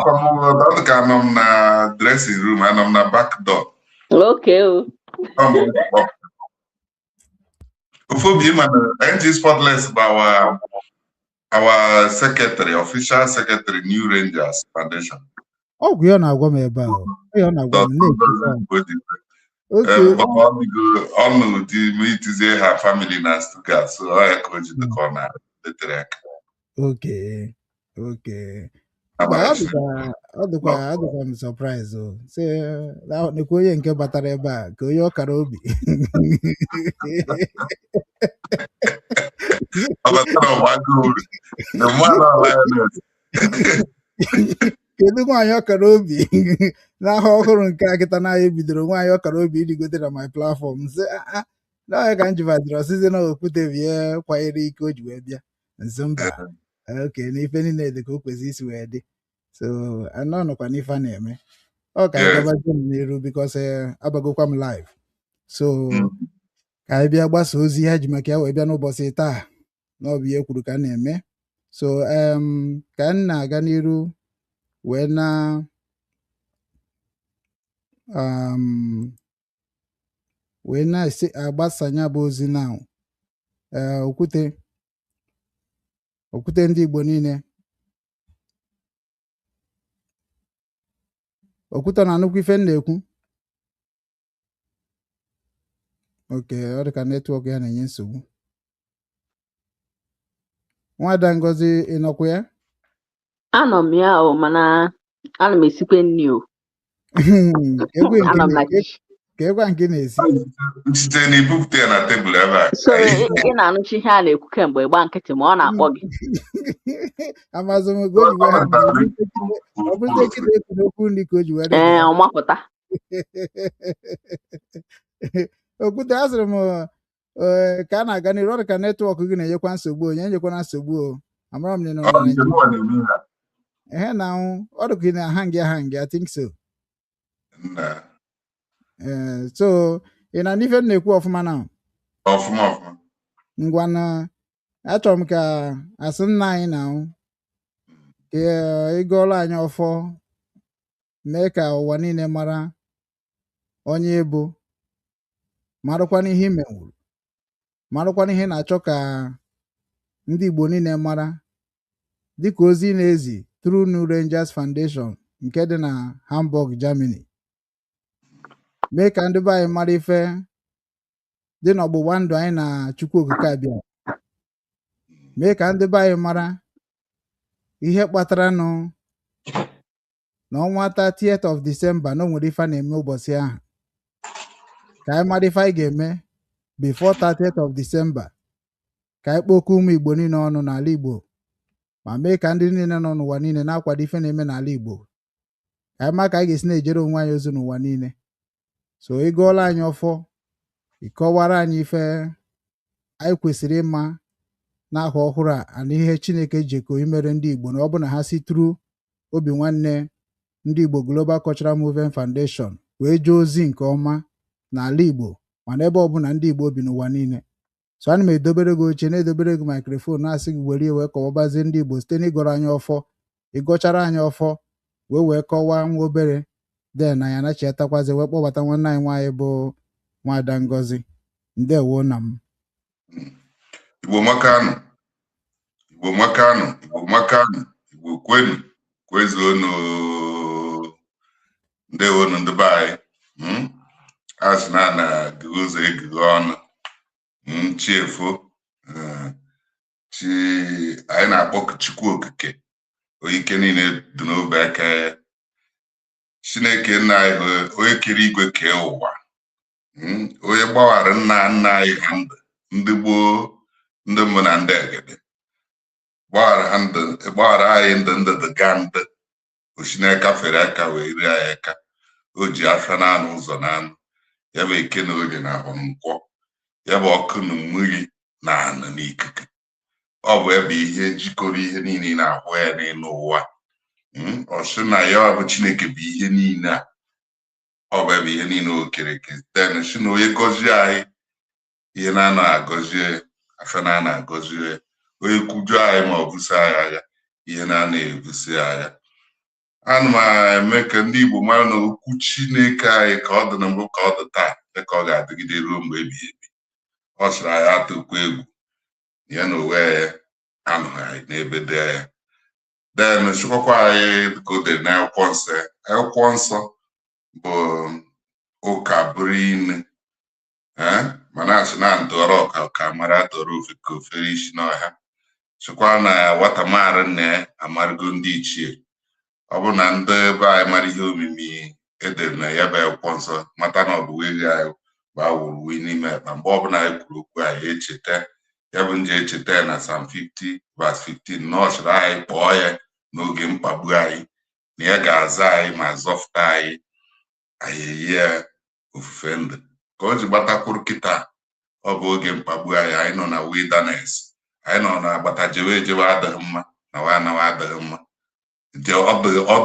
Ọkwa m, ọ dị ka anọ m na dressing room, anọ m na back door. Okay o. Ọ m kpọ. Ofu obi ma na NG Spotless bụ our secretary, official secretary, New Rangers Foundation. Ọgwụ ya ọ na-agwa m ebe ahụ, ya ọ na-agwa m na-ekwukwa. Okay. Ọnụ dị itizie ha family na Stuttgart, so ọ ya ka o ji dị ka ọ na-etere aka. Okay. Mba, ọ dịkwa m surprise o sị nekwa onye nke batara ebe a ka onye ọkara obi. Ọ batara ọgba uru. The man of lioness. Kedu nwaanyị ọkara obi n'aha ọhụrụ nke a kịta na anyị bidoro nwaanyị ọkara obi irigote na my platform? Sị n'ọhịa ka m jibaziri ọsịsị na okwute bie kwanyere ike o ji wee bịa nso. Mba, oke n'ife niile dị ka o kwesịrị isi wee dị, so anọ nọkwa n'ife a na-eme ọ ka anyị gabazie m n'iru because abagokwa m live, so ka anyị bịa gbasa ozi ha ji maka ya wee bịa n'ụbọchị taa na ọ bụ ihe kwuru ka a na-eme. So ka m na-aga n'iru wee na wee na-esi agbasanya bụ ozi now. Ee, okwute okwute ndị Igbo niile, okwute na-anụkwa ife m na-ekwu. Okay, ọ dị ka network ya na-enye nsogbu. Nwada Ngozi, ị nọkwa ya? Anọ m ya o, mana ana m esikwe nri o. Ka egwe nke Anọ m na ka egwe nke na-esi. Site na ibupụta ya na tebụl ebe a. So ị na-anụchi ihe a na-ekwu kemgbe, gba nkịtị ma ọ na-akpọ gị. Amazụ m ka o ji wee ha ọ bụrụ nkịta ekwu n'okwu nri ka o ji wee Ee, dịpụta. ọ mapụta. Okwute, asịrị m ee, ka a na-aga n'iru, ọ dị ka network gị na-enyekwa nsogbu. Onye enyekwana nsogbu o, amara m na ị nọ Ọ na nke Naịjirịa. mụnwa na-eme ya. Ehe, na ahụ ọ dị ka ị na-ahang ahang, I think so. Nna. Ee, so ị na n'ife m na-ekwu ọfụma na? Ọfụma ọfụma. Ngwa, na achọrọ m ka asị nna anyị na ahụ ka ị gụọrọ anyị ọfọ, mee ka ụwa niile mara onye ị bụ, marakwana ihe ị menwuru, marakwana ihe ị na-achọ ka ndị Igbo niile mara dịka ozi ị na-ezi through New Rangers Foundation nke dị na Hamburg, Germany. Mee ka ndị be anyị mara ife dị n'ọgbụgba ndụ anyị na Chukwu Okike abịa. Mee ka ndị be anyị mara ihe kpatara nụ na ọnwa 30th of December na o nwere ife a na-eme ụbọchị ahụ, ka anyị mara ife anyị ga-eme before 30th of December, ka anyị kpokọọ ụmụ Igbo niile ọnụ n'ala Igbo ma mee ka ndị niile nọ n'ụwa niile na-akwado ife na-eme n'ala Igbo, ka anyị ma ka anyị ga-esi na-ejere onwe anyị ozi n'ụwa niile. So ị gụọla anyị ọfọ, ị kọwara anyị ife anyị kwesịrị ịma n'ahọ ọhụrụ a na ihe Chineke jikọ imere ndị Igbo na ọ bụ na ha si through Obi Nwanne ndị Igbo Global Cultural Movement Foundation wee jee ozi nke ọma n'ala Igbo mana ebe ọbụla ndị Igbo bi n'ụwa niile. So ana m edobere gị oche, na-edobere gị microphone, na-asị gị were wee kọwabazie ndị Igbo site n'ịgọrọ anyị ọfọ. Ịgọchara anyị ọfọ wee kọwaa nwa obere, then anyị anachiatakwazi wee kpọbata nwanne anyị nwaanyị bụ Nwaada Ngozi. Ndewo na m. Igbo makanụ, Igbo makanụ, Igbo makanụ, Igbo kwenu, kwezuonụ. Ndewonu ndị be anyị. A sị na na-agụgụ ụzọ egughe ọnụ chi efo. Chi anyị na-akpọku Chukwu Okike, onye ike niile dị n'obe aka ya, Chineke nna anyị bụ onye kere igwe kee ụwa, onye gbawara nna nna anyị ha ndụ, ndị gboo, ndị mbụ na ndị egede, gbaghara ha ndụ, gbaghara anyị ndụ, ndụ dị ga ndụ osinaka fere aka wee rie anyị aka. O ji afịa na-anụ ụzọ na-anụ ya bụ eke na orie na ahụ nkwọ, ya bụ ọkụ na mmiri na anụ na ikuku. Ọ bụ ebe ihe jikọrọ ihe niile ị na-ahụ ya n'elu ụwa. Ọ sị na ya bụ Chineke bụ ihe niile a, ọ bụ ebe ihe niile o kere eke. Then sị na onye gọzie anyị, ihe na-ana agọzie, afịa na-ana agọzie. Onye kwujọ anyị ma ọ buso anyị agha, ihe na-ana ebuso agha. Ana m eme ka ndị Igbo mara na okwu Chineke anyị ka ọ dị na mbụ, ka ọ dị taa, dị ka ọ ga-adịgide ruo mgbe ebighị ebi. Ọ sịrị anyị atụkwa egwu ya na onwe ya anụghị anyị n'ebe dị ya. Then chịkwakwa anyị dịka o dere n'akwụkwọ nsọ. Akwụkwọ nsọ bụ ụka bụrụ ine, mana asị na ntọrọ ọka ka mara tọrọ ofe ka ofere isi n'ọhịa. Sịkwa na nwata maara nna ya amarụgo ndị ichie. Ọ bụ na ndị be anyị mara ihe omimi edere na ya bụ akwụkwọ nsọ, mata na ọ bụ ego anyị bụ awụrụ wee n'ime akpa. Mgbe ọbụla anyị kwuru okwu, anyị echeta ya bụ nje, echeta ya na Psalm 50 verse 15, na ọ sịrị anyị kpọọ ya n'oge mkpagbu anyị, na ya ga-aza anyị ma zọpụta anyị. Anyị eyi ya ofufe ndụ ka o ji gbatakwuru kịta. Ọ bụ oge mkpagbu anyị. Anyị nọ na wilderness, anyị nọ na agbata jewe ejewe adịghị mma na wa anawa adịghị mma. Dị ọ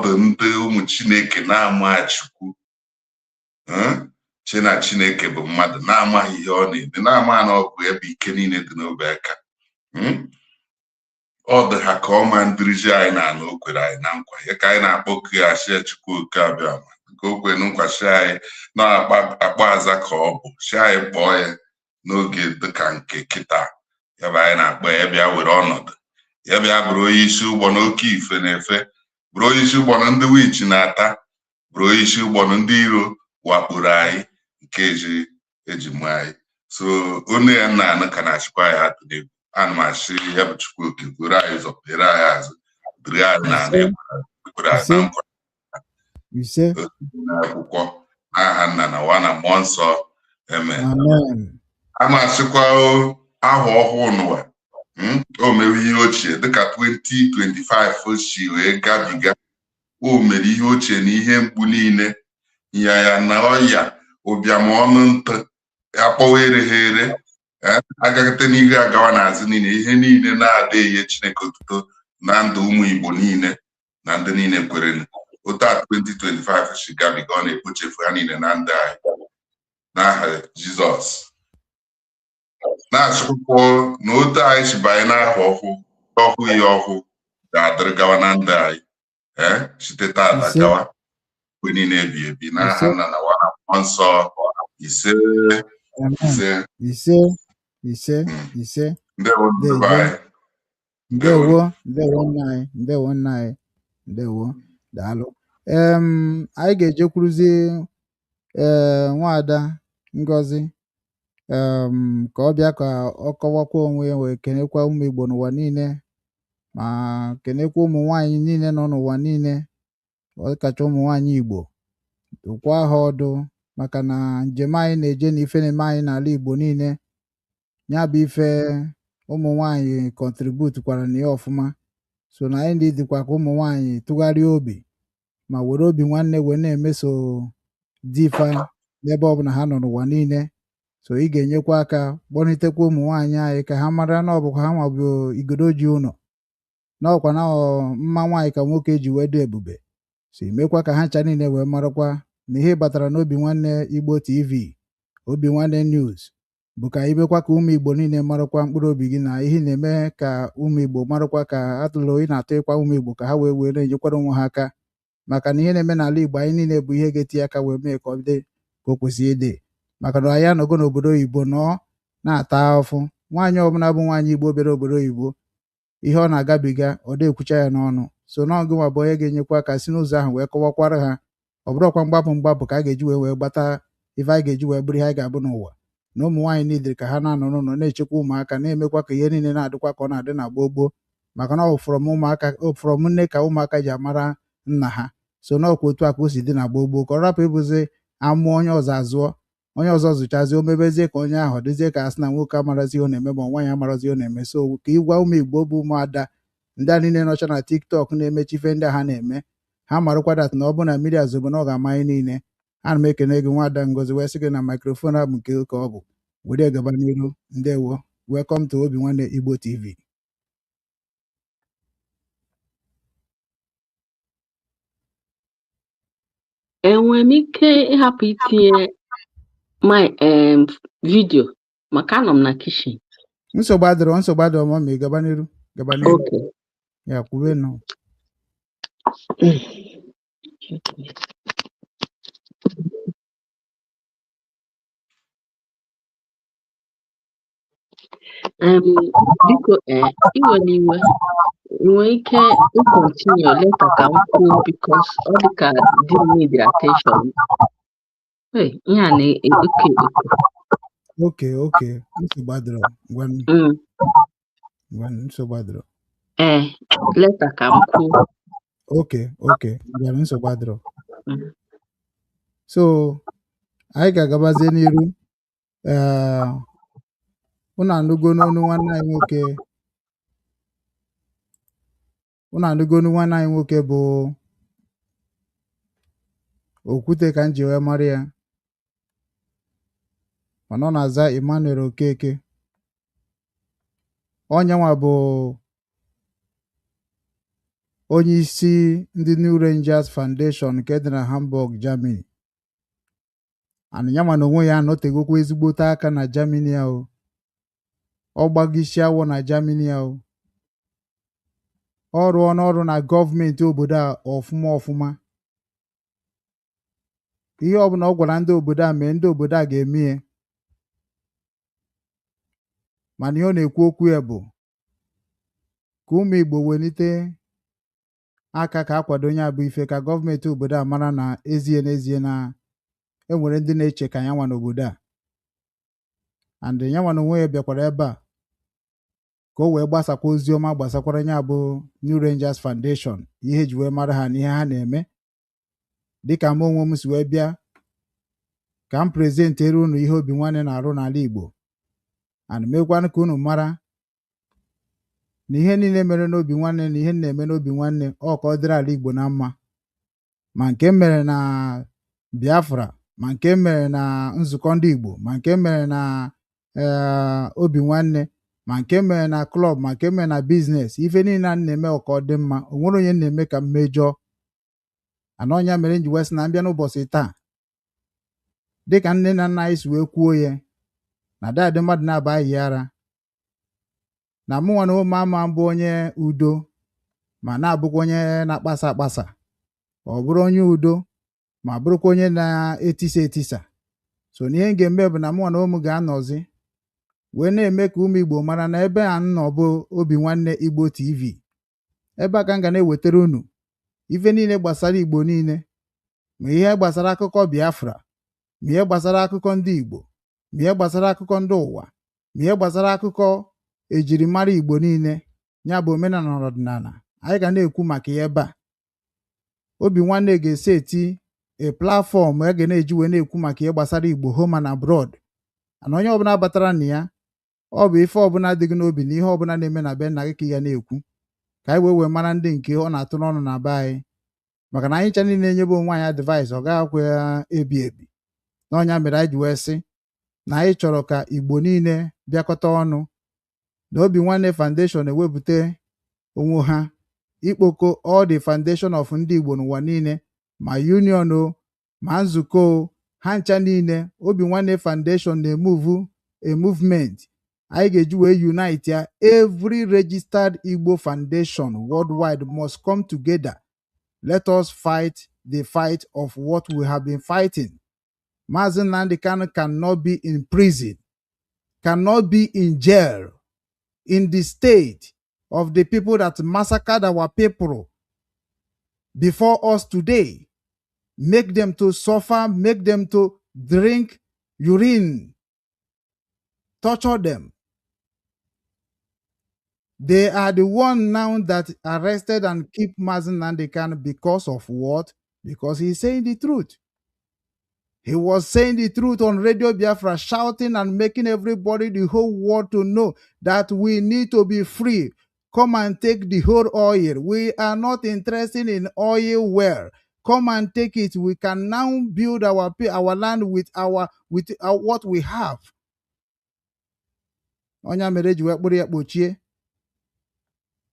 dị ndị ụmụ Chineke na-ama Chukwu, chi na Chineke bụ mmadụ na-amaghị ihe ọ na-eme, na-ama na ọ bụ ebe ike niile dị n'obe aka. Ọ dị ha ka ọma ndịrịzi anyị na-ana o kwere anyị na nkwa ya ka anyị na-akpọku ya, asị Chukwu oke abịa ma nke o kwere nkwa si anyị na-akpọ aza ka ọ bụ si anyị kpọọ ya n'oge dịka nke kịta ya bụ anyị na-akpọ ya, bịa were ọnọdụ ya, bịa bụrụ onye isi ụgbọ na oke ife na-efe, bụrụ onye isi ụgbọ na ndị witch na-ata, bụrụ onye isi ụgbọ na ndị iro wakporo anyị nke eji eji mụ anyị. So onu ya nna anụ ka na-achịkwa ya atụ n'egwu. Ana m asị ya bụ Chukwu oke buru anyị ụzọ, kpere anyị azụ, duru anyị na ala ekwere anyị na nkwa. Ise. N'akwụkwọ n'aha Nna na Nwa na Mmụọ Nsọ, amen. Amen. A na-asịkwa ahụ ọhụụ n'ụwa o mewe ihe ochie dịka 2025 si wee gabiga. O mere ihe ochie na ihe mgbu niile, nyanya na ọya, ụbịam, ọnụ ntụ akpọwa eregha ere, agagate n'ihu agawa n'azụ niile, ihe niile na-ada enye Chineke otuto na ndụ ụmụ Igbo niile na ndị niile kwere. Otu a 2025 si gabiga, ọ na-ekpochefu ha niile na ndụ anyị n'aha Jizọs. Na-asịkwụkwọ na otu anyị si banye n'ahụ ọhụụ ọhụụ, ihe ọhụụ ga-adịrị gawa na ndụ anyị site tata Ise. gawa mgbe niile ebi ebi n'aha Ise. Nna na Nwa na Mmụọ Nsọ, ise. Amen. Ise. Ise, ise, ise. Ndewo ndị be Ndewo. anyị. Ndewo, ndewo nna anyị, ndewo nna anyị, ndewo, daalụ. Anyị ga-ejekwuruzi nwaada Ngozi ka ọ bịa ka ọ kọwakwa onwe ya, wee kenekwa ụmụ Igbo n'ụwa niile, ma kenekwa ụmụ nwaanyị niile nọ n'ụwa niile, ọ kacha ụmụ nwaanyị Igbo, dụkwa ha ọdụ maka na njem anyị na-eje na ife na-eme anyị n'ala Igbo niile ya bụ ife ụmụ nwaanyị contribute kwara na ya ọfụma. So na anyị ndị dịkwa ka ụmụ nwaanyị tụgharịa obi ma were obi nwanne wee na-emeso di fa n'ebe ọbụla ha nọ n'ụwa niile. So ị ga-enyekwa aka kpọnitekwa ụmụ nwaanyị anyị ka ha mara na ọ bụkwa ha nwa bụ igodo ji ụlọ, na ọkwa na ọ mma nwaanyị ka nwoke ji wee dị ebube. So imekwa ka ha ncha niile wee marakwa na ihe batara n'Obi Nwanne Igbo TV, Obi Nwanne News, bụ ka imekwa ka ụmụ Igbo niile marakwa mkpụrụ obi gị na ihe na-eme ka ụmụ Igbo marakwa ka atụrụ ị na-atụ ịkwa ụmụ Igbo ka ha wee wee na-enyekwara onwe ha aka, maka na ihe na-eme n'ala Igbo anyị niile bụ ihe ga-etinye aka wee mee ka ọ dị ka o kwesịrị ịdị, maka na anyị anọgo n'obodo oyibo nọọ na-ata ahụhụ. Nwaanyị ọbụla bụ nwaanyị Igbo bịara obodo oyibo, ihe ọ na-agabiga ọ na-ekwucha ya n'ọnụ. So n'ọgụ nwa bụ onye ga-enyekwa aka si n'ụzọ ahụ wee kọwakwara ha. Ọ bụrụkwa mgbapụ mgbapụ ka a ga-eji wee wee gbata ife anyị ga-eji wee bụrụ ihe anyị ga-abụ n'ụwa, na ụmụ nwaanyị niile ka ha na-anọ n'ụlọ na-echekwa ụmụaka, na-emekwa ka ihe niile na-adịkwa ka ọ na-adị na gboo gboo, maka na ọ from ụmụaka, from nne ka ụmụaka ji amara nna ha. So n'ọkwa otu a ka o si dị na gboo gboo, ka ọ rapụ ịbụzi amụọ onye ọzọ, azụọ onye ọzọ, zụchazie, o mebezie ka onye ahụ dịzie ka asị na nwoke amarazi ihe ọ na-eme ma nwaanyị amarazi ihe ọ na-eme. So ka ịgwa ụmụ Igbo bụ ụmụada ndị a niile nọcha na TikTok na-emechi ife ndị a ha na-eme, ha marakwa that na ọ bụ na mmiri azụbụ na ọ ga-ama anyị niile. Ana m ekene gị, nwaada Ngozi, wee sị gị na microphone a bụ nke ka ọ bụ were gaba n'iru. Ndewo, welcome to Obi Nwanne Igbo TV. Enwere m ike ịhapụ itinye my video maka anọ m na kitchen? Nsogbu adịrọ, nsogbu adịrọ ma ị gaba n'iru, gaba n'iru. Okay. Ya kwube nọ. Biko, iwe n'iwe, nwee ike ịcontinue later ka m kwuo, because ọ dị ka di m need attention. Hey, ihe a na-eke eko. Okay, nsogbu adịrọ. Ngwanụ. Ngwanụ, nsogbu adịrọ. Ee, later ka m kwuo. Okay, ngwanụ, nsogbu adịrọ. So anyị ga-agabazie n'iru. Ee, unu anụgo n'onu nwanne anyị nwoke, unu anụgo n'onu nwanne anyị nwoke bụ Okwute ka m ji wee mara ya, mana ọ na-aza Emmanuel Okeke. Onyenwa bụ onye isi ndị New Rangers Foundation nke dị na Hamburg, Germany. And ya na onwe ya anọtegokwa ezigbote aka na Germany ahụ. Ọ gbagisi awọ na Germany ahụ, ọ rụọ n'ọrụ na gọọmenti obodo a ọfụma ọfụma. Ihe ọbụla ọ gwara ndị obodo a mee, ndị obodo a ga-eme ya. Mana ihe ọ na-ekwu okwu ya bụ ka ụmụ Igbo welite aka ka akwado onye abụ ife, ka gọọmenti obodo a mara na ezie n'ezie na enwere ndị na-eche ka ya nwa n'obodo a. And ya nwa na onwe ya bịakwara ebe a ka o wee gbasakwa ozi ọma gbasakwara ya bụ New Rangers Foundation, ihe eji wee mara ha na ihe ha na-eme. Dịka mụ onwe m si wee bịa ka m presentere unu ihe Obi Nwanne na-arụ n'ala Igbo, and mekwanụ ka unu mara na ihe niile mere n'Obi Nwanne na ihe m na-eme n'Obi Nwanne, ọ ka ọ dịrị ala Igbo na mma, ma nke m mere na Biafra, ma nke m mere na nzukọ ndị Igbo, ma nke m mere na Obi Nwanne, ma nke m mere na club, ma nke m mere na business. Ife niile a na-eme ọ ka ọ dị mma. O nwere onye m na-eme ka m mejọọ ana. Ọnya mere m ji wee sị na mbịa n'ụbọchị taa, dịka nne na nna anyị si wee kwuo ya na dadị mmadụ na-aba yi ara na mụnwa na ụmụ ama mbụ onye udo, ma na-abụkwa onye na-akpasa akpasa, ọ bụrụ onye udo, ma bụrụkwa onye na-etisa etisa. So na ihe m ga-eme bụ na mụnwa na ụmụ ga-anọzi wee na-eme ka ụmụ Igbo mara na ebe a nọ bụ Obi Nwanne Igbo TV. Ebe a ka m ga na-ewetara unu ife niile gbasara Igbo niile, ma ihe gbasara akụkọ Biafra, ma ihe gbasara akụkọ ndị Igbo, ma ihe gbasara akụkọ ndị ụwa, ma ihe gbasara akụkọ ejirimara Igbo niile, ya bụ omenala na ọdịnala. Anyị ga na-ekwu maka ya ebe a. Obi Nwanne ga-esi eti a platform a ga na-eji wee na-ekwu maka ihe gbasara Igbo, home and abroad. Ana onye ọbụla batara na ya, ọ bụ ife ọbụla dị gị n'obi na ihe ọbụla na-eme na be nna gị ka ị ga na-ekwu, ka anyị wee wee mara ndị nke ọ na-atụ n'ọnụ na be anyị, maka na anyị ncha niile na-enyebe onwe anyị advice, ọ gaghị akwa ebi ebi. N'ọnya mere anyị ji wee sị na anyị chọrọ ka Igbo niile bịakọta ọnụ na Obi Nwanne Foundation ewepụta onwe ha ikpoko all the foundation of ndị Igbo n'ụwa niile, ma union o, ma nzukọ o, ha ncha niile. Obi Nwanne Foundation na-emove a movement anyị ga-eji wee unite ya. Every registered Igbo foundation worldwide must come together. Let us fight the fight of what we have been fighting. Mazi Nnamdi Kanu cannot be in prison, cannot be in jail in the state of the people that massacred our people before us today, make them to suffer, make them to drink urine, torture them. They are the one now that arrested and keep Mazi Nnamdi Kanu because of what? Because he's saying the truth. He was saying the truth on Radio Biafra, shouting and making everybody, the whole world to know that we need to be free. Come and take the whole oil. We are not interested in oil well. Come and take it. We can now build our land with our, what we have. Onye mere eji wee kpụrụ ya kpochie.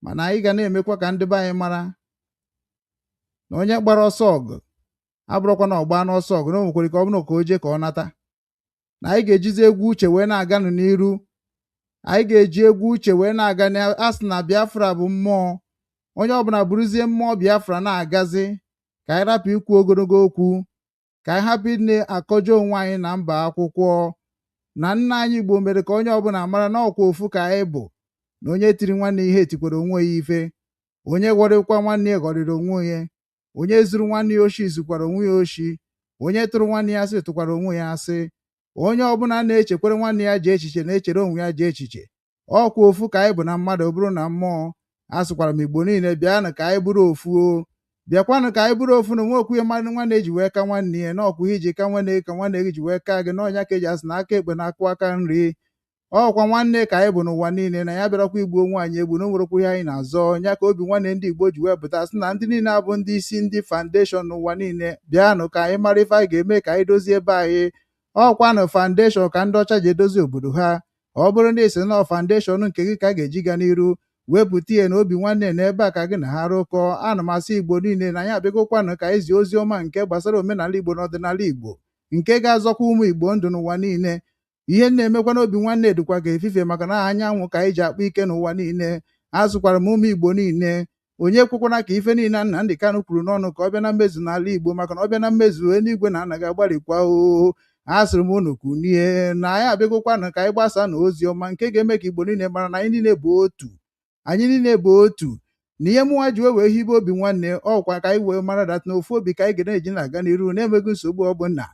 Mana anyị ga na-emekwa ka ndị be anyị mara na onye gbara ọsọ ọgụ abụrụkwa na ọgba n'ọsọ ọgụ na o nwekwara ike ọ bụrụ ka o jee ka ọ nata, na anyị ga-ejizi egwu uche wee na-aganụ n'iru. Anyị ga-eji egwu uche wee na-aga. Asị na Biafra bụ mmụọ, onye ọbụla bụrụzie mmụọ Biafra na-agazi. Ka Ka anyị rapụ ikwu ogologo okwu, ka anyị hapụ ịna akọjọ onwe anyị na mba akwụkwọ na nna anyị Igbo mere ka onye ọbụla mara na ọkwa ofu ka anyị bụ, na onye tiri nwanne ihe etikwara onwe ya ife, onye ghọrịkwa nwanne ya ghọrịrị onwe ya, onye zuru nwanne ya oshi zukwara onwe ya oshi, onye tụrụ nwanne ya asị tụkwara onwe ya asị. Onye ọbụla na-echekwara nwanne ya ji echiche na-echere onwe ya ji echiche. Ọkwa ofu ka anyị bụ na mmadụ bụrụ na mmụọ. Asịkwara m Igbo niile, bịanụ ka anyị bụrụ ofu o, bịakwanụ ka anyị bụrụ ofu, na onwe okwu mmadụ nwanne eji wee ka nwanne ya, na ọkwa iji ka nwanne gị ka nwanne gị ji wee ka gị n'ọnya ka eji asị na aka ekpe na-akụ aka nri. Ọkwa nwanne ka anyị bụ n'ụwa niile, na ya bịarakwa igbu onwe anyị egbu na onwerekwa ihe anyị na-azọ ya ka obi nwanne ndị Igbo ji wee pụta sị na ndị niile abụ ndị isi ndị foundation n'ụwa niile, bịanụ ka anyị mara ife anyị ga-eme ka anyị dozie ebe anyị. Ọkwanụ foundation ka ndị ọcha ji edozi obodo ha. Ọ bụrụ na esi nọ foundation nke gị ka a ga-eji gaa n'iru wepụta ihe na obi nwanne na ebe a ka gị na ha rụkọọ. Ana m asị Igbo niile na anyị abịagokwanụ ka anyị zie ozi ọma nke gbasara omenala Igbo na ọdịnala Igbo nke ga-azọkwa ụmụ Igbo ndụ n'ụwa niile. Ihe na-emekwa n'obi nwanne dịkwa ka efifie, maka na anyanwụ ka anyị ji akpa ike n'ụwa niile. Azụkwara m ụmụ Igbo niile, onye kwekwana ka ife niile Nnamdị Kanụ kwuru n'ọnụ ka ọ bịa na mmezu n'ala Igbo, maka na ọ bịa na mmezu eluigwe na anaghị agbalịkwa o. Asịrị m unu kunie na anyị abịagokwanụ ka anyị gbasaa na ozi ọma nke ga-eme ka Igbo niile mara na anyị niile bụ otu, anyị niile bụ otu. Na ihe mụnwa ji wee hibe obi nwanne ọkwa ka anyị wee mara that na ofu obi ka anyị ga na-eji na-aga n'iru na-enweghị nsogbu ọbụla.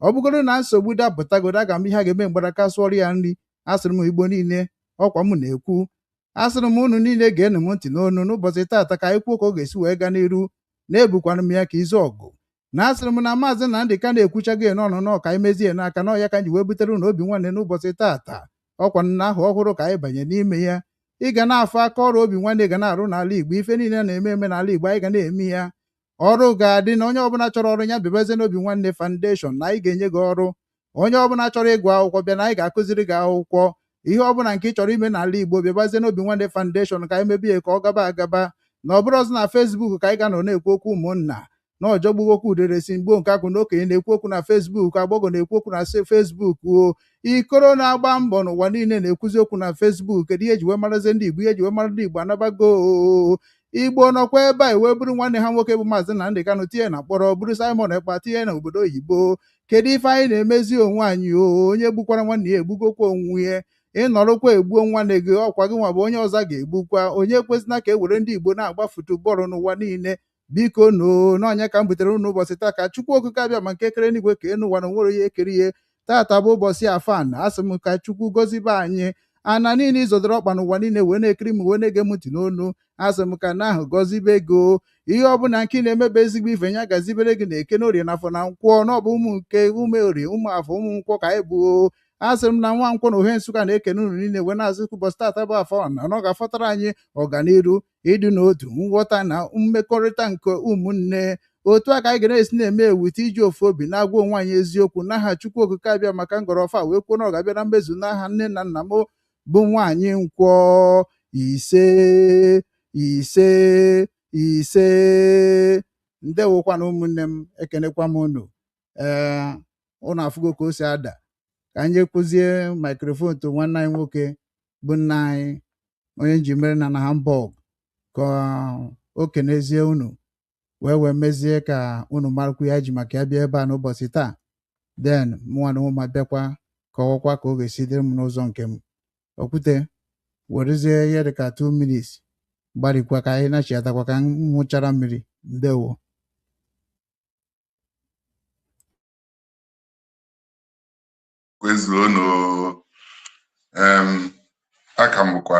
Ọ bụgoro na nsogbu dapụtagodo, aga m ihe a ga-eme mgbaraka sụọrọ ya nri. Asịrị m Igbo niile, ọkwa m na-ekwu, asịrị m unu niile ga-enu m ntị n'onu n'ụbọchị taata ka anyị kwuo ka ọ ga-esi wee gaa n'iru, na-ebukwana m ya ka izu ọgụ. Na asịrị m na Maazị Nnamdị Kanụ ekwuchago n'ọnụ nọ ka anyị mezie n'aka na ọya ka anyị ji wee butere unu obi nwanne n'ụbọchị taata. Ọkwa nna ahụ ọhụrụ ka anyị banye n'ime ya. Ị ga na-afụ aka ọrụ obi nwanne ga na-arụ n'ala Igbo. Ife niile na-eme eme n'ala Igbo anyị ga na-eme ya. Ọrụ ga-adị na onye ọbụla chọrọ ọrụ ya bịabazie n'obi nwanne foundation na anyị ga-enye gị ọrụ. Onye ọbụla chọrọ ịgụ akwụkwọ bịa na anyị ga-akụziri gị akwụkwọ. Ihe ọbụla nke ị chọrọ ime n'ala Igbo bịabazie n'obi nwanne foundation ka anyị mebie ka ọ gaba agaba. Na ọ bụrụ ọzọ na Facebook ka anyị ga-anọ na-ekwu okwu ụmụnna na ọjọgbugokwu udere si mgbo nke akụ na okenye na-ekwu okwu na Facebook, agbọghọ na-ekwu okwu na Facebook o ikoro na-agba mbọ n'ụwa niile na-ekwuzi okwu na Facebook. Kedu ihe eji wee marazie ndị Igbo? Ihe eji wee mara ndị Igbo anabago Igbo nọkwa ebe a wee bụrụ nwanne ha nwoke bụ Maazị Nnamdị Kanụ tinye na mkpọrọ, bụrụ Simon Ekpa tinye na obodo oyibo. Kedu ife anyị na-emezi onwe anyị o? Onye gbukwara nwanne ya egbugokwa onwe ya. Ịnọrọkwa egbuo nwanne gị, ọkwa gị nwa bụ onye ọzọ ga-egbukwa. Onye kwesịna ka e were ndị Igbo na-agba futubọọlụ n'ụwa niile. Biko no n'ọnya ka m butere unu ụbọchị taa ka Chukwu Okike abịa ma nke kere n'igwe ka enu ụwa na onwere onye ekere ihe. Taata bụ ụbọchị afan. Asị m ka Chukwu gozibe anyị ana niile izodoro ọkpa n'ụwa niile wee na-ekiri m wee na-ege m ntị n'onu. Asị m ka na ahụ gọzibe ego ihe ọbụla nke ị na-emebe ezigbo ife ya gazibere gị na eke n'orie na afọ na nkwọ na ọ bụ ụmụ nke ụmụ orie ụmụ afọ ụmụ nkwọ ka anyị bụ. Asịrị m na nwa nkwọ na ohe Nsụka na-ekene unu niile wee na-azụ ụbọchị taata bụ afọ na ọ ga-afọtara anyị ọganiru, ịdị n'otu, nghọta na mmekọrịta nke ụmụnne. Otu a ka anyị ga na-esi na-eme ewute iji ofu obi na-agwa onwe anyị eziokwu n'aha Chukwu Okike abịa maka ngọrọ ọfa wee kwuo na ọ ga-abịa na mmezu n'aha nne na nna m bụ nwaanyị nkwọ. Ise ise ise. Ndewokwana ụmụnne m, ekenekwa m unu. Ee, unu afụgo ka o si ada. Ka anyị kwụzie microphone to nwanne anyị nwoke bụ nna anyị onye nji mere na Hamburg ka o kenezie unu wee mezie ka unu marakwu ya ji maka ya bịa ebe a n'ụbọchị taa. Then mụnwa na ụmụ bịakwa ka ọwakwa ka ọ ga-esi dịrị m n'ụzọ nke m. Okwute werezie ihe dịka 2 minutes gbarikwa ka anyị nachiatakwa ka m ṅụchara mmiri. Ndewo. Kwezuonụ. Aka m bụkwa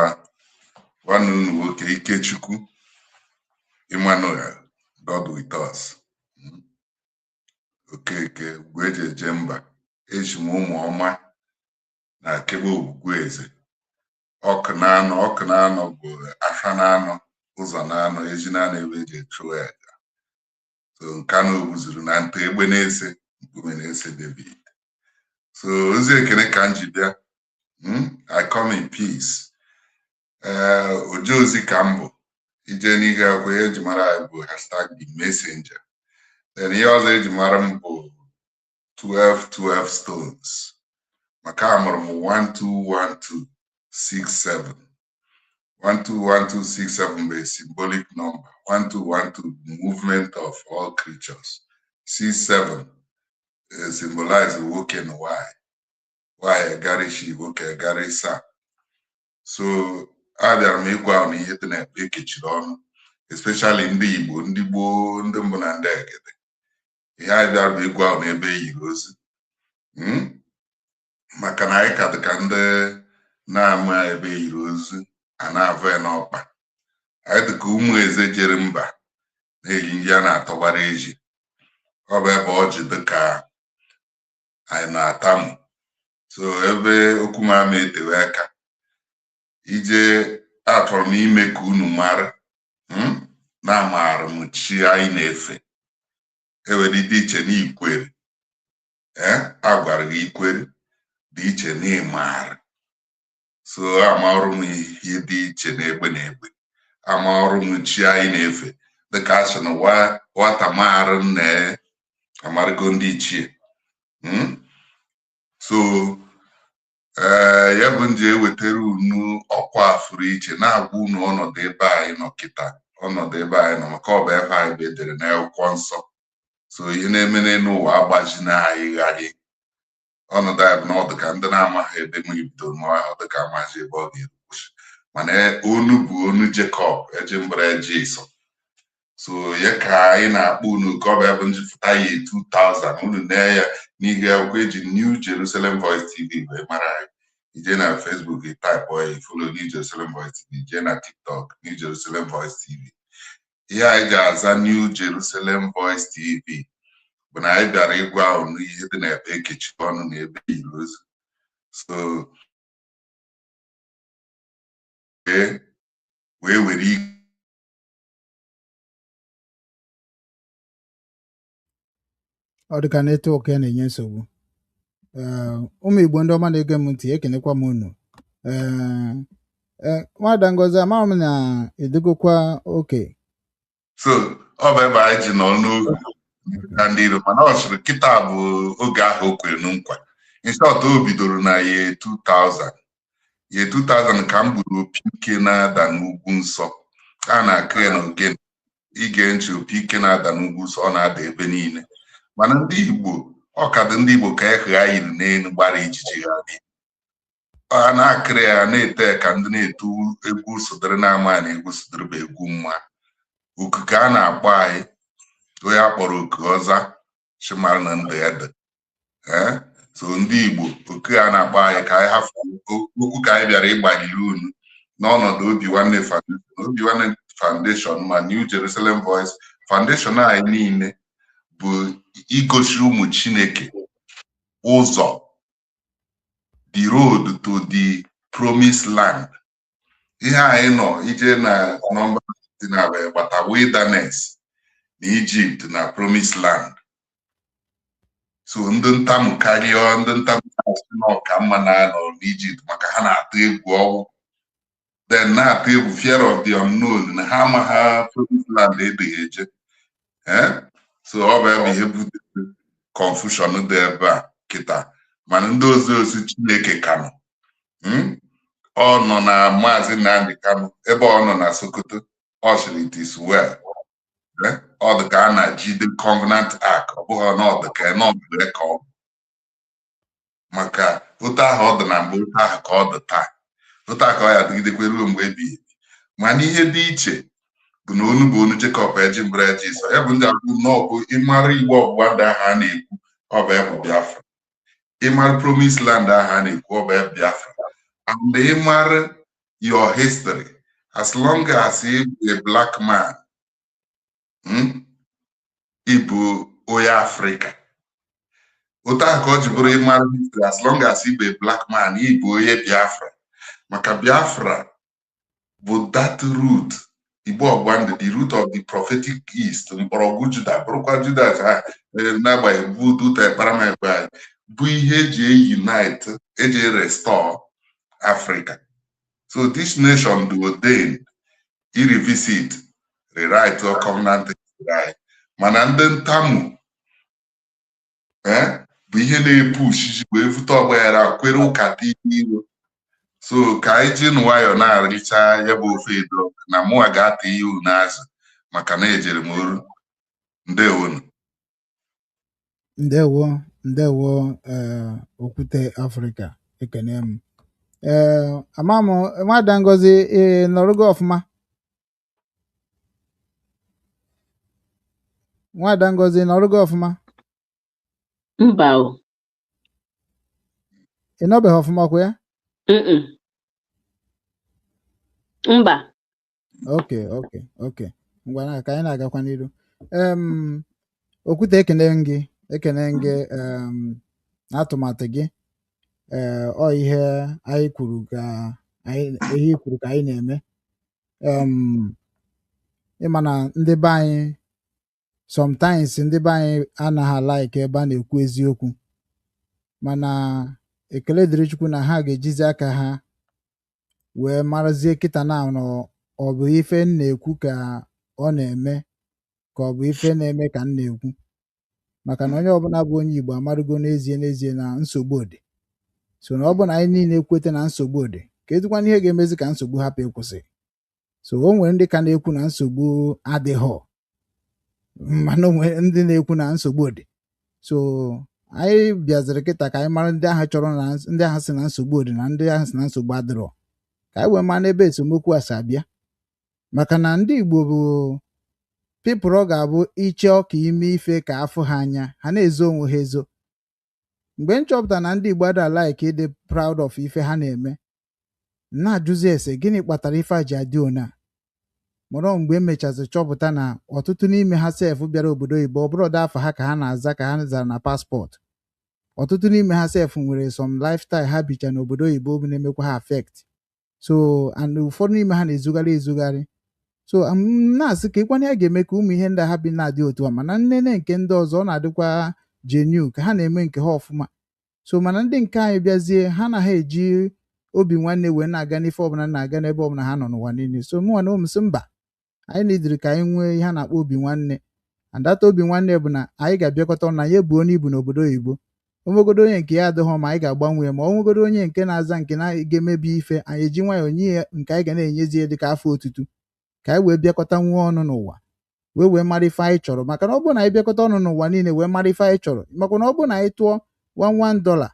nwanne unu nwoke Ikechukwu Emmanuel, God with us. Okeke ugwu eji eje mba, eji m ụmụ ọma na akebe ogwugwu eze ọkụ na-anọ ọkụ na-anọ bụ afa na-anọ ụzọ na-anọ ezi na-anọ ebe eji echu aja. So nka na ogbuzuru na nta egbe na-ese mkpume na-ese David. So ozi ekene ka m ji bịa. I come in peace. Ee, oje ozi ka m bụ ije n'ihe akwụkwọ ihe eji mara anyị bụ hashtag the messenger. Then ihe ọzọ eji mara m bụ 12 12 stones, maka amụrụ m 121267. 121267 bụ a symbolic number. 1212, movement of all creatures. 67 symbolize nwoke na nwanyị, nwanyị gara isi, nwoke gara ịsa. So abịara m ịgwa unu ihe dị na-ekpe ekechiri ọnụ, especially ndị Igbo, ndị gboo, ndị mbụ na ndị egede. Ihe anyị bịara bụ ịgwa unu ebe e yiri ozu, Maka na anyị ka dị ka ndị na-ama ebe e yiri ozu a na-avụ ya n'ọkpa. Anyị dị ka ụmụ eze jere mba na-eyi ndị a na-atọgbara eji. Ọ bụ ebe ọjị dị ka anyị na-atamu. So ebe okwu m ama etewe aka ije, achọrọ m ime ka unu mara na amaara m chi anyị na-efe. Ewere dị iche na ikwere, ee, a gwara gị ikwere dị iche na ịmaara. So amarụ m ihe dị iche na egbe na egbe. Amarụ m chi anyị na-efe, dịka a sị na nwata maara nna ya amarịgo ndị ichie. So ee, ya bụ nje ewetara unu ọkwa fụrụ iche na-agwa unu ọnọdụ ebe anyị nọ kịta, ọnọdụ ebe anyị nọ, maka ọ bụ ebe anyị bụ edere n'akwụkwọ nsọ. So ihe na-eme n'elu ụwa agbazina anyị gharị. Ọnọdụ anyị bụ na ọ dị ka ndị na-amaghị ebe mmiri bidoro, ma ọ dị ka amaghị ebe ọ ga-ekwụsị. Mana onu bụ onu Jekọb eji mbara eji ịsọ. So ya ka anyị na-akpọ unu ka ọ bụ ebe njupụta ya 2000 unu nee ya n'ihe akwụkwọ eji New Jerusalem Voice TV wee mara anyị. Ije na Facebook, type ya, follow New Jerusalem Voice TV. Ije na TikTok, New Jerusalem Voice TV. Ihe anyị ji aza New Jerusalem Voice TV bụ na anyị bịara ịgwa unu ihe dị n'ebe ekechi ọnụ na ebe yiri ozu. So wee were ike. Ọ dị ka network ya na-enye nsogbu. Ee, ụmụ Igbo ndị ọma na-ege m ntị, ekenekwa m unu. Ee, nwada Ngozi, amaghị m na edegokwa oke. So ọ bụ ebe anyị ji nọ n'ohu na ndị iro, mana ọ sịrị kịta bụ oge ahụ o kwere nkwa. In short, o bidoro na year 2000. Year 2000 ka m gburu opi ike na-ada n'ugwu nsọ a na-akụ ya n'ogene. Ige ntị, opi ike na-ada n'ugwu nsọ, ọ na-ada ebe niile. Mana ndị Igbo, ọ ka dị ndị Igbo ka ehe ha yiri n'elu gbara ijiji ha dị a na-akịrị ya na-ete ka ndị na-etu egwu sodere na-ama na egwu sodere bụ egwu mma. Okuke a na-akpọ anyị, onye a kpọrọ oku ọza chimara na ndụ ya dị. Ee, so ndị Igbo, oku a na-akpọ anyị ka anyị hafụ okwu ka anyị bịara ịgbanyere unu n'ọnọdụ Obi Nwanne Foundation. Obi Nwanne Foundation ma New Jerusalem Voice Foundation anyị niile bụ igosi ụmụ Chineke ụzọ, the road to the promised land. Ihe anyị nọ ije na nọmba dị na gbata wilderness na Egypt na promised land. So ndị ntamu karịa ndị ntamu na ọka mma na-anọ n'Egypt, maka ha na-atụ egwu ọnwụ, then na-atụ egwu fear of the unknown, na ha ama ha promised land edeghị eje. So ọ bụ ebe ihe butere confusion dị ebe a kịta. Mana ndị ozi ozi Chineke ka nọ. Ọ nọ na Maazị Nnamdi Kanu, ebe ọ nọ na Sokoto, ọ sịrị, "It is well." Ọ dị ka a na-jide Covenant Ark. Ọ bụghị na ọ dị ka nọọdụ ka ọ bụ, maka otu ahụ ọ dị na mbụ, otu ahụ ka ọ dị taa, otu ahụ ka ọ ya dịgidekwe ruo mgbe ebighị ebi. Mana ihe dị iche bụ na onu bụ onu Jekọb eji mbụrụ eji ịsọ ya bụ ndị abụ n'ọbụ ịmara igbe ọgbụgba ndụ ahụ a na-ekwu, ọ bụ ya bụ Biafra. Ịmara promised land ahụ a na-ekwu, ọ bụ ya Biafra. And ịmara your history, as long as ị bụ a black man, ịbụ onye Afrịka, otu ahụ ka ọ ji bụrụ. Ịmara history, as long as ị bụ a black man, ịbụ onye Biafra, maka Biafra bụ that root, igbe ọgbụgba ndụ, the root of the prophetic east, mgbọrọgwụ Juda, bụrụkwa Judas ha n'agbanyeghị bụ duta ekparamekpe anyị, bụ ihe eji unite, eji restore Africa. So this nation do ordained i revisit, rewrite or covenant anyị. Mana ndị ntamu bụ ihe na-epu ushiji wee vute ọgbaghara, kwere ụka dị iro. So ka anyị ji nwayọọ na-arịcha ya bụ ofe edo na mụnwa ga-ata ihe unu azụ maka na ejere m oru. Ndewonu. Ndewo, ndewo. Ee, Okwute Afrịka, ekene m. Ee, ama m nwada Ngozi, ee, nọrụgo ọfụma. Nwada Ngozi, nọrụgo ọfụma? Mba o. Ị nọbeghị ọfụma kwa ya? Mm-mm. Mba. Okay, ngwa na ka anyị na-agakwa n'iru. Okwute, ekene m gị, ekene m gị atụmatụ gị. Ee, ọ ihe anyị kwuru ka anyị, ihe i kwuru ka anyị na-eme. Ịma na ndị be anyị, sometimes ndị be anyị anaghị like ebe a na-ekwu eziokwu, mana ekele dịrị Chukwu na ha ga-ejizi aka ha wee marazie kịta na ọ bụ ife m na-ekwu ka ọ na-eme, ka ọ bụ ife na-eme ka m na-ekwu, maka na onye ọbụla bụ onye Igbo amarugo n'ezie n'ezie na nsogbu dị. So na ọ bụ na anyị niile kwete na nsogbu dị, ka ezikwana ihe ga-emezi ka nsogbu hapụ ịkwụsị. So o nwere ndị ka na-ekwu na nsogbu adịghọ, mana o nwere ndị na-ekwu na nsogbu dị. So anyị bịaziri kịta ka anyị mara ndị ahụ chọrọ na ndị ahụ sị na nsogbu dị na ndị ahụ sị na nsogbu adịrọ, ka anyị wee maa n'ebe esemokwu a si abịa, maka na ndị Igbo bụ people ọ ga-abụ iche ọka ime ife ka afụ ha anya, ha na-ezo onwe ha ezo. Mgbe m chọpụtara na ndị Igbo ada like ịdị proud of ife ha na-eme, na-ajụzi ese gịnị kpatara ife a ji adị ona mụrọ. Mgbe emechazị chọpụta na ọtụtụ n'ime ha sef bịara obodo oyibo, ọ bụrụ afọ ha ka ha na-aza ka ha zara na passport. Ọtụtụ n'ime ha sef nwere some lifestyle ha bicha n'obodo oyibo bụ na-emekwa ha affect. So and ụfọdụ n'ime ha na-ezugharị ezugharị. So m na-asị ka ịkwana ya ga-eme ka ụmụ ihe ndị a ha bi na-adị otu a, mana nnene nke ndị ọzọ ọ na-adịkwa genuine ka ha na-eme nke ha ọfụma. So mana ndị nke anyị bịazie, ha anaghị eji obi nwanne wee na-aga n'ife ọbụla na-aga n'ebe ọbụla ha nọ n'ụwa niile. So mụnwa na ụmụ sị mba, anyị nidiri ka anyị nwee ihe a na-akpọ obi nwanne, and that obi nwanne bụ na anyị ga-abịakọta ọnụ na ya ebuo n'ibu n'obodo oyibo. Onwegodo onye nke ya adịghọ ma anyị ga-agbanwe, ma ọ nwegodo onye nke na-aza nke na-ga-emebi ife anyị, eji nwayọọ nye ya nke anyị ga na-enyezi ya dịka afọ otutu, ka anyị wee bịakọta nwee ọnụ n'ụwa wee mara ife anyị chọrọ. Maka na ọ bụrụ na anyị bịakọta ọnụ n'ụwa niile wee mara ife anyị chọrọ, maka na ọ bụrụ na anyị tụọ $1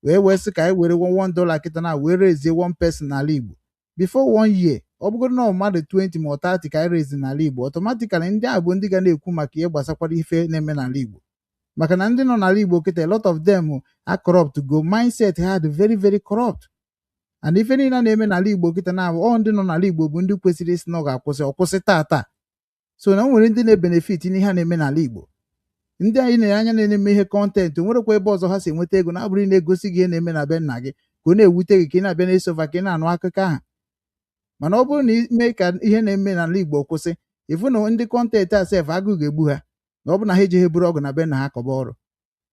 $1 wee sị ka anyị were $1 $1 kịta na wee rezie one person n'ala Igbo before one year, ọ bụgoro na mmadụ 20 ma ọ 30 ka anyị rezi n'ala Igbo, automatically ndị a bụ ndị ga na-ekwu maka ihe gbasakwara ife na-eme n'ala Igbo. Maka na ndị nọ n'ala Igbo kịta, a lot of them are corrupt go mindset ha dị very very corrupt, and ife niile na-eme n'ala Igbo kịta na ọ ndị nọ n'ala Igbo bụ ndị kwesịrị isi na ọ ga-akwụsị, ọ kwụsị taa. So na o nwere ndị na-ebenefit n'ihe a na-eme n'ala Igbo. Ndị anyị na anya na-eme ihe content nwerekwa ebe ọzọ ha si enweta ego na-abụrụ na-egosi gị ihe na-eme na be nna gị, ka ọ na-ewute gị, ka ị na-abịa na-esofa, ka ị na-anụ akụkọ ahụ. Mana ọ bụrụ na ime ka ihe na-eme n'ala Igbo kwụsị, ịfụ na ndị content a sef agụụ ga-egbu ha, na ọ bụ na ha ejighị buru ọgụ na be nna ha kọba ọrụ.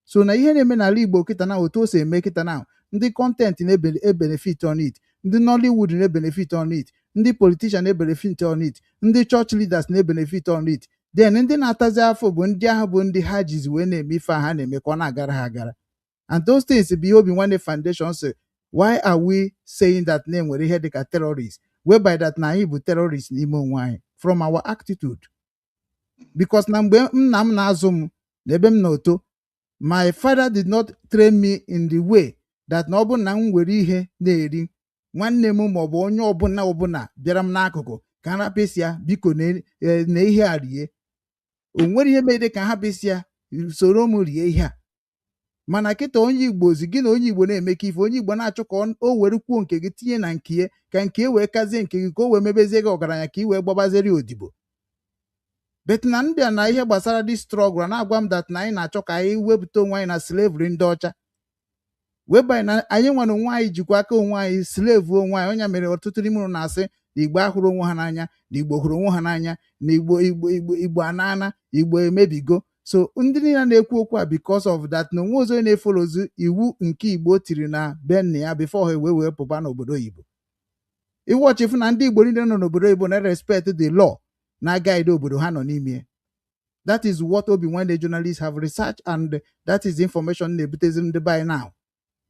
So na ihe na-eme n'ala Igbo kịta na otu o si eme kịta na ndị content na-ebenefit on it, ndị Nollywood na-ebenefit on it, ndị politician na-ebenefit on it, ndị church leaders na-ebenefit on it. Then ndị na-atazi afọ bụ ndị ahụ bụ ndị ha jizi wee na-eme ife a ha na-eme ka ọ na-agara ha agara. And those things bụ ihe Obi Nwanne Foundation sị, why are we saying that na enwere ihe dịka terrorist, whereby that na anyị bụ terrorist n'ime onwe anyị from our attitude? Because na mgbe nna m na-azụ m na ebe m na-oto, my father did not train me in the way that na ọ bụ na m were ihe na-eri nwanne m maọbụ onye ọbụla ọbụla bịara m n'akụkụ ka m rapụ isi ya, biko na ihe a rie. O nwere ihe mere ka m hapụ isi ya soro m rie ihe a. Mana kịta, onye Igbo zi gị na onye Igbo na-emekọ ife, onye Igbo na-achọ ka o were kwuo nke gị tinye na nke ya, ka nke e wee kazie nke gị, ka o wee mebezie gị ọgaranya, ka ị wee gbabaziere odibo. But na ndị a na ihe gbasara this struggle na-agwa m that na anyị na-achọ ka anyị wepụta onwe anyị na slavery ndị ọcha, whereby na anyị nwere onwe anyị jikwa aka onwe anyị slave onwe anyị. Onye mere ọtụtụ n'ime unu na-asị na Igbo ahụrụ onwe ha n'anya, na Igbo hụrụ onwe ha n'anya, na Igbo Igbo Igbo Igbo anana Igbo emebigo. So ndị niile na-ekwu okwu a, because of that na onwe ọzọ onye na-efollowzi iwu nke Igbo tiri na be nna ya before ha wee pụba n'obodo oyibo. Iwọchifu na ndị Igbo niile nọ n'obodo oyibo na respect the law na guide obodo ha nọ n'ime. That is what Obi Nwanne journalists have researched, and that is the information na-ebutezi ndị be anyị now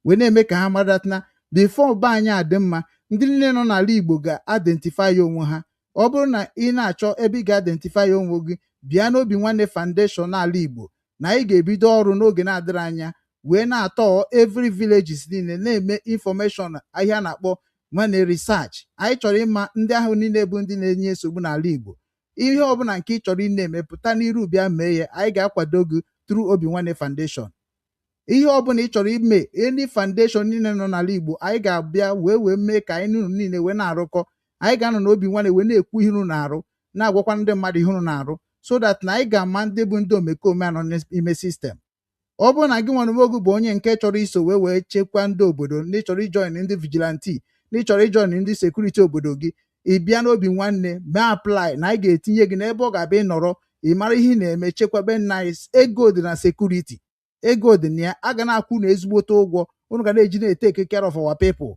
wee na-eme ka ha mara that na Before be anyị adị mma, ndị niile nọ n'ala Igbo ga-identify onwe ha. Ọ bụrụ na ị na-achọ ebe ị ga-identify onwe gị, bịa n'Obi Nwanne Foundation n'ala Igbo, na anyị ga-ebido ọrụ n'oge na-adịrị anya wee na-atọ every villages niile, na-eme information ahịa na-akpọ nwanne research. Anyị chọrọ ịma ndị ahụ niile bụ ndị na-enye nsogbu n'ala Igbo. Ihe ọbụla nke ị chọrọ ị na-eme, pụta n'iru bịa mee ya. Anyị ga-akwado gị through Obi Nwanne Foundation. Ihe ọbụla ị chọrọ ime, any foundation niile nọ n'ala Igbo, anyị ga-abịa wee mee ka anyị nunu niile wee na-arụkọ. Anyị ga-anọ n'Obi Nwanne wee na-ekwu ihe unu na-arụ, na-agwakwa ndị mmadụ ihe unu na-arụ, so that na anyị ga-ama ndị bụ ndị omekome anọ n'ime system. Ọ bụrụ na gị nwere onwe gị bụ onye nke chọrọ iso wee chekwaa ndị obodo, ndị chọrọ ijoin ndị vigilante, ndị chọrọ ijoin ndị security obodo gị, ị bịa n'Obi Nwanne mee apply, na anyị ga-etinye gị n'ebe ọ ga-abịa. Ịnọrọ, ị mara ihe ị na-eme, chekwaba nna anyị. Ego dị na security, ego dị na ya. A ga na-akwụ na ezigbote ụgwọ unu ga na-eji na-etake care of our people.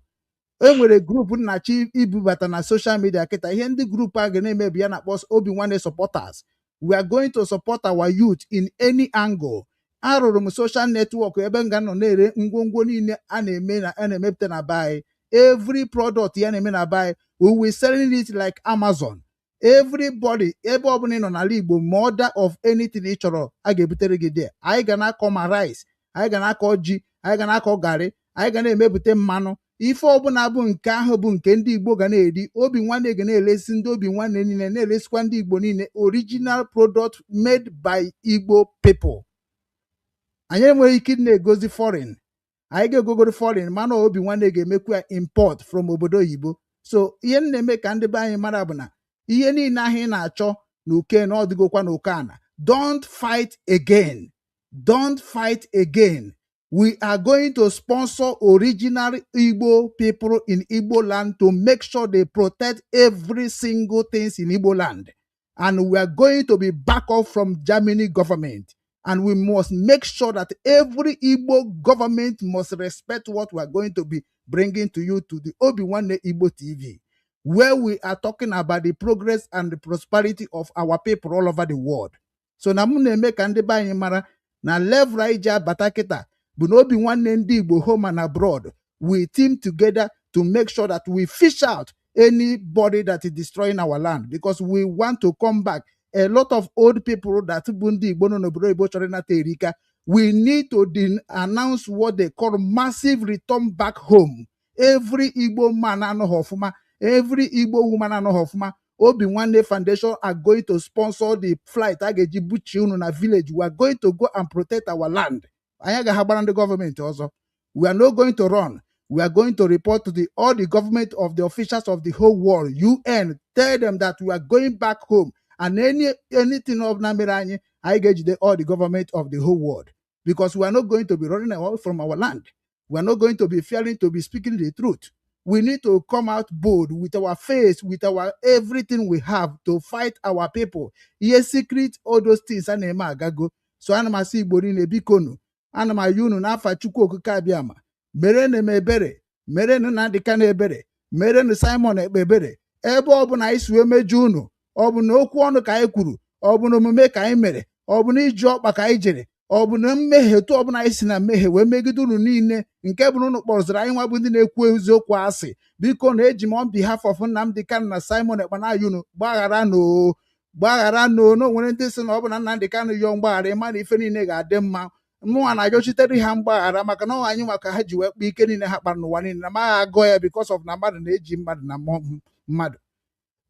E nwere group nnachi ibubata na social media kịta. Ihe ndị group a ga na-eme bụ ya na-akpọ Obi Nwanne supporters. We are going to support our youth in any angle. Arụrụ m social network ebe m ga-anọ na-ere ngwongwo niile a na-eme na a na-emepụta na be anyị. Every product ya na-eme na be anyị, we will selling it like Amazon. Everybody, ebe ọbụla ị nọ n'ala Igbo, ma order of anything ị chọrọ, a ga-ebutere gị there. Anyị ga na-akọ ma rice, anyị ga na-akọ ji, anyị ga na-akọ garị, anyị ga na-emepụta mmanụ. Ife ọbụla bụ nke ahụ bụ nke ndị Igbo ga na-eri, Obi Nwanne ga na-elesi ndị Obi Nwanne niile, na-elesikwa ndị Igbo niile original product made by Igbo people. Anyị enweghị ike ị na-egozi foreign. Anyị ga-egogoro foreign, mana Obi Nwanne ga-emekwa ya import from obodo oyibo. So ihe m na-eme ka ndị be anyị mara bụ na ihe niile ahụ ị na-achọ na uke na ọdịgokwa na oke ana. Don't fight again, don't fight again. We are going to sponsor original Igbo people in Igbo land to make sure they protect every single things in Igbo land, and we are going to be back off from Germany government, and we must make sure that every Igbo government must respect what we are going to be bringing to you, to the Obi-Wan Igbo TV, where we are talking about the progress and the prosperity of our people all over the world. So na m na-eme ka ndị be anyị mara na level anyị ji abata kịta bụ na Obi Nwanne ndị Igbo home and abroad, we team together to make sure that we fish out anybody that is destroying our land, because we want to come back. A lot of old people that bụ ndị Igbo nọ n'obodo oyibo chọrọ ịnata erika. We need to announce what they call massive return back home. Every Igbo man anọghị ọfụma, every Igbo woman anọghị ọfụma, Obi Nwanne Foundation are going to sponsor the flight a ga-eji buchie unu na village. We are going to go and protect our land. Anyị agaghị agbara ndị gọọmenti ọzọ. We are not going to run. We are going to report to the all the government of the officials of the whole world, UN, tell them that we are going back home, and anything ọbụla mere anyị, anyị ga-ejide all the government of the whole world, because we are not going to be running away from our land. We are not going to be fearing to be speaking the truth. We need to come out bold with our face, with our everything we have, to fight our people. Ihe secret, all those things a na-eme agago. So ana m asị Igbo niile, bikonu, ana m ayọ unu n'afa Chukwu Okike Abịama, merenụ m ebere, merenụ Nnamdi Kanu ebere, merenụ Simon Ekpa ebere. Ebe ọ bụla anyị si wee mejọ unu, ọ bụ na okwu ọnụ ka anyị kwuru, ọ bụ na omume ka anyị mere, ọ bụ na iji ọkpa ka anyị jere, ọ bụ na mmehie, otu ọbụla anyị si na mmehie wee megide unu niile, nke bụ na unu kpọrọziri anyị nwa bụ ndị na-ekwu eziokwu asị, biko na eji m on behalf of Nnamdi Kanu na Simon Ekpa na-ayọ unu, gbaghara no, gbaghara no. Na o nwere ndị sị na ọ bụ na Nnamdi Kanu yọọ mgbaghara, ịma na ife niile ga-adị mma. Mụnwa na-ayọchitere ha mgbaghara, maka na ọ anyị nwa ka ha ji wee kpaa ike niile ha kpara n'ụwa niile na maghị agụ ya, because of na mmadụ na-eji mmadụ na mmụọ mmadụ.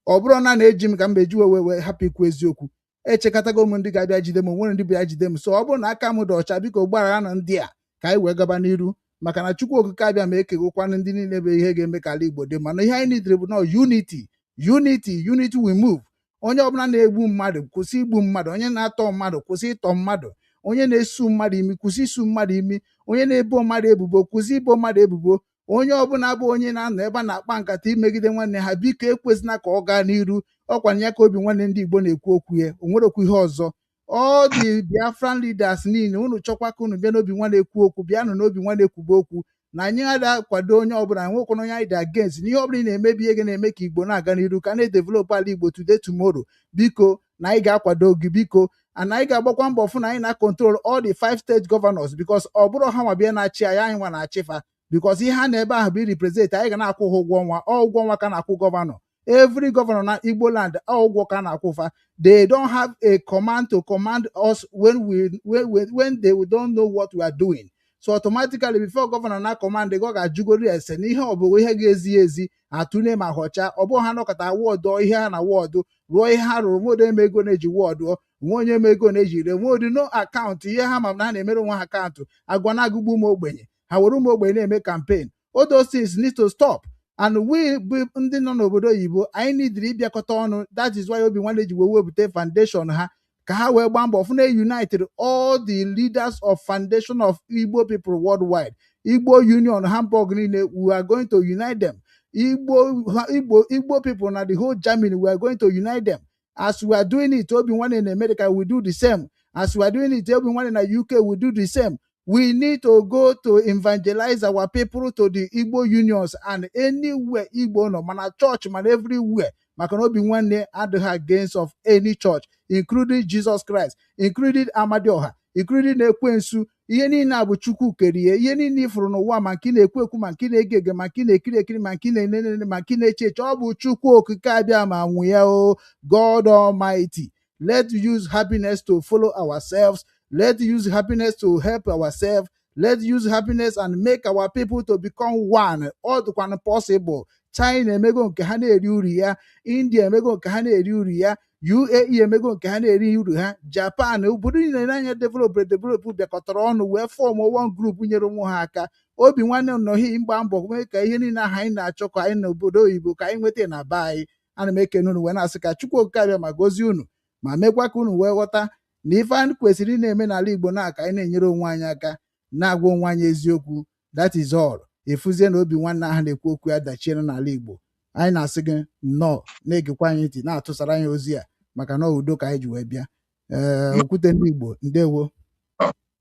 Ọ bụrụ na na-eji m ka m eji wee hapụ ikwu eziokwu, echekọtago m ndị ga-abịa jide m, nwere ndị bịa jide m. So ọ bụrụ na aka m dị ọcha, biko gbaghara na ndị a ka anyị wee gaba n'iru, maka na Chukwu Okike abịa ma ekegokwanụ ndị niile bụ ihe ga-eme ka ala Igbo dị. Mana ihe anyị nidiri bụ nọ unity, unity, unity. We move. Onye ọbụla na-egbu mmadụ, kwụsị igbu mmadụ. Onye na-atọ mmadụ, kwụsị ịtọ mmadụ. Onye na-esu mmadụ imi, kwụsị isu mmadụ imi. Onye na-ebo mmadụ ebubo, kwụsị ibo mmadụ ebubo. Onye ọbụla bụ onye na-anọ ebe a na-akpa nkata imegide nwanne ha, biko ekwesịna ka ọ gaa n'iru. Ọkwa ya ka Obi Nwanne ndị Igbo na-ekwu okwu ya. O nwerekwa ihe ọzọ. All the Biafran leaders niile, unu chọkwa ka unu bịa n'Obi Nwanne ekwu okwu, bịanụ n'Obi Nwanne ekwube okwu. Na anyị ada akwado onye ọbụla, nwekwana onye anyị dị against n'ihe ọbụla ị na-emebi ihe ga na-eme ka Igbo na-aga n'iru, ka na-edevelop ala Igbo today, tomorrow. Biko, na anyị ga-akwado gị, biko. And anyị ga-agbakwa mbọ fụ na anyị na-control all the five state governors, because ọ bụrụ ha nwa bịa na-achị anyị, anyị nwa na-achịfa. Because ihe ha na ebe ahụ bụ represent anyị, ga na-akwụ ha ụgwọ ọnwa. Ọ ụgwọ ọnwa ka na-akwụ governor, every governor na Igbo land, ọ ụgwọ ka na-akwụ fa. They don't have a command to command us when they don't know what we are doing. So automatically, before governor na command, ọ ga-ajụgori ese na ihe ọ bụ ihe ga-ezi ezi, atụle ma họcha. Ọ bụghị ha nọkọta wọdụ ihe ha na wọdụ rụọ ihe ha rụrụ. Nwodo eme ego na-eji wọdụ nwe onye eme ego na-eji re nweodu no account. Ihe ha ma na ha na-emere onwe ha account agwa na-agụgbu ụmụ ogbenye, ha were ụmụ ogbenye na-eme campaign. All those things need to stop, and we bụ ndị nọ n'obodo oyibo, anyị nidiri ịbịakọta ọnụ. That is why Obi Nwanne ji wee wepụta foundation ha, ka ha wee gbaa mbọ fụ na united all the leaders of foundation of Igbo people worldwide, Igbo Union Hamburg niile. We are going to unite them. Igbo people na the whole Germany, we are going to unite them. As we are doing it, Obi Nwanne in America we do the same. As we are doing it, Obi Nwanne na UK we do the same. We need to go to evangelize our people to the Igbo unions and anywhere Igbo nọ, mana church, mana everywhere, maka na Obi Nwanne adịghị against of any church, including Jesus Christ, including Amadioha, including Ekwensu. Ihe niile a bụ Chukwu kere ihe. Ihe niile ifuru n'ụwa, ma nke ị na-ekwu ekwu, ma nke ị na-ege ege, ma nke ị na-ekiri ekiri, ma nke ị na-enene, ma nke ị na-eche eche, ọ bụ Chukwu Okike abịa ma nwụ ya o. God Almighty, let use happiness to follow ourselves. Let use happiness to help ourselves. Let use happiness and make our people to become one. Ọ dịkwanụ possible. China emego nke ha na-eri uru ya, India emego nke ha na-eri uru ya, UAE emego nke ha na-eri uru ha, Japan, obodo niile n'anya develop develop bịakọtara ọnụ wee form one group nyere onwe ha aka. Obi Nwanne nọghị mgba mbọ mee ka ihe niile ahụ anyị na-achọ ka anyị n'obodo oyibo ka anyị nweta na be anyị. Ana m ekene unu wee na-asị ka Chukwu Okike abịa ma gozie unu, ma mekwa ka unu wee ghọta na ife anyị kwesịrị ị na-eme n'ala Igbo na ka anyị na-enyere onwe anyị aka, na-agwa onwe anyị eziokwu. That is all. Efuzie na Obi Nwanne ahụ na-ekwu okwu ya dachiere n'ala Igbo. Anyị na-asị gị nnọọ, na-egekwa anyị ntị, na-atụsara anyị ozi a, maka na udo ka anyị ji wee bịa. Ee, okwute ndị Igbo, ndewo.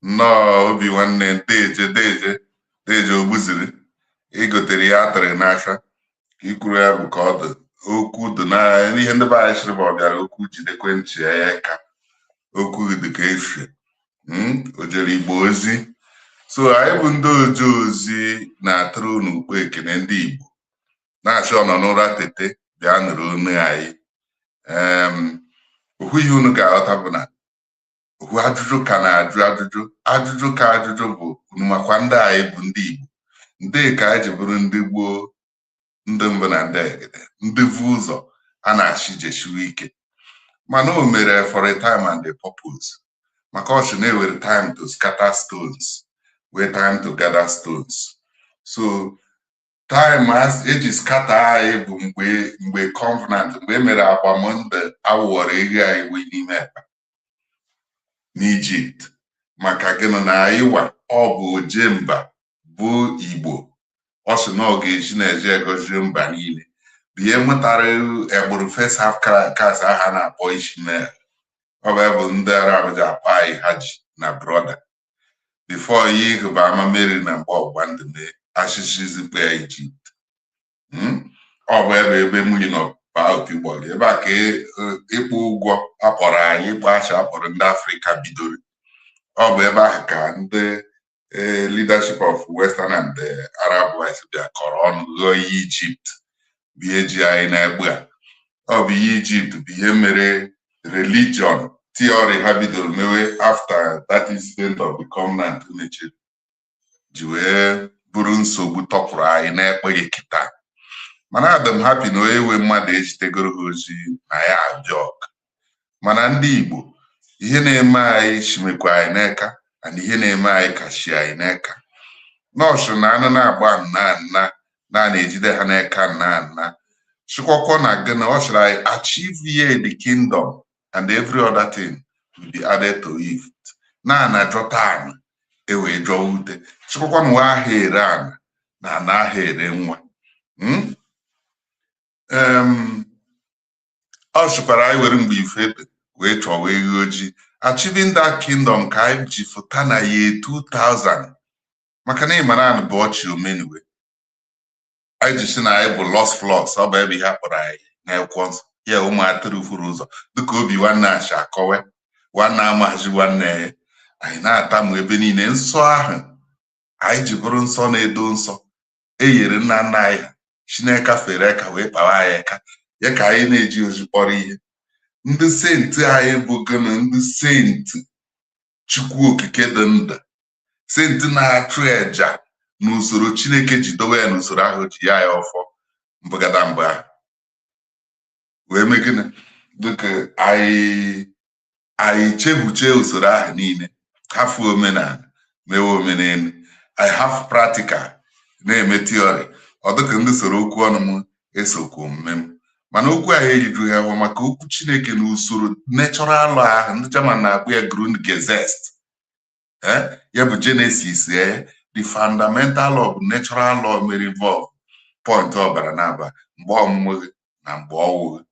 Nnọọ, Obi Nwanne. Deje, deje, deje ogbuziri igotere ya atịrị n'aka ka ikwuru ya bụ ka ọ dị. Okwu dị na ihe ndị be anyị sịrị ma ọ bịara okwu jidekwe ntị ya ka okwu dị ka efie. O jere Igbo ozi, so anyị bụ ndị oje ozi na-atụrụ unu ukpo ekene. Ndị Igbo na-achọ ọnọ n'ụra tete, bịa nụrụ onu anyị. Okwu ihe unu ga-aghọta bụ na okwu ajụjụ ka na-ajụ ajụjụ, ajụjụ ka ajụjụ bụ unu makwa ndị anyị bụ ndị Igbo, ndị ka anyị ji bụrụ ndị gboo, ndị mbụ na ndị egede, ndị vu ụzọ a na-achị jesiwe ike. Mana o mere for a time and a purpose, maka ọ sị na-ewere time to scatter stones, wee time to gather stones. So time eji scatter anyị bụ mgbe covenant, mgbe e mere agbamndụ awụghọrọ ego anyị wee n'ime ekpa n'Ijipt. Maka gịnị na anyị wa ọ bụ ojemba bụ Igbo, ọ sị na ọ ga-eji na-eje egozie mba niile, bụ ihe mụtara egburu first half caste ahụ a na-akpọ Ishmael. Ọ bụ ebe ndị Arab ji akpọ anyị Haji na brother before ihe ịhụba ama Mary na mgbe ọgbụgba ndụ mee achịchị zikpe ya Ijipt. Ọ bụ ebe nwunye nọ baa opi gbọrọ ebe a ka ịkpụ ụgwọ akpọrọ anyị, ịkpọ asha akpọrọ ndị Afrịka bidoro. Ọ bụ ebe ahụ ka ndị leadership of Western and Arab West bịa kọrọ ọnụ ghọọ ihe Ijipt bụ ihe ji anyị na-egbu a. Ọ bụ ihe Ijipt bụ ihe mere religion theory ha bidoro mewe after that incident of the covenant mechiri ji wee bụrụ nsogbu tọpụrụ anyị na-ekpeghị kịta. Mana adị m happy na onye nwe mmadụ ejitegoro ha ozi na ya abịa ọgụ. Mana ndị Igbo, ihe na-eme anyị shimekwa anyị n'aka, and ihe na-eme anyị kachi anyị n'aka. Nọọsụ na anụ na-agba nna nna na na-ejide ha n'aka nna nna chikwakọ na gịnị. Ọ sịrị anyị, "Achieve ye the kingdom and every other thing will be added to it." Na na jọta ana ewee jọọ ute chikwakwa na nwa ahụ ere ana na ana ahụ ere nwa. Ọ sịkwara anyị were mgbe ife dị wee chọwa ehi ojii. Achieving that kingdom ka anyị ji fụta na year 2000, maka na ịmara anụ bụ ọchị omeniwe anyị ji si na anyị bụ lost flocks. Ọ bụ ebe ihe a kpọrọ anyị n'akwụkwọ nsọ ya, ụmụ atụrụ furu ụzọ, dịka Obi Nwanne achi akọwe nwanne amazi nwanne ya. Anyị na-atamu ebe niile nsọ ahụ. Anyị ji bụrụ nsọ na-edo nsọ eyere nna nna anyị ha. Chineke fere aka wee kpawa anyị aka ya ka anyị na-eji ozi kpọrọ ihe. Ndị saint anyị bụ gịnị? Ndị saint Chukwu Okike dị ndụ, saint na-achụ eja n'usoro Chineke ji dowe ya, n'usoro ahụ ji ya ya ọfọ mbụgada mbụ ahụ wee mee gịnị? Dịka anyị chebuche usoro ahụ niile, hafu omenala, mewe omenelu anyị, hafu practical, na-eme theory. Ọ dịka ndị soro okwu ọnụ m esokwu omume m, mana okwu ahụ erijughị ahụ, maka okwu Chineke na usoro natural law ahụ ndị German na-akpọ ya Grundgesetz, ya bụ Genesis, the fundamental law bụ natural law mere involve point ọbara na-aba mgbe ọmụmụ gị na mgbe ọnwụ gị.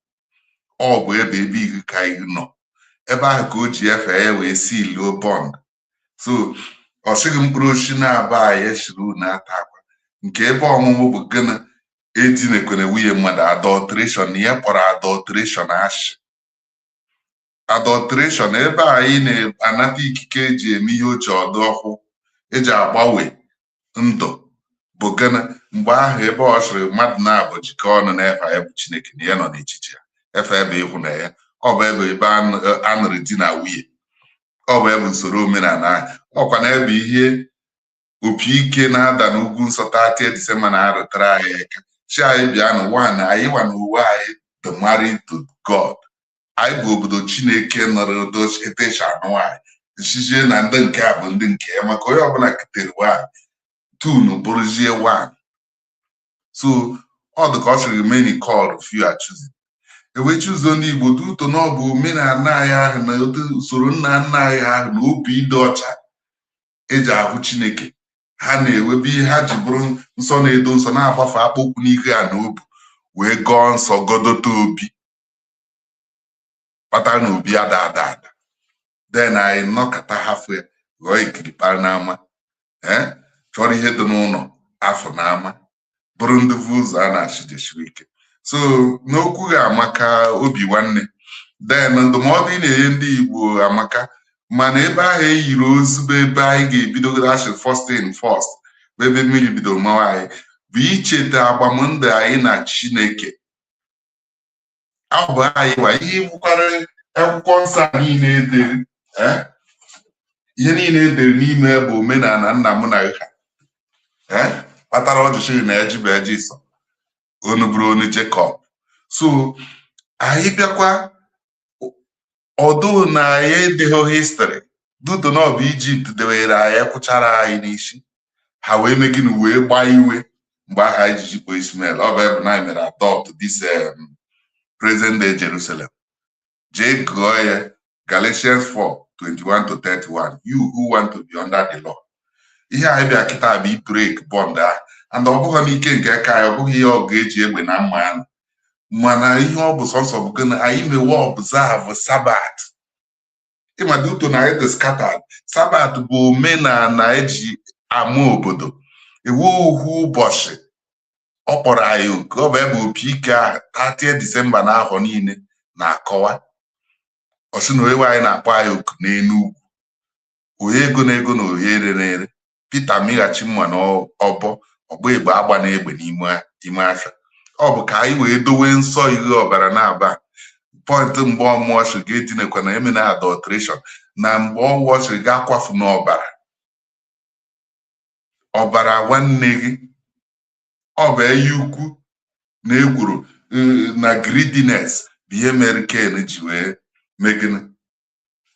Ọ bụ ebe ihu ka ihu nọ ebe ahụ ka o ji efe ya wee siluo bond. So ọ sịghị mkpụrụ osisi na-aba anyị eshiri unu ata akwa nke ebe ọmụmụ bụ gịnị? Edinekwana nwunye mmadụ, adulteration. Na ya kpọrọ adulteration ashị, adulteration. Ebe anyị na-anata ikike eji eme ihe ochie ọdụ ọhụụ eji agbanwe ndụ bụ gịnị? Mgbe ahụ ebe ọ sịrị mmadụ na-abụ jikọ ọnụ na-efe ya bụ Chineke na ya nọ n'etiti ya, efe ebe ịhụnanya. Ọ bụ ebe anụrụ di na nwunye. Ọ bụ ebe usoro omenala ahụ. Ọkwa na ebe ihe opi ike na-ada n'ugwu nsọ 30 Disemba na-arụtara anyị aka chi anyị bịa n'ụwa na anyị nwa na uwe anyị the married to God. Anyị bụ obodo Chineke nọrọ etesha nwaanyị nchichie na ndị nke a bụ ndị nke ya, maka onye ọbụla ketere nwaanyị tunu bụrụzie one. So ọ dị ka ọ sịrị, "Many called, few are chosen." Ewee chuzo ndị Igbo duto na ọ bụ omenala anyị ahụ na usoro nna nna anyị ahụ na obi ịdị ọcha eji ahụ Chineke ha na-ewebe ihe ha ji bụrụ nsọ na-edo nsọ, na-agbafe akpụkpụ n'ihu ya na obu wee gọọ nsọ, gọdote obi kpatara na obi ada ada ada. Then anyị nọkọta hafụ ya, ghọọ ikirikpara n'ama, ee, chọrọ ihe dị n'ụlọ afọ n'ama, bụrụ ndị bụ ụzọ a na-achịjesiwe ike. So n'okwu gị amaka, obi nwanne. Then ndụmọdụ ị na-enye ndị Igbo amaka, mana ebe ahụ eyiri ozu bụ ebe anyị ga-ebido achị. First thing first, bụ ebe mmiri bidoro mawa anyị, bụ icheta agbamndụ anyị na Chineke. Ọ bụ anyị wa ihe bụkwara akwụkwọ nsọ a niile edere, ihe niile edere n'ime bụ omenala nna m na ha kpatara ọjụchiri na eji bụ eji sọ onu bụrụ onu Jekọb. So anyị bịakwa ọdụ na anyị edeghị history duto na ọ bụ Ijipt dewere anyị, kwụchara anyị n'isi ha wee mee gịnị? Wee gbaa iwe mgbe aha anyị ji jikpo Ismael. Ọ bụ ebe na anyị mere adopt this present day Jerusalem. Jee gụọ ya, Galatians 4 21 to 31, "You who want to be under the law." Ihe anyị bịa kịta bụ break bond ahụ, and ọ bụghị n'ike nke aka anyị, ọ bụghị ihe ọ ga-eji egbe na mma anụ, mana ihe ọ bụ sọsọ bụ gịnị? Anyị mewe observe Sabbath. Ịmado uto na anyị dị scattered. Sabbath bụ omenala eji ama obodo ewu ohu ụbọchị ọ kpọrọ anyị oku. Ọ bụ ebe opi ike ahụ 30 Disemba na ahọ niile na-akọwa. Ọ sị na onye anyị na-akpọ anyị oku n'elu ugwu, onye ego na ego na onye ere na ere. Pita mịghachi mma na ọbọ ọgba egbe agba na egbe n'ime ime afịa. Ọ bụ ka anyị wee dowe nsọ ihe ọbara na-aba point mgbe ọmụọ sị ga-etinekwa na emena adulteration, na mgbe ọwụọ sịrị ga akwafu n'ọbara ọbara nwanne gị. Ọ bụ eyi ukwu na ekwuru na greediness bụ ihe mere Ken ji wee mee gịnị?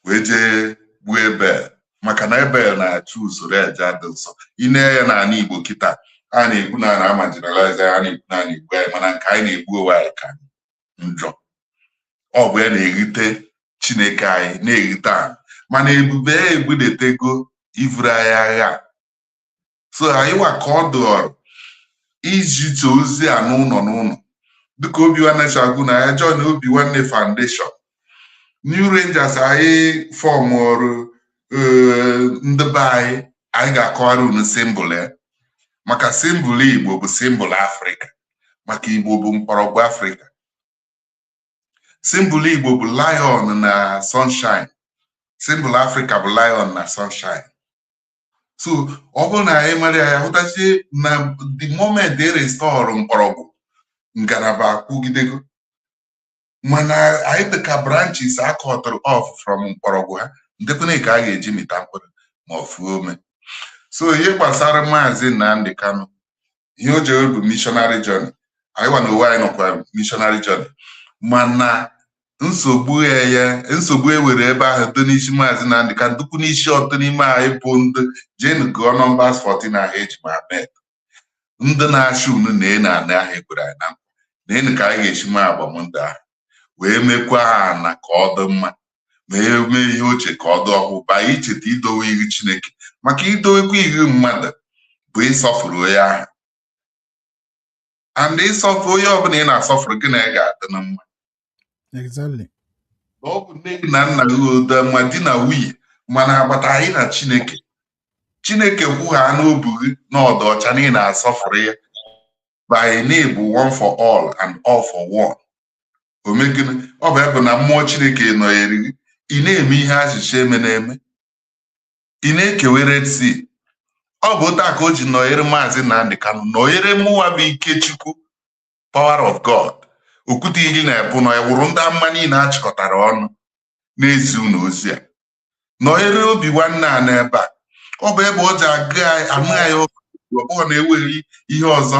Wee jee gbuo Ebel, maka na Ebel na-achụ usoro eja dị nsọ. Ine ya n'ala Igbo kịta, a na-ekwu na a marginalize ya, a na-ekwu na a na-egbu anyị, mana nke anyị na-egbu onwe anyị ka njọ. Ọ bụ ya na-erite Chineke anyị na-erite anyị, mana ebube ya egbudetego ivuru anyị agha. So anyị wa ka ọ dụọrọ izite ozi a n'ụlọ n'ụlọ, dịka Obi Nwanne Chagwu na ya join Obi Nwanne Foundation, New Rangers. Anyị form ọrụ ndị be anyị. Anyị ga-akọwara unu symbol ya, maka symbol Igbo bụ symbol Afrịka, maka Igbo bụ mkpọrọgwụ Afrịka. Symbol Igbo bụ lion na sunshine, symbol Afrịka bụ lion na sunshine. So ọ bụrụ na anyị mara ya, hụtazie na the moment e restore mkpọrọgwụ, ngalaba akwụgidego. Mana anyị dị ka branches a cutụrụ off from mkpọrọgwụ ha, ndekwana ka a ga-eji mịta mkpụrụ ma ọ fuo ome. So ihe gbasara Maazị Nnamdi Kanu, ihe o jere bụ missionary journey. Anyị nwa na onwe anyị nọkwa missionary journey, mana nsogbu ya, nsogbu e were ebe ahụ dị n'isi Maazị Nnamdi Kanu, dukwu n'isi ọtụtụ n'ime anyị bụ ndị jenu gụọ Numbers 14 ahụ eji ma met ndị na-achị unu na enu ana ahụ ekwere anyị na nkwa na enu ka anyị ga-esi mee agbamndụ ahụ wee mekwa ana ka ọ dị mma, ma mee ihe ochie ka ọ dị ọhụụ, baa icheta idowe ihu Chineke, maka idowekwa ihu mmadụ bụ ịsọfụrụ onye ahụ, and ịsọfụ onye ọbụla ị na-asọfụrụ gị na ya ga-adị na mma. Na ọ bụ nne gị na nna gị odo ma di na nwunye, mana agbata anyị na Chineke, Chineke kwugha n'obu gị na ọdụ ọcha na ị na-asọfụrụ ya by na-ebu one for all and all for one. Omegịnị ọ bụ ebe na mmụọ Chineke nọnyere gị, ị na-eme ihe achịcha eme na-eme, ị na-ekewe Red Sea. Ọ bụ otu a ka o ji nọnyere Maazị Nnamdi Kanu, nọnyere mụnwa bụ Ikechukwu, power of God, okwute iri na ebu nọ ya wụrụ ndị amma niile a chịkọtara ọnụ na-ezi unu ozi a, nọnyere obi nwanne a n'ebe a. Ọ bụ ebe o ji agụ anyị anụ anyị ọ bụghị na enweghị ihe ọzọ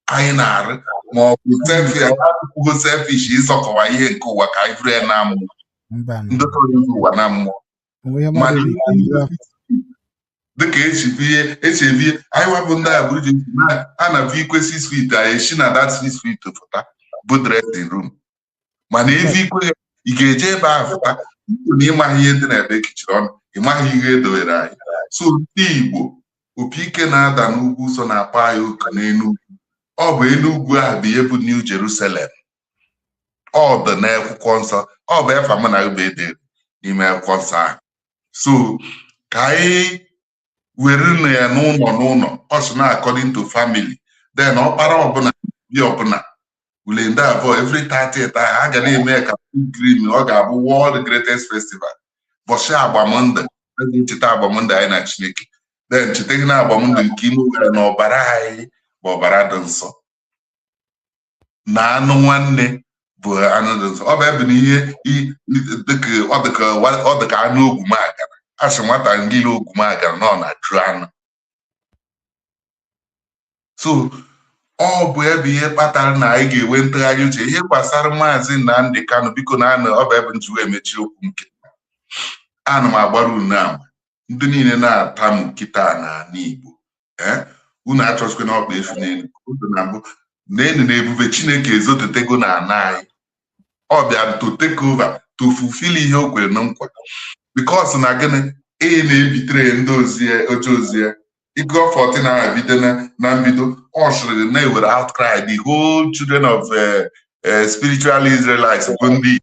anyị na-arụ ma ọ bụ selfish, selfish ịzọkọwa ihe nke ụwa ka anyị bụrụ ya na mmụọ. Mba. Ndị tọrọ ihe ụwa na mmụọ. Onwe ihe mana mmadụ ri dịka esi bie esi ebie anyị wapụ ndị a bụrụ ji a na bụ ikwe 6 feet, anyị esi na that 6 feet pụta bụ dressing room, mana evi ikwe ị ga-eje ebe ahụ pụta na ịmaghị ihe dị n'ebe ekechiri ọnụ, ịmaghị ihe edowere anyị. So ndị Igbo, opi ike na-ada n'ugwu so na-akpọ anyị oku n'Enugwu. Ọ bụ Enugwu ahụ bụ ihe bụ New Jerusalem. Ọ dị n'akwụkwọ nsọ, ọ bụ efa mụ na gị bụ edere n'ime akwụkwọ nsọ ahụ. So ka anyị were na ya n'ụlọ n'ụlọ, ọ sị na according to family, then ọkpara ọbụla bi ọbụla ule ndị abụọ every 30th ahụ a ga na-eme ya ka pilgrim. Ọ ga-abụ world greatest festival, bọchị agbamndụ a ga-echeta agbamndụ anyị na Chineke, then cheta gị na agbamndụ nke ime were na ọbara anyị bụ ọbara dị nsọ, na anụ nwanne bụ anụ dị nsọ. Ọ bụ ebe na ihe ọ dịka anụ ogwumagana, a sị nwata ngili ogwumagana na ọ na-ajụ anụ. So ọ bụ ebe ihe kpatara na anyị ga-enwe ntụgharị uche ihe gbasara Maazị Nnamdi Kanu. Biko, na anụ ọ bụ ebe njiwe emechi okwu nke ana m agbara unu ama, ndị niile na-atamu kịta n'ala Igbo, ee, unu achọchikwa na ọkpa efu n'elu unu na mbụ n'elu na ebube Chineke ezotetego na ana anyị. Ọ bịa to take over, to fulfill ihe o kwere na nkwa, because na gịnị ị na-ebitere ndị ozie oche ozie ịgụọ 14 ahụ bido na mbido, ọ sịrị na-ewere outcry, the whole children of spiritual Israelites bụ ndị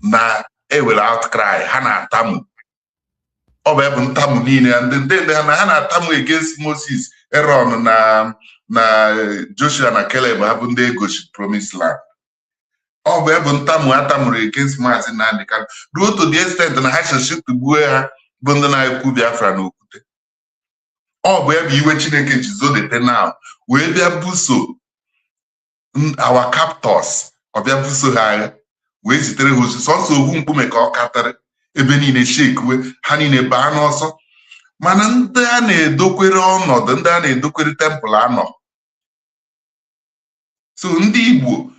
na-ewere outcry ha na-atamu. Ọ bụ ebe ntamu niile ndị ha na ha na-atamu against Moses, Aaron na Joshua na Caleb, ha bụ ndị egochi promised land. Ọ bụ ebe ntamu ha tamuru against Maazị Nnamdi Kanu ruo to the extent na ha chechi tugbuo ha, bụ ndị na-ekwu Biafra na okwute. Ọ bụ ebe iwe Chineke ji zodete now wee bịa buso our captors, ọ bịa buso ha agha wee zitere ha ozi. Sọsọ owu mkpume ka ọ katara ebe niile shekuwe ha niile baa n'ọsọ. Mana ndị a na-edokwere ọnọdụ, ndị a na-edokwere temple anọ. So ndị Igbo,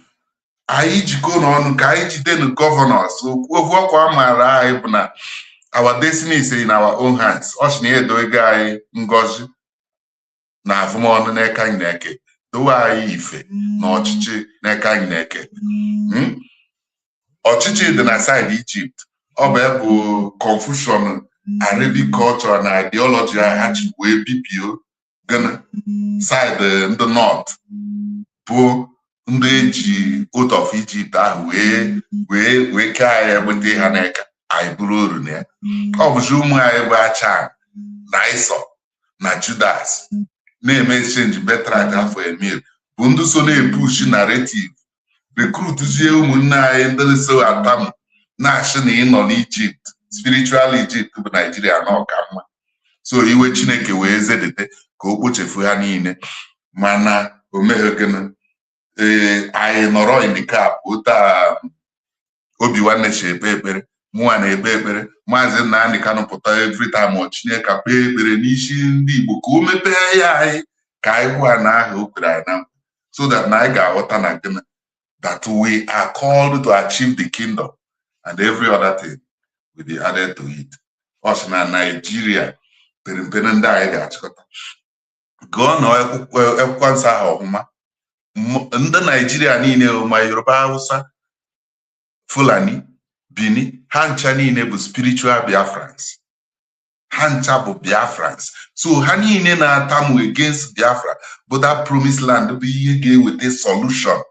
anyị jikọ n'ọnụ ka anyị jidenu governors. Okwu ọkwa maara anyị bụ na our destiny is in our own hands. Ọ sị na ya edoego anyị ngọzi na avụmọnụ n'aka anyị na-eke, dowe anyị ife na ọchịchị n'aka anyị na-eke. Ọchịchị dị na side Egypt. Ọ bụ bụ confusion Arabic culture na ideology ha ji wee bibio Ghana side ndị North, bụ ndị eji out of Egypt ahụ wee kee anyị, nweta ha n'aka anyị bụrụ oru na ya. Ọ bụzi ụmụ anyị bụ Achan na Ịsọ na Judas na-eme exchange birthright afọ emil, bụ ndị so na-epush narrative, recruitzie ụmụnne anyị ndị so atamu na-achị na ịnọ n'Egypt, spiritual Egypt bụ Naijiria, na ọka mma. So iwe Chineke wee zedete ka o kpochefu ha niile, mana o meghe gịnị? Ee, anyị nọrọ in the cap otu a. Obi nwanne si ekpe ekpere, mụnwa na-ekpe ekpere, Maazị Nnamdi Kanu pụta every time ọ Chineke kpee ekpere n'isi ndị Igbo ka o mepee ya anyị, ka anyị hụ na aha o kwere anyị na nkwa, so that na anyị ga-aghọta na gịnị, that we are called to achieve the kingdom and every other thing will be added to it. Ọ sị na Naijiria pere mpe ndị anyị ga-achịkọta. Gụọ na akwụkwọ nsọ ahụ ọfụma. Ndị Naijiria niile, ma Yoruba, Hausa, Fulani, Bini, ha ncha niile bụ spiritual Biafrans. Ha ncha bụ Biafrans. So ha niile na-atamu against Biafra bụ that promised land, bụ ihe ga-eweta solution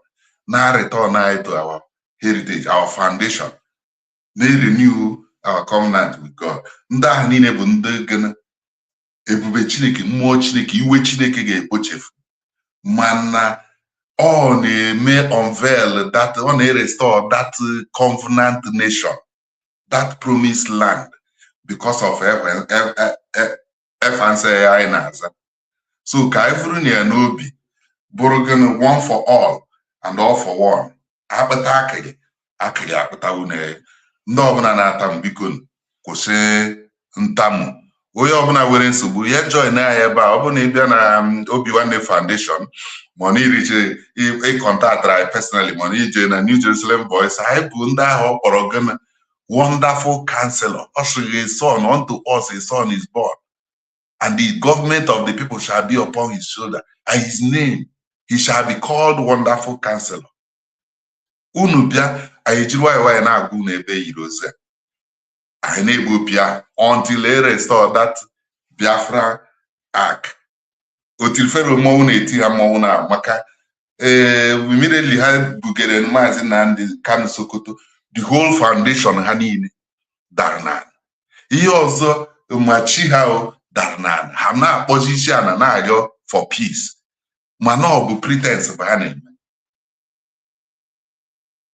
na return anyị to our heritage, our foundation, na-renew our covenant with God. Ndị ahụ niile bụ ndị gịnị? Ebube Chineke, mmụọ Chineke, iwe Chineke ga-ekpochefu, mana ọ na-eme unveil that, ọ na-restore that covenant nation, that promised land, because of efanse anyị na-aza. So ka anyị bụrụ na ya n'obi bụrụ gịnị? One for all and all for one. Akpịta akịrị akịrị akpịtawu na ndị ọbụla na-ata m, biko kwụsị ntamu. Onye ọbụla nwere nsogbu ya join anyị ebe a. Ọ bụrụ na ị bịa na Obi Nwanne Foundation, ma ọ na iriche ịcontactara anyị personally, ma ọ na ije na New Jerusalem Voice, anyị bụ ndị ahụ ọ kpọrọ gịnị? Wonderful Counselor. Ọ sịrị, "A son unto us, a son is born, and the government of the people shall be upon his shoulder, and his name, he shall be called Wonderful Counselor." Unu bịa, anyị ejiri nwayọ nwayọ na-agwa unu ebe yiri ozi a. Anyị na-egbu opi ahụ until e restore that Biafra ark. Otilfero mmọnwụ na-eti ha mmọnwụ na maka ee, immediately ha bugere Maazị Nnamdi Kanu Sokoto, the whole foundation ha niile dara n'ala. Ihe ọzọ ma chi ha o dara n'ala. Ha na-akpọzi isi ala na-arịọ for peace, mana ọ bụ pretense bụ ha na-eme.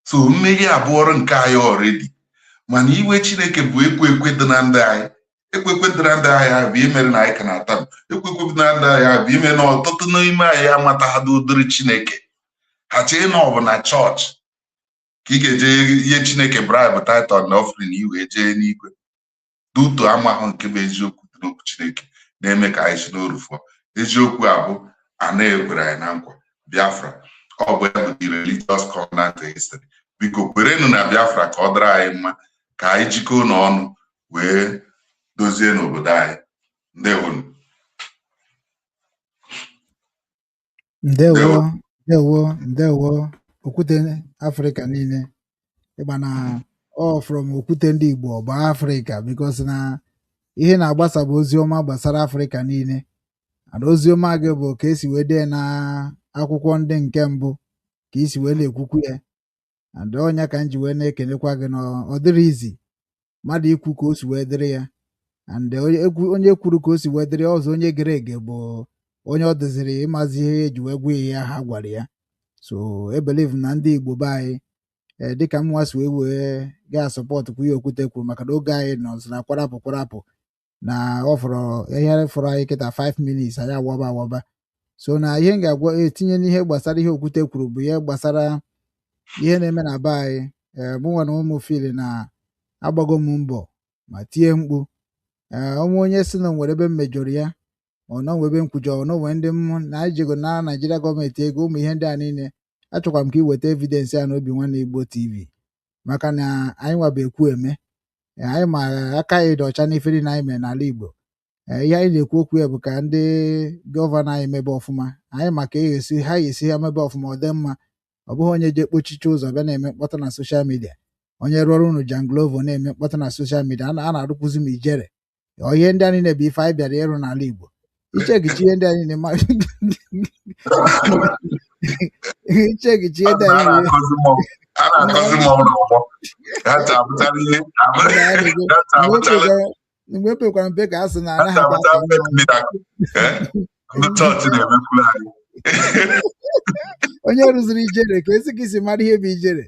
So mmeri abụọrọ nke anyị already, mana iwe Chineke bụ ekwe ekwe dị na ndị anyị. Ekwe ekwe dị na ndị anyị ahụ bụ imere na anyị ka na-ata. Ekwe ekwe dị na ndị anyị ahụ bụ ime na ọtụtụ n'ime anyị amataghadị ụdịrị Chineke. Ha chee na ọ bụ na chọọchị ka ị ga-eje ihe Chineke, bribe, tithe na offering, iwee jee n'igwe. Duto amahụ nke bụ eziokwu dị n'okwu Chineke na-eme ka anyị si n'oru fụọ. Eziokwu a bụ ana ekwere anyị na nkwa Biafra. Ọ bụ ya bụ the religious covenant history. Biko kwerenụ na Biafra ka ọ dịrị anyị mma, ka anyị jikọọ n'ọnụ wee dozie n'obodo anyị. Ndewonu. Ndewo, ndewo, ndewo. Okwute Afrịka niile, ịgba na all from okwute ndị Igbo bụ Afrịka, because na ihe na-agbasa bụ ozi ọma gbasara Afrịka niile, and ozi ọma gị bụ ka esi wee dee na akwụkwọ ndị nke mbụ ka isi wee na-ekwukwu ya, and ọnya ka m ji wee na-ekenekwa gị na ọ dịrị izi mmadụ ikwu ka o si wee dịrị ya, and onye kwuru ka o si wee dịrị ya ọzọ, onye gere ege bụ onye ọ dịziri ịmazi ihe eji wee gwa ya ha gwara ya. So I believe na ndị Igbo be anyị, ee, dịka m nwa si wee gaa supportkwa ihe okwute kwuru, maka na oge anyị nọzi na kwarapụ kwarapụ na ọ fọrọ ihe fọrọ anyị kịta 5 minutes, anyị awaba awaba. So na ihe m ga-agwa etinye n'ihe gbasara ihe okwute kwuru bụ ihe gbasara ihe na-eme na be anyị. Ee, mụnwa na ụmụ fili na agbago m mbọ ma tie mkpu. Ee, ọnwa onye si na o nwere ebe m mejọrọ ya, ọ na onwe ebe m kwujọrọ, na onwe ndị m na anyị jego na Naijiria gọọmenti ego, ụmụ ihe ndị a niile, achọkwa m ka ị weta evidence ya na Obi Nwanne Igbo TV, maka na anyị nwabụ ekwu eme. Ee, anyị ma aka anyị dị ọcha n'ife niile anyị mere n'ala Igbo. Ee, ihe anyị na-ekwu okwu ya bụ ka ndị governor anyị mebe ọfụma. Anyị maka esi ha ga-esi ha mebe ọfụma, ọ dị mma. Ọ bụghị onye je kpochiche ụzọ bịa na-eme mkpọtụ na social media, onye rụọrọ unu janglovo na-eme mkpọtụ na social media, a na-arụkwụzi m ijere. Ọ ihe ndị a niile bụ ife anyị bịara ịrụ n'ala Igbo. Ichekichi ihe ndị a niile ichekichi ihe ndị a A niile na-akọzi mmọnwụ, a na-akọzi mmọnwụ n'ọgbọ. Ha ji abụchara ihe Mgbe a na-ego- ha ji mgbe abụchara mgbe e pekwara mpe ka a sị na ha ji anaghị akwa abụchara aka fake mmanwụ. miracle. Eh? Ndị chọọchị na-emekwuru anyị. Onye rụziri ijere ka esi ka isi mara ihe bụ ijere,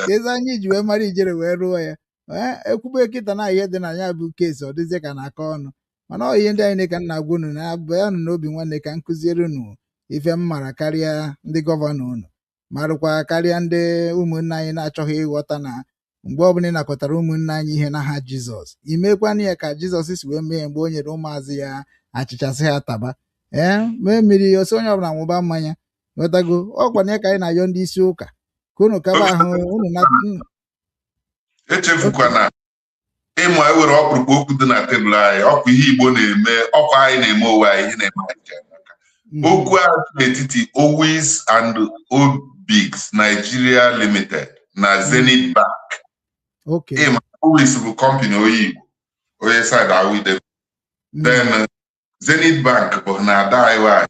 ka ezi anya iji wee mara ijere wee rụọ ya. Ee, ekwube kịta na ihe dị na ya bụ kesi, ọ dịzie ka na-akọ ọnụ. Mana ọ ihe ndị anyị ka m na-agwa unu na abịa unu n'obi nwanne, ka m kụziere unu ife m mara karịa ndị governor unu marụkwa, karịa ndị ụmụnne anyị na-achọghị ịghọta na mgbe ọbụla ị nakọtara ụmụnne anyị ihe n'aha Jizọs, imekwana ya ka Jizọs si wee mee mgbe o nyere ụmụazị ya achịcha sị ha taba, ee, mee mmiri osi onye ọbụla nwụba mmanya. Ghọtago? Ọkwa na ya ka anyị na-ayọ ndị isi ụka ka unu kaba ahụ unu na Echefukwana ịma ewere ọkpụrụkpụ okwu dị na tebụl anyị. Ọkwa ihe Igbo na-eme, ọkwa anyị na-eme onwe anyị ihe na-eme anyị ji aka. Okwu ahụ dị n'etiti Owis and Obix Nigeria Limited na Zenith Bank. Ịma Owis bụ company onye Igbo, onye side Awide. Then Zenith Bank bụ na ada anyị nwanyị,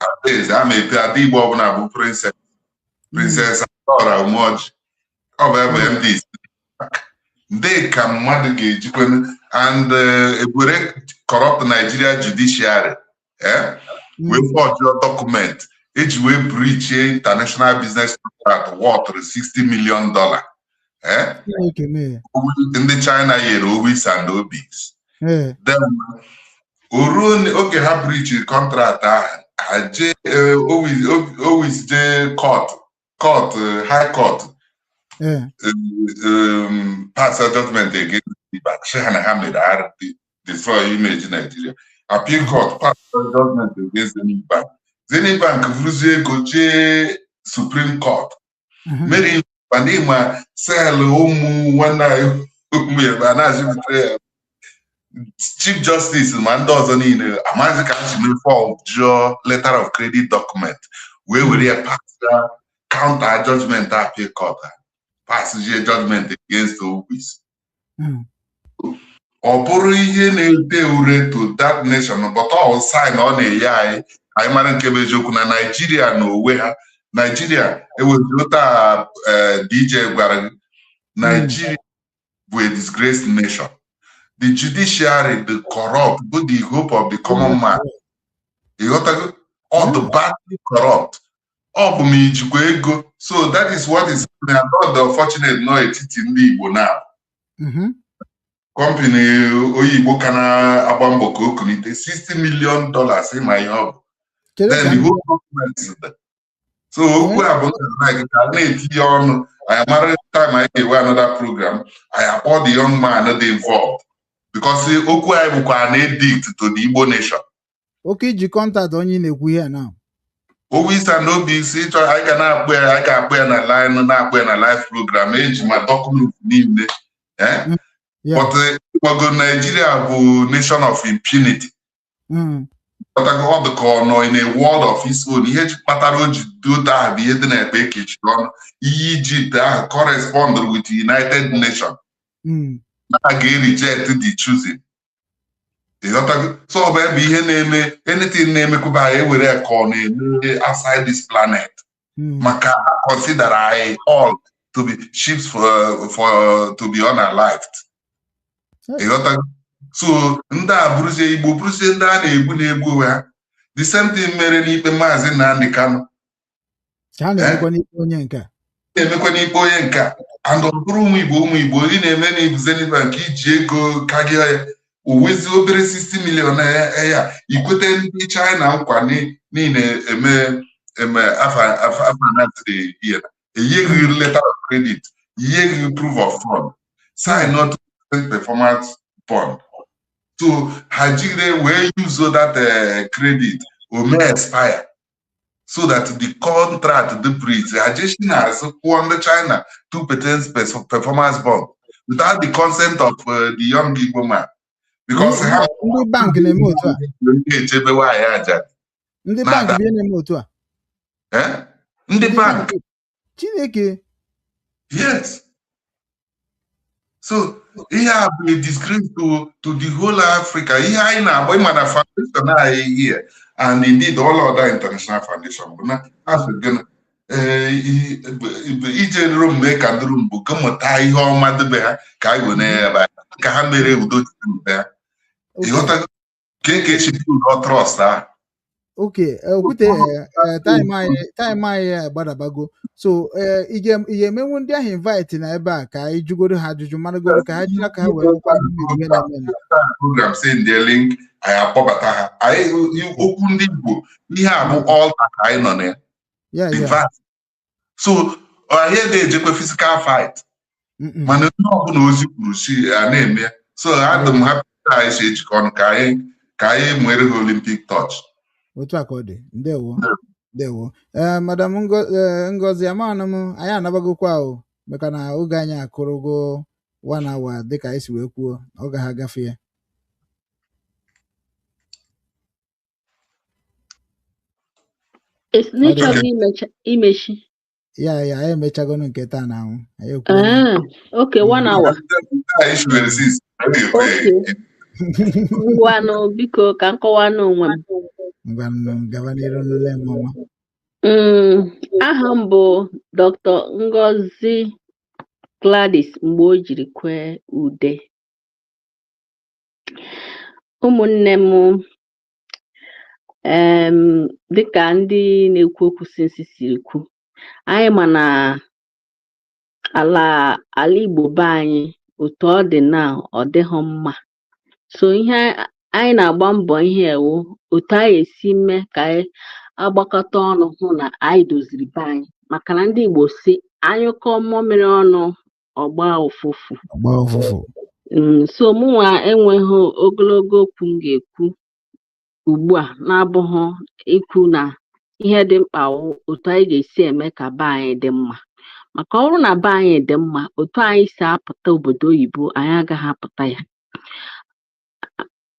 Adaeze ama epe ada Igbo ọbụla bụ princess, Princess Adaora Umeoji. Ọ bụ ebe MD ndị ka mmadụ ga-ejikwenu and ebere corrupt Nigeria judiciary wee forge document eji wee breach international business contract worth $60 million Chineke mee. Ndị China nyere Owis and Obix. Then o ruo oge ha breach contract ahụ, ha jee Owis jee court, high court, pass a judgment against the bank, sị ha na ha mere arụ, destroy image Nigeria. Appeal court pass a judgment against Zenith Bank. Zenith Bank vuruzie ego jee Supreme Court. Mere mana ịma sel ụmụ nwanne anyị, ụmụ ebe a na-azụlitere ya Chief Justice ma ndị ọzọ niile amaghịzị ka ha si mee form jụọ letter of credit document wee were ya pass counter judgment appeal court, pass jie judgment against Owis. Ọ bụrụ ihe na-ete ure to that nation, but ọ sign ọ na-enye anyị, anyị mara nke bụ eziokwu na Naijiria na onwe ha. Naijiria ewezuru taa, DJ gwara gị Naijiria bụ a disgraced nation. The judiciary, the corrupt, bụ the hope of the common man. Ịghọtago? Ọ dị badly corrupt. Ọ bụ ma ijikwa ego. So that is what is happening, and not the unfortunate nọ etiti ndị Igbo now. Company onye Igbo ka na-agba mbọ ka o kulite, $60 million, ịma ihe ọ bụ? Chere Then ka the m whole document is there. So okwu a bụ nna ka a na-etinye ọnụ. Anyị mara time anyị ga-enwe another program, anyị akpọ the young man dị involved, because okwu anyị bụkwa an edict to the Igbo nation. Oke iji contact onye ị na-ekwu ihe a na Owis and Obix, ịchọ anyị ga na-akpụ ya, anyị ga-akpụ ya na line, na-akpụ ya na live program, eji ma document niile, eh? But ịgwago Nigeria bụ nation of impunity. Ọ dị ka ọ nọ in a world of its own. Ihe kpatara o ji dị otu ahụ bụ ihe dị na-ekpe ekechiri ọnụ ihe Egypt ahụ correspond with the United Nations na ga-reject the choosing. Ịghọtago? So ọ bụ ebe ihe na-eme, anything na-emekwaba anyị, ewere ya ka ọ na-eme outside this planet, maka ha consider anyị all to be ships for to be unalived. Ịghọtago? So ndị a bụrụzie Igbo, bụrụzie ndị a na-egbu na-egbu onwe ha. The same thing mere n'ikpe Maazị Nnamdi Kanu. Ka a na-emekwa n'ikpe onye nke a. Na-emekwa n'ikpe onye nke a, and ọ bụrụ ụmụ Igbo, ụmụ Igbo ị na-eme na ibu Zenith Bank iji ego karịa ya, o wezi obere 60 million ya ikwete ndị China nkwa niile eme eme afa afa ihe enyeghị letter of credit, nyeghị proof of fund, sign not performance bond. So ha jigide wee use that credit, o mee expire, so that the contract dị breach. Ha jeshi n'azụ kwụọ ndị China 2% performance bond without the consent of the young Igbo man, because ha Ndị bank na-eme otu a. echebe nwaanyị aja. Ndị bank bụ ihe na-eme otu a. Eh? Ndị bank. Chineke. Yes, so ihe a bụ a disgrace to the whole Africa. Ihe anyị na-agba, ịma na foundation anyị here and indeed all other international foundation bụ na asị gịnị, ije Rome mee ka ndị Rome bụ ka mụta ihe ọma debe ha, ka anyị were ebe anyị ka ha mere udo jiri be ha. Ịghọtago? Ka esi build trust ahụ. Okay, Okwute, time anyị agbadabago, so ị ga-emenwu ndị ahụ invite na ebe a ka anyị jụgoro ha ajụjụ, maragoro ka ha jiri aka ha wee gwakwa ndị ihe na-eme. Program, send their link, anyị akpọbata ha. Anyị okwu ndị Igbo, ihe a bụ altar ka anyị nọ na ya. The fact. So anyị na-ejekwa physical fight, mana onye ọbụla ozi kwuru si a na-eme ya. So adị m happy ka anyị si ejikọ ọnụ ka anyị nwere ha Olympic touch. Otu a ka ọ dị. Ndewo, ndewo. Ee, Madam Ngozi amanụ m, anyị anabagokwa o, maka na oge anyị akụrụgo one hour dịka anyị si wee kwuo, ọ gaghị agafe ya. Esi na Ọ dị ịchọghị imechi. Ya, anyị emechagonu nke taa na anwụ anyị ekwuola. Ah, okay, one hour. Anyị shiwere sis. Okay. Ngwanụ, biko ka m kọwaa n'onwe m. Ngwanụ, gaba n'iru nlele m ọma. Aha m bụ Dr. Ngozi Gladys mgbe o jiri kwee ude. Ụmụnne m, dịka ndị na-ekwu okwu sinsi siri kwu, anyị ma na ala Igbo be anyị otu ọ dị na ọ dịghị mma. So ihe anyị na-agba mbọ ihe ewu otu anyị esi mee ka anyị agbakọta ọnụ hụ na anyị doziri be anyị, maka na ndị Igbo si anyụkọ mmamịrị ọnụ ọgba ụfụfụ. Ọgba ụfụfụ. So mụnwa enweghị ogologo okwu m ga-ekwu ugbu a na-abụghị ikwu na ihe dị mkpa wụ otu anyị ga-esi eme ka be anyị dị mma, maka ọ bụrụ na be anyị dị mma, otu anyị si apụta obodo oyibo anyị agaghị apụta ya.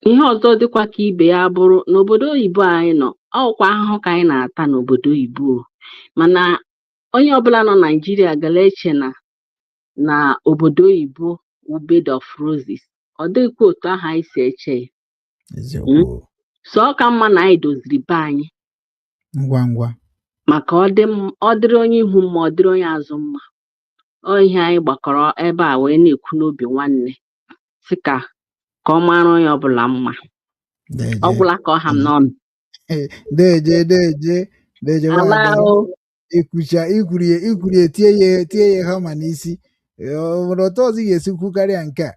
Ihe ọzọ dịkwa ka ibe ya bụrụ n'obodo oyibo anyị nọ, ọkwa ahụhụ ka anyị na-ata n'obodo oyibo o. Mana onye ọbụla nọ Naijiria gara eche na obodo oyibo wụ bed of roses. Ọ dịghịkwa otu ahụ anyị si eche ya. Eziokwu. So ọ ka mma na anyị doziri be anyị ngwa ngwa, maka ọ dịrị onye ihu mma, ọ dịrị onye azụ mma. Ọ ihe anyị gbakọrọ ebe a wee na-ekwu n'obi nwanne sị ka ọ mara onye ọbụla mma. Deje. Ọ gwụla ka ọ ha m n'ọnụ. Deje, deje, deje. Ala. Nwaada. O. Ikwucha ikwuru ya, tie ya hama n'isi. Ọ nwere otu ọzọ ị ga-esi kwu karịa nke a?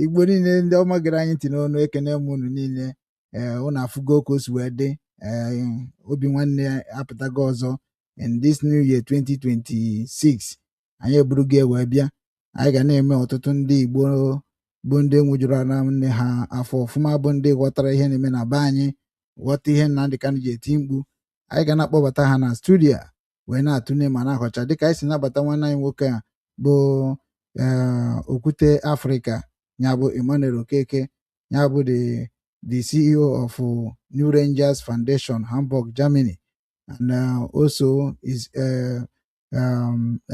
Igbo niile, ndị ọma gere anyị ntị n'ọnụ, ekene m unu niile. Ee, unu afụgo ka o si wee dị. Ee, obi nwanne apụtago ọzọ in this new year 2026. Anyị eburugo ya wee bịa. Anyị ga na-eme ọtụtụ ndị Igbo bụ ndị nwụjuru ara nne ha afọ ọfụma, bụ ndị ghọtara ihe na-eme na be anyị, ghọta ihe Nnamdị Kanụ ji eti mkpu. Anyị ga na-akpọbata ha na studio wee na-atụle ma na-akọcha, dịka anyị si nabata nwanne anyị nwoke a bụ Okwute Afrịka, ya bụ Emmanuel Okeke, ya bụ the CEO of New Rangers Foundation, Hamburg, Germany, and also is a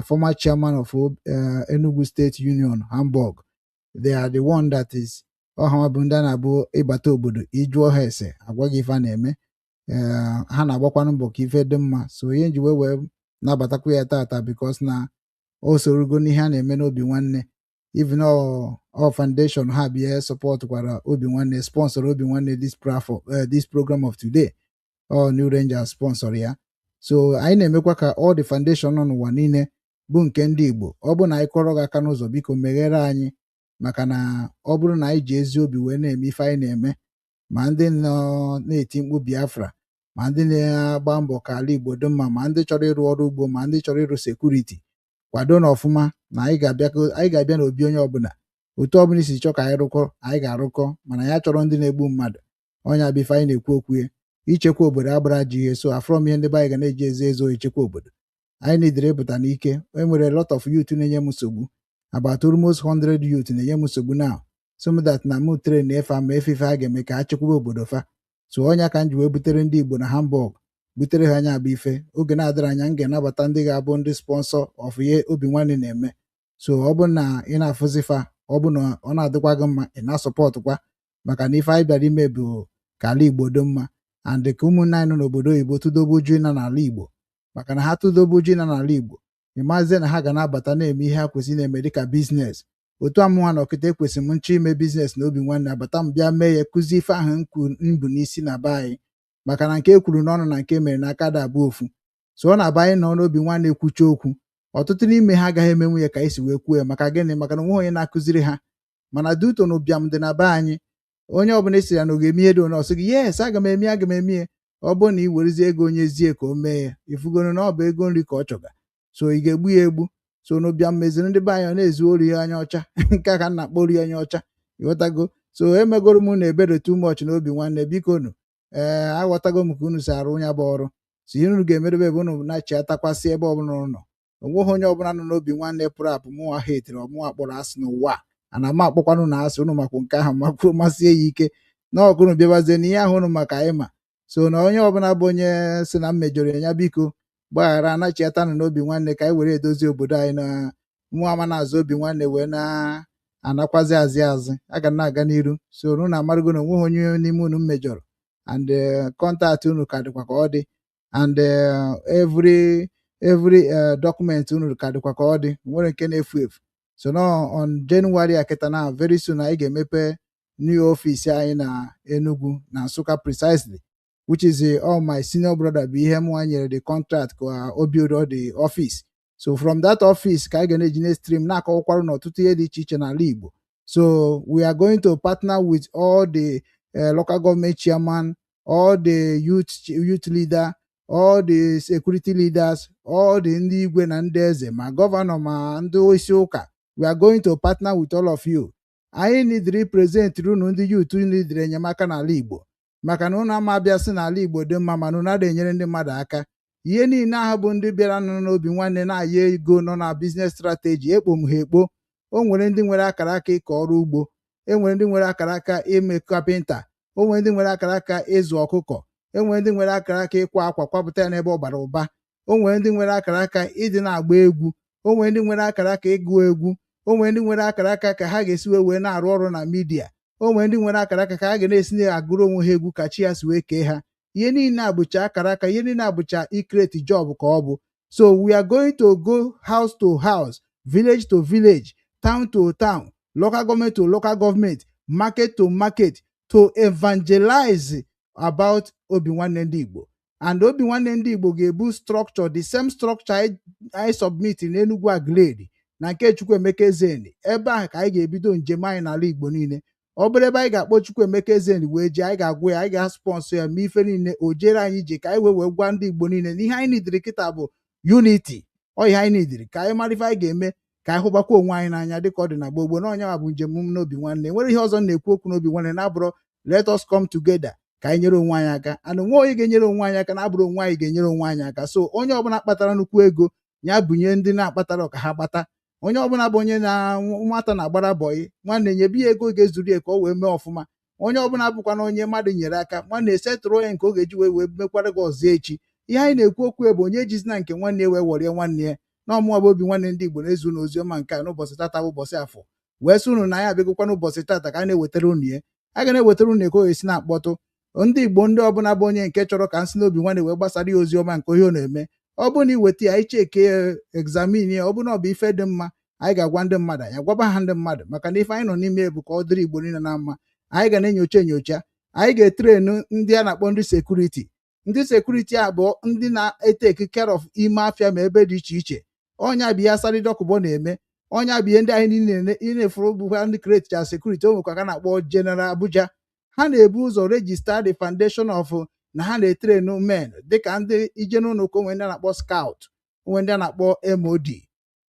former chairman of Enugu State Union, Hamburg. They are the one that is ọha bụ ndị a na-abụ ịbata obodo, ịjụọ ha ese, agwa gị ife a na-eme. Ee, ha na-agbakwanụ mbọ ka ife dị mma. So ihe nji wee nabatakwa ya tata, because na o sorogo n'ihe a na-eme n'obi nwanne. Even all foundation ha bịa support kwara obi nwanne, sponsor obi nwanne this platform, this program of today, all New Rangers sponsor ya. So anyị na-emekwa ka all the foundation nọ n'ụwa niile bụ nke ndị Igbo. Ọ bụ na anyị kọrọ gị aka n'ụzọ, biko meghere anyị, maka na ọ bụrụ na anyị ji ezi obi wee na-eme ife anyị na-eme, ma ndị nọ na-eti mkpu Biafra, ma ndị na-agba mbọ ka ala Igbo dị mma, ma ndị chọrọ ịrụ ọrụ ugbo, ma ndị chọrọ ịrụ security, kwado na ọfụma na anyị ga-abịa n'obi onye ọbụla. Otu ọbụla isi chọọ ka anyị rụkọ, anyị ga-arụkọ, mana ya chọrọ ndị na-egbu mmadụ. Ọnya bụ ife anyị na-ekwu okwu ya. Ichekwa obodo agbara ji ihe so afọrọ m ihe ndị be anyị ga na-eji ezo ezo echekwa obodo. Anyị nidere ịpụta n'ike. E nwere lot of youth na-enye m nsogbu, about almost 100 youth na-enye m nsogbu now, so that na mụ train efa ma efe ife ha ga-eme ka ha chekwaba obodo fa. So ọnya ka m ji wee butere ndị Igbo na Hamburg, butere ha anya bụ ife. Oge na-adịrị anya, m ga-anabata ndị ga-abụ ndị sponsor of ihe obi nwanne na-eme. So ọ bụ na ị na-afụzi fa, ọ bụ na ọ na-adịkwa gị mma, ị na-asọpọtụkwa, maka na ife anyị bịara ime bụ ka ala Igbo dị mma and ka ụmụnne anyị nọ n'obodo oyibo tụdobe uju ịna n'ala Igbo, maka na ha tụdobe uju ịna n'ala Igbo, ịmazie na ha ga na-abata na-eme ihe ha kwesịrị na-eme dịka business. Otu amụnwa na ọkịta ekwesịrị m nchọ ime business na Obi Nwanne, abata m bịa mee ya, kụzie ife ahụ mbụ n'isi na be anyị, maka na nke e kwuru n'ọnụ na nke mere n'aka da abụ ofu. So ọ na-aba anyị nọ n'Obi Nwanne ekwucha okwu, ọtụtụ n'ime ha agaghị emenwu ya ka anyị si wee kwuo ya. Maka gịnị? Maka na onwe onye na-akụziri ha. Mana duto na ụbịam dị na be anyị, onye ọbụla esi ya na ọ ga-eme ihe dị onye ọsị gị, "Yes, aga m eme, aga m eme ya." Ọ bụrụ na ị werezie ego onye zie ka o mee ya, ifugoro na ọ bụ ego nri ka ọ chọga, so ị ga-egbu ya egbu. So na ụbịam meziri ndị be anyị, ọ na-ezu ori anya ọcha. Nke a ka m na-akpọ ori anya ọcha, ịghọtago? So emegoro m na ebere too much na Obi Nwanne. Biko nu, ee, aghọtago m ka unu si arụ ya bụ ọrụ. So ihe unu ga-emerebe bụ unu na-achịatakwasị ebe ọbụla unu nọ. Onweghị onye ọbụla nọ n'Obi Nwanne pụrụ apụ mụnwa hetiri ọmụnwa kpọrọ asị n'ụwa a. Ana m akpọkwanụ na asị unu makwa nke ahụ makwuo masịe ya ike na ọgụnụ bịabazie na ihe ahụ unu maka anyị ma. So na onye ọbụla bụ onye si na m mejọrọ ya, biko gbaghara, anachiatanụ n'Obi Nwanne ka anyị were edozi obodo anyị. Na mụ ama na-azụ Obi Nwanne wee na-anakwazi azị azị, aga m na-aga n'iru. So unu na-amarụgo na onweghị onye n'ime unu m mejọrọ, and contact unu ka dịkwa ka ọ dị, and every document unu ka dịkwa ka ọ dị, nwere nke na-efu efu. So no, on January a kịta na very soon, anyị ga-emepe new office anyị na Enugu, na Nsụka precisely, which is all my senior brother bụ ihe mụnwa nyere the contract ka o build the office. So from that office ka anyị ga na-eji na stream na-akọwakwara n'ọtụtụ ihe dị iche iche n'ala Igbo. So we are going to partner with all the local government chairman, all the youth leader, all the security leaders, all the ndị igwe na ndị eze, ma governor, ma ndị isi ụka. We are going to partner with all of you. Anyị need represent unu ndị youth nidiri enyemaka n'ala Igbo, maka na unu ama abịa sị n'ala Igbo dị mma, mana unu ada enyere ndị mmadụ aka. Ihe niile ahụ bụ ndị bịara nọ n'Obi Nwanne na-aya ego nọ na business strategy, ekpo m ha ekpo. O nwere ndị nwere akara aka ịkọ ọrụ ugbo, e nwere ndị nwere akara aka ime carpenter, o nwere ndị nwere akara aka ịzụ ọkụkọ, e nwere ndị nwere akara aka ịkwa akwa kwapụta ya n'ebe ọ bara ụba, o nwere ndị nwere akara aka ịdị na-agba egwu, o nwere ndị nwere akara aka ịgụ egwu, o nwere ndị nwere akara aka ka ha ga-esi wee na-arụ ọrụ na media, o nwere ndị nwere akara aka ka ha ga na-esi na-agụrụ onwe ha egwu ka chi ya si wee kee ha. Ihe niile abụcha akara aka, ihe niile abụcha i create job ka ọ bụ. So we are going to go house to house, village to village, town to town, local government to local government, market to market, to evangelize about Obi Nwanne Ndị Igbo. And Obi Nwanne Ndị Igbo ga-ebu structure, the same structure anyị submit n'Enugu Aguleri na nke Chukwuemeka Ezeni. Ebe ahụ ka anyị ga-ebido njem anyị n'ala Igbo niile. Ọ bụrụ ebe anyị ga-akpọ Chukwuemeka Ezeni wee jee, anyị ga-agwụ ya, anyị ga-sponsor ya ma ife niile o jere anyị ije, ka anyị wee gwa ndị Igbo niile na ihe anyị nidiri kịta bụ unity. Ọ ihe anyị nidiri, ka anyị mara ife anyị ga-eme ka anyị hụbakwa onwe anyị n'anya dịka ọ dị na gboo gboo. Na ọnya bụ njem m n'Obi Nwanne. Nwere ihe ọzọ m na-ekwu okwu n'Obi Nwanne na-abụrụ let us come together ka anyị nyere onwe anyị aka. And onwe onye ga-enyere onwe anyị aka na-abụrụ onwe anyị ga-enyere onwe anyị aka. So onye ọbụla kpatara nnukwu ego ya bunye ndị na-akpatara ka ha kpata. Onye ọbụla bụ onye na nwata na-agbara boy, nwanne, nyebe ya ego ga-ezuru ya ka o wee mee ọfụma. Onye ọbụla bụkwa na onye mmadụ nyere aka, nwanne, esetụrụ onye nke ọ ga-eji wee mekwara gị ọzọ echi. Ihe anyị na-ekwu okwu bụ onye jizina nke nwanne ya wee wọrie nwanne ya. Na ọmụnwa bụ Obi Nwanne Ndị Igbo na-ezu unu ozi ọma nke a n'ụbọchị tata bụ ụbọchị Afọ, wee sị unu na anyị abịagokwa n'ụbọchị tata ka a na-ewetara unu ya. A ga na-ewetara unu ka o esi na-akpọtụ ndị Igbo. Ndị ọbụla bụ onye nke chọrọ ka nsị n'Obi Nwanne wee gbasara ya ozi ọma nke ihe ọ na-eme, ọ bụrụ na ị weta ya, anyị cheke ya, examine ya, ọ bụrụ na ọ bụ ife dị mma, anyị ga-agwa ndị mmadụ, anyị agwaba ha ndị mmadụ, maka na ife anyị nọ n'ime bụ ka ọ dịrị Igbo niile na mma. Anyị ga na-enyocha enyocha. Anyị ga-etrain ndị a na-akpọ ndị security. Ndị security a bụ ndị na-etake care of ime afịa ma ebe dị iche iche. Ọnya bụ ihe Asari Dokubo na-eme, ọnya bụ ihe ndị anyị niile ị na-efuru bụkwa ndị create cha security. O nwekwa ka na-akpọ General Abuja. Ha na-ebu ụzọ register the foundation of na ha na-etrain men dịka ndị ije n'ụlọ ụka. Onwe ndị a na-akpọ scout, onwe ndị a na-akpọ MOD,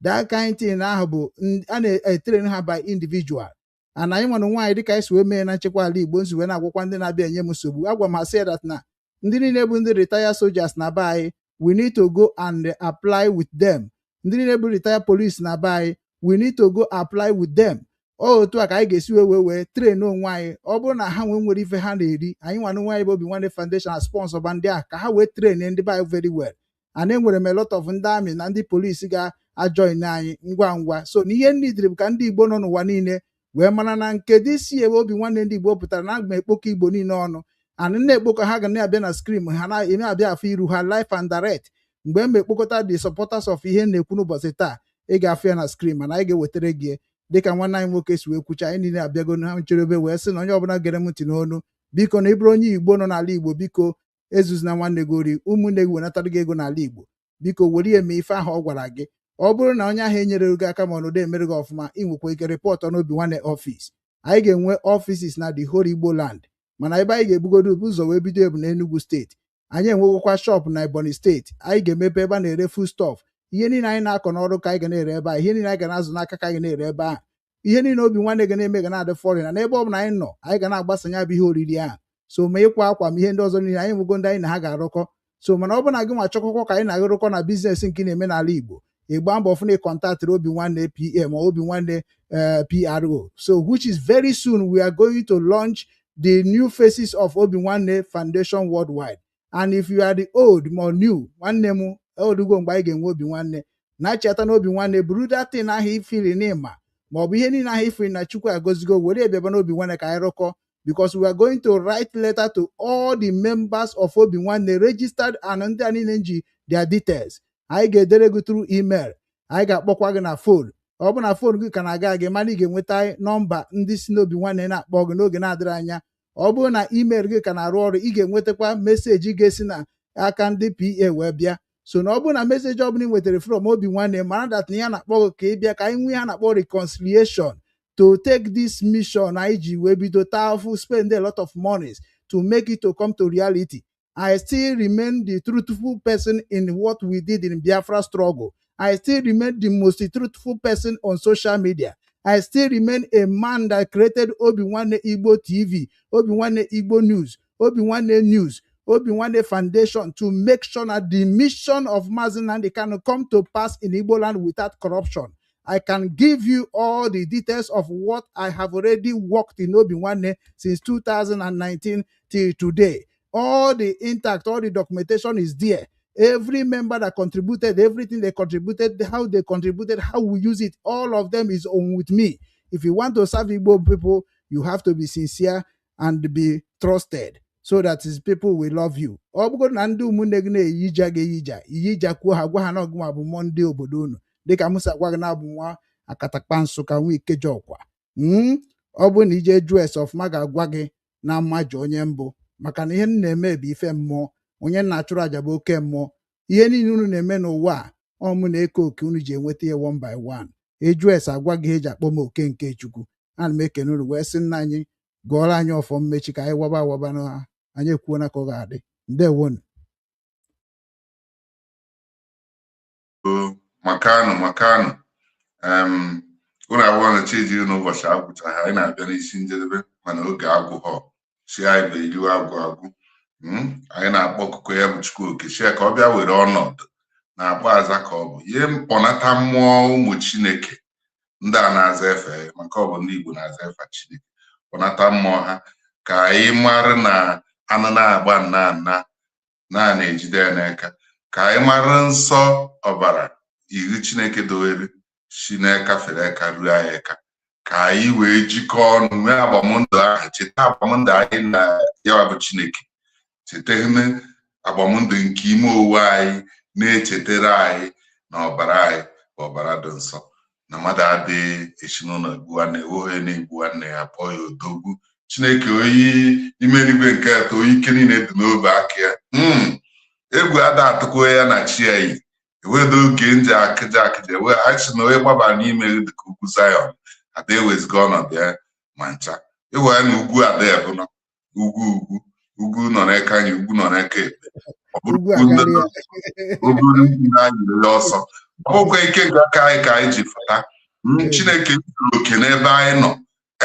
that kind thing ahụ bụ a na-etrain ha by individual. And anyị nwere nwaanyị dịka anyị si wee mee na nchekwa ala Igbo. Nsi wee na-agwakwa ndị na-abịa enye m nsogbu, agwa m ha sị that na ndị niile bụ ndị retire soldiers na be anyị, we need to go and apply with them. Ndị niile bụ retire police na be anyị, we need to go apply with them. Ọ otu a ka anyị ga-esi wee train onwe anyị. Ọ bụrụ na ha nwee nwere ife ha na-eri, anyị nwanne nwe anyị bụ Obi Nwanne Foundation na sponsor ba ndị ahụ ka ha wee train ndị be anyị very well. And enwere m a lot of ndị army na ndị polisi ga-ajoin anyị ngwa ngwa. So na ihe nidiri bụ ka ndị Igbo nọ n'ụwa niile wee mara na nke dị si ebe Obi Nwanne Ndị Igbo pụtara na aga m ekpokọ Igbo niile ọnụ, and na-ekpokọ ha ga na-abịa na screen, ha na-eme abịa afọ iru ha live and direct. Mgbe m ekpokọta the supporters of ihe m na-ekwu n'ụbọchị taa, ị ga-afụ ya na screen, mana anyị ga-ewetara gị. Dịka nwanne anyị nwoke si wee kwucha, anyị niile abịago na ncherebe wee sị na onye ọbụla gere m ntị n'onu, biko, na ịbụrụ onye Igbo nọ n'ala Igbo, biko ezuzina nwanne gị ori. Ụmụnne gị wenatara gị ego n'ala Igbo, biko were ya mee ife ahụ ọ gwara gị. Ọ bụrụ na onye ahụ enyere gị aka ma ọ nọdụ emere gị ọfụma, ị nwekwa ike report n'Obi Nwanne office. Anyị ga-enwe offices na the whole Igbo land, mana ebe anyị ga-ebugodo ụzọ wee bido bụ n'Enugu Steeti. Anyị enwegokwa shop na Ebonyi Steeti. Anyị ga-emepe ebe a na-ere foodstuff. Ihe niile anyị na-akọ n'ọrụ ka anyị ga na-ere ebe a. Ihe niile anyị ga na-azụ n'aka ka anyị ga na-ere ebe ahụ. Ihe niile Obi Nwanne ga na-eme ga na-adị foreign na n'ebe ọ bụla anyị nọ, anyị ga na-agbasanye bụ ihe oriri ahụ. So ma ịkwa akwa, ma ihe ndị ọzọ niile, anyị nwego ndị anyị na ha ga-arụkọ. So mana ọ bụ na gị nwa chọkwakwa ka anyị na-arụkọ na business nke ị na-eme n'ala Igbo, ịgba mbọ fụ na ị contactịrị Obi Nwanne PA ma Obi Nwanne PRO. So which is very soon, we are going to launch the new faces of Obi Nwanne Foundation worldwide. And if you are the old ma new, nwanne m, odugo mgbe anyị ga-enwe Obi Nwanne na-echeta na Obi Nwanne buru datin ahụ ifili n'ịma ma ọ bụ ihe niile ahụ ifili na Chukwu agozigo, were bịaba n'Obi Nwanne ka anyị rụkọ, because we are going to write letter to all the members of Obi Nwanne registered and ndị a niile ji their details. Anyị ga-edere gị through email, anyị ga-akpọkwa gị na phone. Ọ bụ na phone gị ka na-aga gị, mana ị ga-enweta nọmba ndị si n'Obi Nwanne na-akpọ gị n'oge na-adịrị anya. Ọ bụrụ na email gị ka na-arụ ọrụ, ị ga-enwetakwa message ga-esi na aka ndị PA wee bịa. So na ọ bụrụ na message ọbụla ị nwetara from Obi Nwanne, mara that na ya na-akpọ gị ka ị bịa ka anyị nwee ha na-akpọ reconciliation to take this mission anyị ji wee bido taa afụ, spend a lot of monies to make it to come to reality. I still remain the truthful person in what we did in Biafra struggle. I still remain the most truthful person on social media. I still remain a man that created Obi Nwanne Igbo TV, Obi Nwanne Igbo News, Obi Nwanne News, Obi Nwanne Foundation to make sure that the mission of Mazi Nnamdi Kanu come to pass in Igbo land without corruption. I can give you all the details of what I have already worked in Obi Nwanne since 2019 till today. All the intact, all the documentation is there. Every member that contributed, everything they contributed, how they contributed, how we use it, all of them is on with me. If you want to serve Igbo people, you have to be sincere and be trusted so that his people will love you. Ọ bụrụ na ndị ụmụnne gị na-eyija gị eyija, iyija kwuo ha, gwa ha na ọgụnwa bụ mmụọ ndị obodo unu, dịka Musa gwa gị na abụ nwa akatakpa Nsụka nwa Ikeja ọkwa. Ọ bụrụ na ije jụọ ese ọfụma, ga-agwa gị na mmaja onye mbụ, maka na ihe m na-eme bụ ife mmụọ. Onye na-achụrụ aja bụ oke mmụọ. Ihe niile unu na-eme n'ụwa a, ọ mụ na-eke oke unu ji enweta ya one by one. Eju ese, agwa gị eji akpọ m oke nke Chukwu. Ana m ekene unu wee sị nna anyị gụọrọ anyị ọfọ mmechi ka anyị waba awaba na anyị ekwuona ka ọ ga-adị. Ndewonu. Makanụ, makanụ. Unu abụọ na chi ejiri n'ụbọchị agwụchaghị. Anyị na-abịa n'isi njedebe, mana oge agwụghọ si anyị bụ eriwe agwụ agwụ. Anyị na-akpọ ọkụkọ ya bụ Chukwu oke si ya ka ọ bịa were ọnọdụ na-akpọ aza ka ọ bụ ihe mkpọnata mmụọ ụmụ Chineke ndị a na-aza efe, maka ọ bụ ndị Igbo na-aza efe Chineke. Kpọnata mmụọ ha ka anyị mara na anụ na-agba nna nna na na-ejide ya n'aka, ka anyị mara nsọ ọbara iwu Chineke dowere si n'aka fere aka ruo anyị aka, ka anyị wee jikọọ ọnụ nwee agbamndụ ahụ. Cheta agbamndụ anyị na ya bụ Chineke, cheta agbamndụ nke ime owe anyị na-echetara anyị na ọbara anyị bụ ọbara dị nsọ, na mmadụ adịghị esi n'ụlọ egbu nwanne, onye na-egbu nwanne ya kpọọ ya odogwu. Chineke oyi ime eluigwe nke atọ, onye ike niile dị n'obe aka ya, egwu ada atụkwa ya na chi ya yi ewedo oge nji akịja akịja ewe. Anyị sị na onye gbabara n'ime dịka ugwu Zion, ada eweziga ọnọdụ ya ma ncha. Ịwa ya na ugwu ada ebụnọ ugwu, ugwu, ugwu nọ n'aka anyị, ugwu nọ n'aka ekpe. Ọ bụrụ ugwu ugwu ndị akarịa. Obere ugwu na-anyịrị ọsọ, ọ bụkwa ike nke aka anyị ka anyị ji fụta. Chineke zuru oke n'ebe anyị nọ.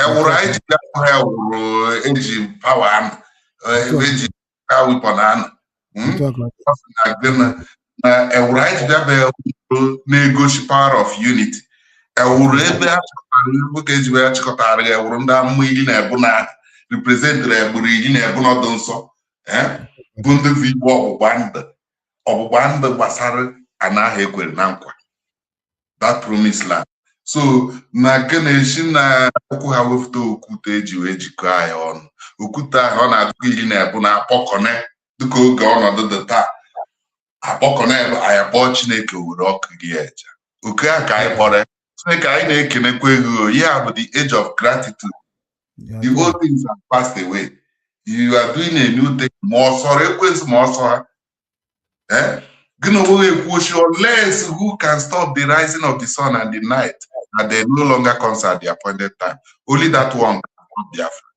Ewụrụ anyị ji bịa, ewụrụ eji power anụ, eji weapon anụ. Otu aka ọ dị. Ọ sị na gịnị na ewụrụ anyị ji bịa bụ ewụrụ na-egosi power of unity. Ewụrụ ebe a chịkọtara ebe ka eji wee chịkọtara ya, ewụrụ ndị amụma iri na ebu na representịrị egburu iri na ebu n'ọdụ nsọ, bụ ndị bụ igbe ọgbụgba ndụ, ọgbụgba ndụ gbasara ana ahụ ekwere na nkwa, that promised land. So na nke na-esi na ụkwụ ha wepụta okwute eji wee jikọọ anyị ọnụ. Okwute ahụ ọ na-adịkwa iri na ebu na-akpọkọne dịka oge ọnọdụ dị taa akpọkọne. Anyị akpọọ Chineke were ọkụ gị eja oke ahụ ka anyị kpọrọ ya. Chineke, anyị na-ekenekwa ego ya bụ the age of gratitude. The old things have passed away, you are doing a new thing. Ma ọ sọrọ ekwensu, ma ọ sọ ha. Gị na onwe gị ekwu ochi, unless who can stop the rising of the sun and the night, that they no longer comes at the appointed time? Only that one can stop Biafra.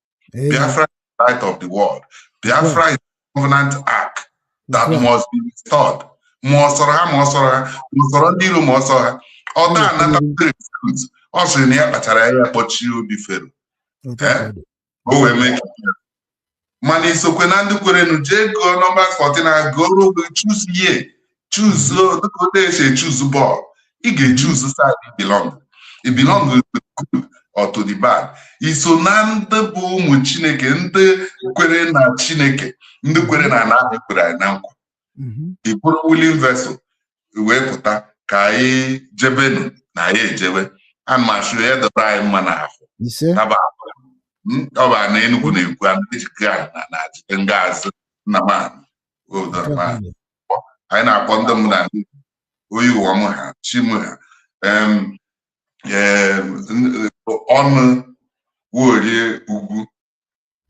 Biafra is the light of the world. Biafra is the covenant ark that must be restored. Ma ọ sọrọ ha, ma ọ sọrọ ha, ma ọ sọrọ ndị iro, ma ọ sọrọ ha, ọ da anata refuse. Ọ sịrị na ya kpachara ya kpọchie obi Fero o wee mee ka mana isokwe na ndị kwerenu jee gụọ Numbers 14 na gụọrọ ogbe. Choose ye, choose dịka otu esi echoose bọọlụ. Ị ga-echoose side you belong. You belong to the good or to the bad. Iso na ndị bụ ụmụ Chineke, ndị kwere na Chineke, ndị kwere na ana ahụ kwere anyị na nkwa. Ị bụrụ willing vessel wee pụta ka anyị jebenu na anyị ejebe. Ana m asụ ya dọrọ anyị mma n'ahụ. Taba ọ bụ na Enugu na-ekwu ana ejike na na nga azụ nna m anyị na-akpọ ndị m na ndị oyi ụwa m ha, chi m ha, ọnụ worie ugwu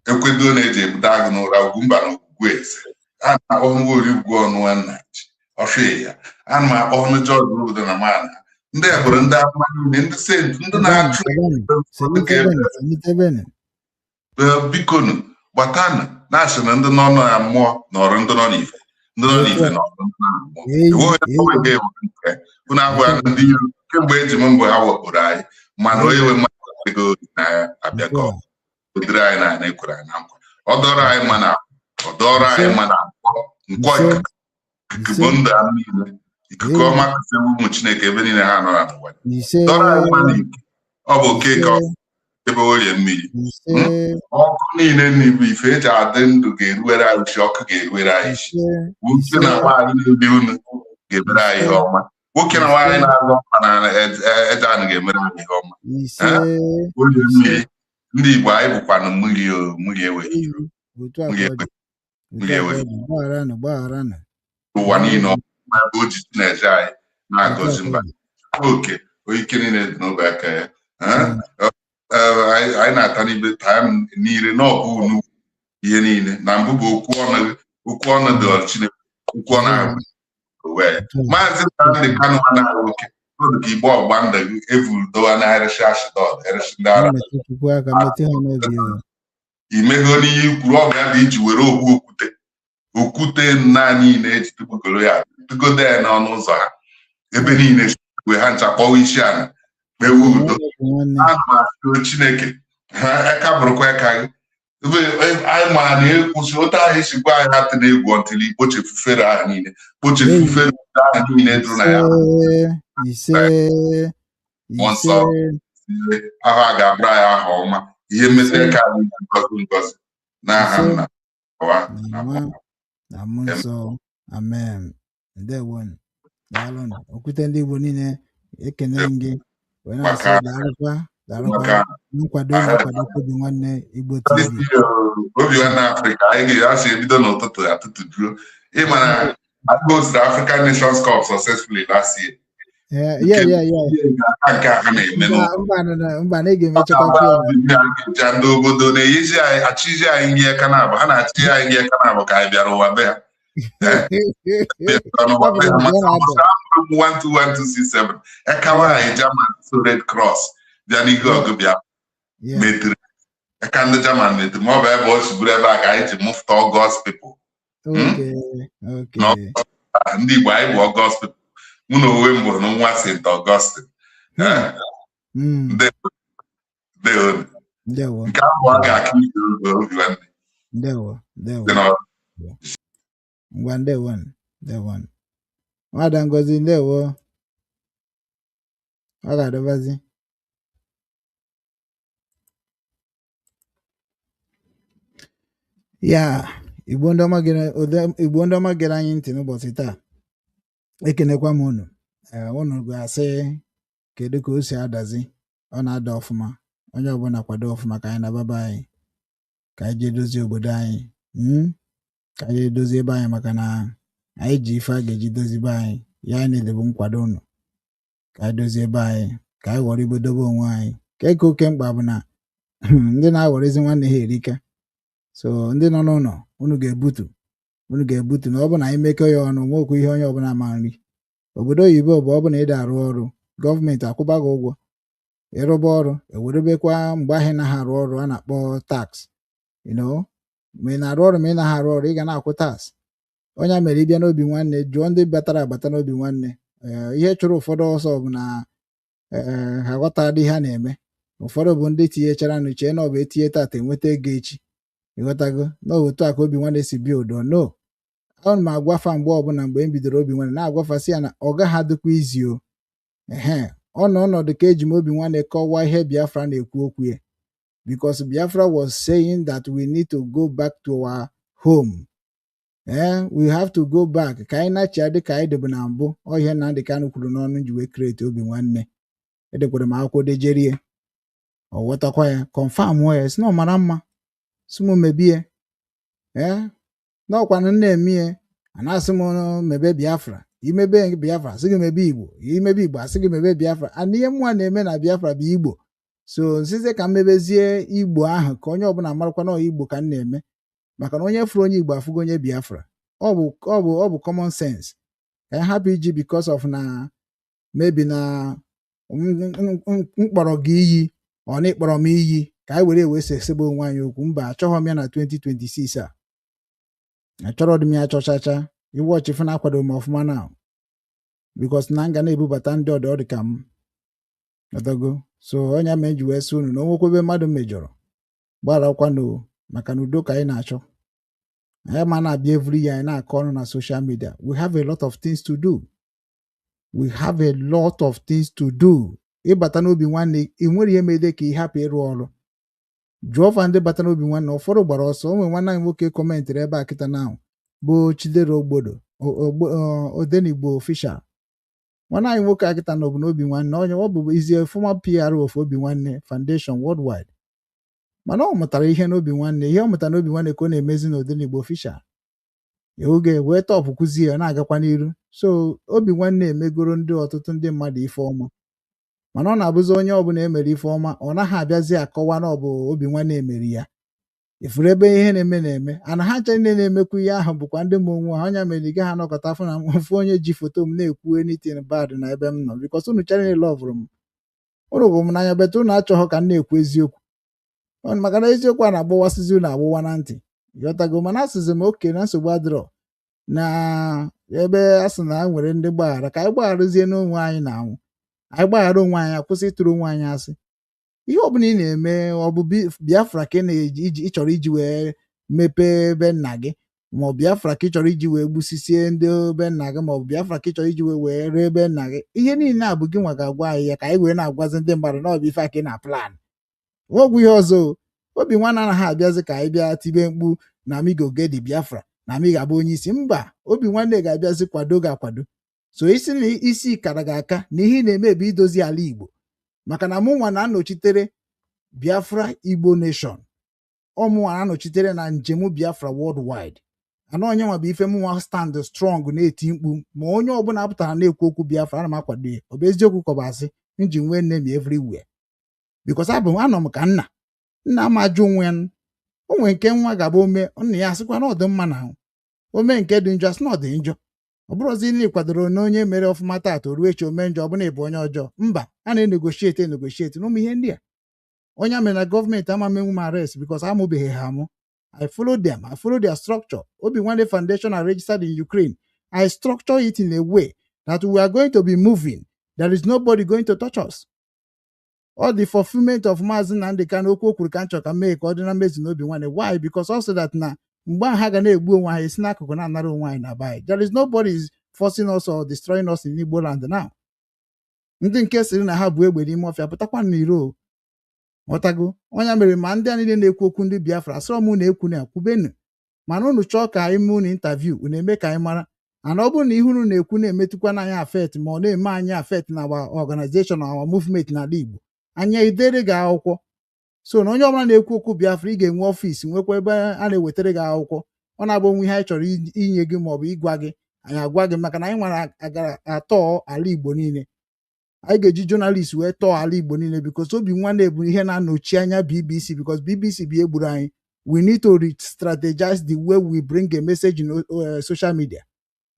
ekwedo na-eji ebute agụ n'ụra, ugwu mba na ugwu eze. A na-akpọ nworie ugwu ọnụ nwanna ji ọfịa ya. Ana m akpọ ọnụ Jọji obodo na mana ndị ebụrụ, ndị amụma niile, ndị saint, ndị na-achụ. Bikonu, gbatanụ na-asị na ndị nọ na mmụọ nọrọ, ndị nọ n'ife, ndị nọ n'ife nọrọ, ndị nọ na mmụọ enweghị nke unu abụghị ndị iro. Kemgbe eji m mbụ ha wakporo anyị, mana onye nwe mmadụ ego na-abịakọ dịrị anyị na ana ekwere anyị na nkwa. Ọ dọrọ anyị mma na ọ dọrọ anyị mma na nkwọ ikuku bụ ndụ ha niile. Ikuku ọma kụziere ụmụ Chineke ebe niile ha nọ na n'ụwa. Dọrọ anyị mma na ike ọ bụ oke ka ebe orie mmiri ọkụ niile n'ibu ife eji adị ndụ ga-eruwere anyị isi, ọkụ ga-eruwere anyị isi. Nwoke na nwaanyị na-ebi unu ga-emere anyị ihe ọma. Nwoke na nwaanyị na-azọ ọkwa na eje anụ ga-emere anyị ihe ọma. Orie mmiri, ndị Igbo, anyị bụkwanụ mmiri. O mmiri enweghị iro, mmiri enweghị ụwa niile ebe o ji na-eje anyị na-agọzi mba oke onye ike niile dị n'obe aka ya. Anyị na-ata n'ibe taa niile n'ọbụ unu ihe niile na mbụ bụ okwu ọnụ. Okwu ọnụ dị Chineke, okwu ọnụ ahụ onwe ya. Maazị Nnamdị Kanụ anaghị oke ọdụ ka igbe ọgba ndụ gị evuru dowa na eresi ashidọd eresi ndị ara imego n'ihe ikwuru. Ọ bụ ya bụ iji were ogbu okwute okwute nna niile eji tụgbugoro ya tụgodo ya n'ọnụ ụzọ ha ebe niile wee ha ncha kpọwa isi ala kpewe udo. Ana m asị Chineke ha aka bụrụkwa aka gị. Anyị ma na ekwụsị otu ahụ esi gwa anyị atụ na egwu ọntịrị kpochefu Fero ahụ niile, kpochefu Fero ahụ niile dụrụ na ya. Mmụọ Nsọ, ahụ a ga-abụrụ anyị aha ọma, ihe mmeta ka anyị ngozi ngozi n'aha Nna na na Mmụọ Nsọ, amen. Ndewo, daalụnụ. Okwute ndị Igbo niile, ekene m gị wee na-asị daalụkwa, daalụkwa nkwado na-akwado Obi Nwanne Igbo TV. Obi Nwanne Afrịka, anyị ga-asị ebido n'ụtụtụ atụtụ juo. Ịma na hosted African Nations Cup successfully last year. Nke a ha na-eme mba na ị ga-emechakwa. Ja ndị obodo na-enyezi anyị, achịzi anyị ihe aka na-abụ, ha na-achị anyị ihe aka na-abụ ka anyị bịara ụwa be ha n'ụwa be ha, maka 121267 ekawa anyị German so Red Cross bịa n'ihu ọgụ bịa metiri eka ndị German metiri, ma ọ bụ ebe o si bụrụ ebe a ka anyị ji mụfụta August people. Ndị Igbo, anyị bụ August people. Mụ na onwe m bụ nwa St. Augustine. Nke ahụ a ga-aka ike obi nwanne. Ndewo, ndewo. Ngwa, ndewo, ndewo. Nwada Ngozi, ndewo. Ọ ga-adọbazi ya. Igbo ndị ọma gere, Igbo ndị ọma gere anyị ntị n'ụbọchị taa, ekenekwa m unu. Unu ga-asị kedu ka o si adazi? Ọ na-ada ọfụma. Onye ọbụla kwado ọfụma ka anyị na-ababa anyị, ka anyị jee dozie obodo anyị, ka anyị jee dozie ebe anyị, maka na anyị ji ife a ga-eji dozie be anyị. Ya anyị na-edebe nkwado unu ka anyị dozie ebe anyị. Ka anyị ghọrọ igbo dobe onwe anyị ka eke. Oke mkpa bụ na ndị na-aghọrịzi nwanne ha erika. So ndị nọ n'ụlọ, unu ga-ebutu, unu ga-ebutu na ọ bụ na anyị mekọ ya ọnụ nwekwu ihe onye ọbụla ma nri. Obodo oyibo bụ ọ bụ na ịda arụ ọrụ, gọọmenti akwụba gị ụgwọ. Ịrụba ọrụ, ewerebekwa mgbe ahụ ị naghị arụ ọrụ a na-akpọ tax. Ma ị na-arụ ọrụ, ma ị naghị arụ ọrụ, ị ga na-akwụ tax. Onye mere ịbịa n'obi nwanne, jụọ ndị batara agbata n'obi nwanne. Ee, ihe chụrụ ụfọdụ ọsọ bụ na ee, ha ghọtara ihe a na-eme. Ụfọdụ bụ ndị tinyechara nụ chee na ọ bụ etinye tata enweta ego echi. Ịghọtago na otu a ka obi nwanne si bịa udo no. Ana m agwafa mgbe ọbụla, mgbe m bidoro obi nwanne, na-agwafasị ya na ọ gaghị adịkwa izi o. Ehe, ọ nọ ọnọdụ ka eji m obi nwanne kọwaa ihe Biafra na-ekwu okwu ya, because Biafra was saying that we need to go back to our home. We have to go back ka anyị nachia dị ka anyị dịbụ na mbụ. Ọ ihe Nnamdị Kanụ kwuru n'ọnụ ji wee create obi nwanne. Edekwara m akwụkwọ dejerie, ọ ghọtakwa ya, confirm ya, si na ọ mara mma, si m mebie. Ee, n'ọkwanụ nna-eme ya, a na-asị m mebe Biafra, imebe Biafra asị gị mebe Igbo, imebe Igbo asị gị mebe Biafra. And ihe mmụọ na-eme na Biafra bụ Igbo. So nsize ka m mebezie Igbo ahụ ka onye ọbụla marakwa na Igbo ka m na-eme, maka na onye fụrụ onye Igbo afụgo onye Biafra. Ọ bụ common sense ka anyị hapụ iji because of na maybe na m kpọrọ gị iyi, ọ na ịkpọrọ m iyi, ka anyị were wee sesebe onwe anyị okwu. Mba, achọghị m ya na 2026 a. Achọrọ dị m ya chọchacha iwu ọchịfụ na akwado m ọfụma na because na m ga na-ebubata ndị ọdọ dị ka m ọdọgo. So onye ma eji wee sị unu na onwekwebe mmadụ mejọrọ, gbarakwanụ, maka na udo ka anyị na-achọ. Anyị ma na-abịa every year anyị na-akọ ọnụ na social media. We have a lot of things to do, we have a lot of things to do. Ịbata n'obi nwanne, ị nwere ihe mere ka ị hapụ ịrụ ọrụ. Jụọ fa ndị bata n'obi nwanne, ụfọdụ gbara ọsọ. O nwere nwanne anyị nwoke commentịrị ebe a kịta na bụ Chidera Ogbodo Odenigbo official. Nwanne anyị nwoke a kịta nọbụ n'obi nwanne, onye ọ bụ izie former PR of Obi Nwanne Foundation worldwide, mana ọ mụtara ihe n'obi nwanne. Ihe ọ mụtara n'obi nwanne ka ọ na-emezi na Odenigbo official oge wee tọpụ kụzie ya na-agakwa n'iru. So obi nwanne emegoro ndị ọtụtụ ndị mmadụ ife ọma, mana ọ na-abụzi onye ọbụla emere ife ọma, ọ naghị abịazi akọwa na ọ bụ obi nwanne emere ya. Ifuru ebe ihe na-eme na-eme ana ha ncha niile na-emekwa ihe ahụ bụkwa ndị ma onwe ha. Onye mere ị gaghị anọkọta afụ na mfu onye ji foto m na-ekwu anything bad na ebe m nọ, because unu chere niile loveụrụ m, unu bụ m n'anya, but unu achọghọ ka m na-ekwu eziokwu, maka na eziokwu a na-agbawasịzi unu agbụwa na ntị. Ghọtago? Mana asịzi m oke na nsogbu adịrọ na ebe a sị na nwere ndị gbaghara, ka anyị gbagharụzie n'onwe anyị na anwụ. Anyị gbaghara onwe anyị, akwụsị ịtụrụ onwe anyị asị. Ihe ọbụla ị na-eme, ọ bụ Biafra ka ị na-eji ị chọrọ iji wee mepee ebe nna gị, ma ọ Biafra ka ị chọrọ iji wee gbusisie ndị be nna gị, ma ọ bụ Biafra ka ị chọrọ iji wee ree ebe nna gị, ihe niile a bụ gị nwa ga-agwa anyị ya, ka anyị wee na-agwazi ndị mmadụ na ọ bụ ife a ka ị na plan. Nwegwu ihe ọzọ o. Obi nwanne anaghị abịazi ka anyị bịa tibe mkpu na amigo gedi Biafra na ami ga-abụ onye isi mba. Obi nwanne ga-abịazi kwado gị akwado. So isi na isi kara gị aka na ihe ị na-eme bụ idozi ala Igbo, maka na mụ nwa na-anọchitere Biafra Igbo Nation, ọmụnwa na-anọchitere na njem Biafra worldwide. Ana onye nwa bụ ife mụnwa stand strong na-eti mkpu. Ma onye ọbụla pụtara na-ekwu okwu Biafra, ana m akwado ya. Ọ bụ eziokwu ka ọ bụ asị m ji nwee nne m everywhere, because abụ m anọ m ka nna nna m ajụ onwe ya. O nwere nke nwa ga-abụ ome, nna ya asịkwa na ọ dị mma, na ome nke dị njọ, asị na ọ dị njọ. Ọ bụrụzi na ị kwadoro na onye mere ọfụma taata, o ruo echi ome njọ, ọ bụna ịbụ onye ọjọọ. Mba, a na-enegotiate enegotiate n'ụmụ ihe ndị a. Onye mere na gọọmenti ama menwu m arrest because amụbeghị ha amụ. I follow them, I follow their structure. Obi Nwanne Foundation are registered in Ukraine. I structure it in a way that we are going to be moving. There is nobody going to touch us. All the fulfillment of Maazị Nnamdi Kanu, okwu o kwuru ka m chọrọ ka m mee ka ọ dị na mmezu n'obi nwanne. Why? Because also that na mgbe ahụ ha ga na-egbu onwe ha, esi n'akụkụ na-anara onwe anyị na be. There is nobody is forcing us or destroying us in Igbo land now. Ndị nke sịrị na ha bụ egbe n'ime ọfịa pụtakwa n'iro. Ghọtago? Onye mere ma ndị a niile na-ekwu okwu ndị Biafra, asịrọ m unu ekwu na kwubenu, mana unu chọọ ka anyị mee unu interview, unu eme ka anyị mara. Ana ọ bụrụ na ihe unu na-ekwu na-emetụkwa anyị affect, ma ọ na-eme anyị affect na our organization, our movement n'ala Igbo, anyị edere gị akwụkwọ. So na onye ọbụla na-ekwu okwu Biafra, ị ga-enwe office, nwekwa ebe a na-ewetara gị akwụkwọ. Ọ na-abụ onwe ihe anyị chọrọ inye gị maọbụ ịgwa gị, anyị agwa gị, maka na anyị nwere agara atọ ala Igbo niile. Anyị ga-eji journalist wee tọọ ala Igbo niile, because Obi Nwanne bụ ihe na-anọchi anya BBC, because BBC bụ ihe gburu anyị. We need to re-strategize the way we bring a message in social media.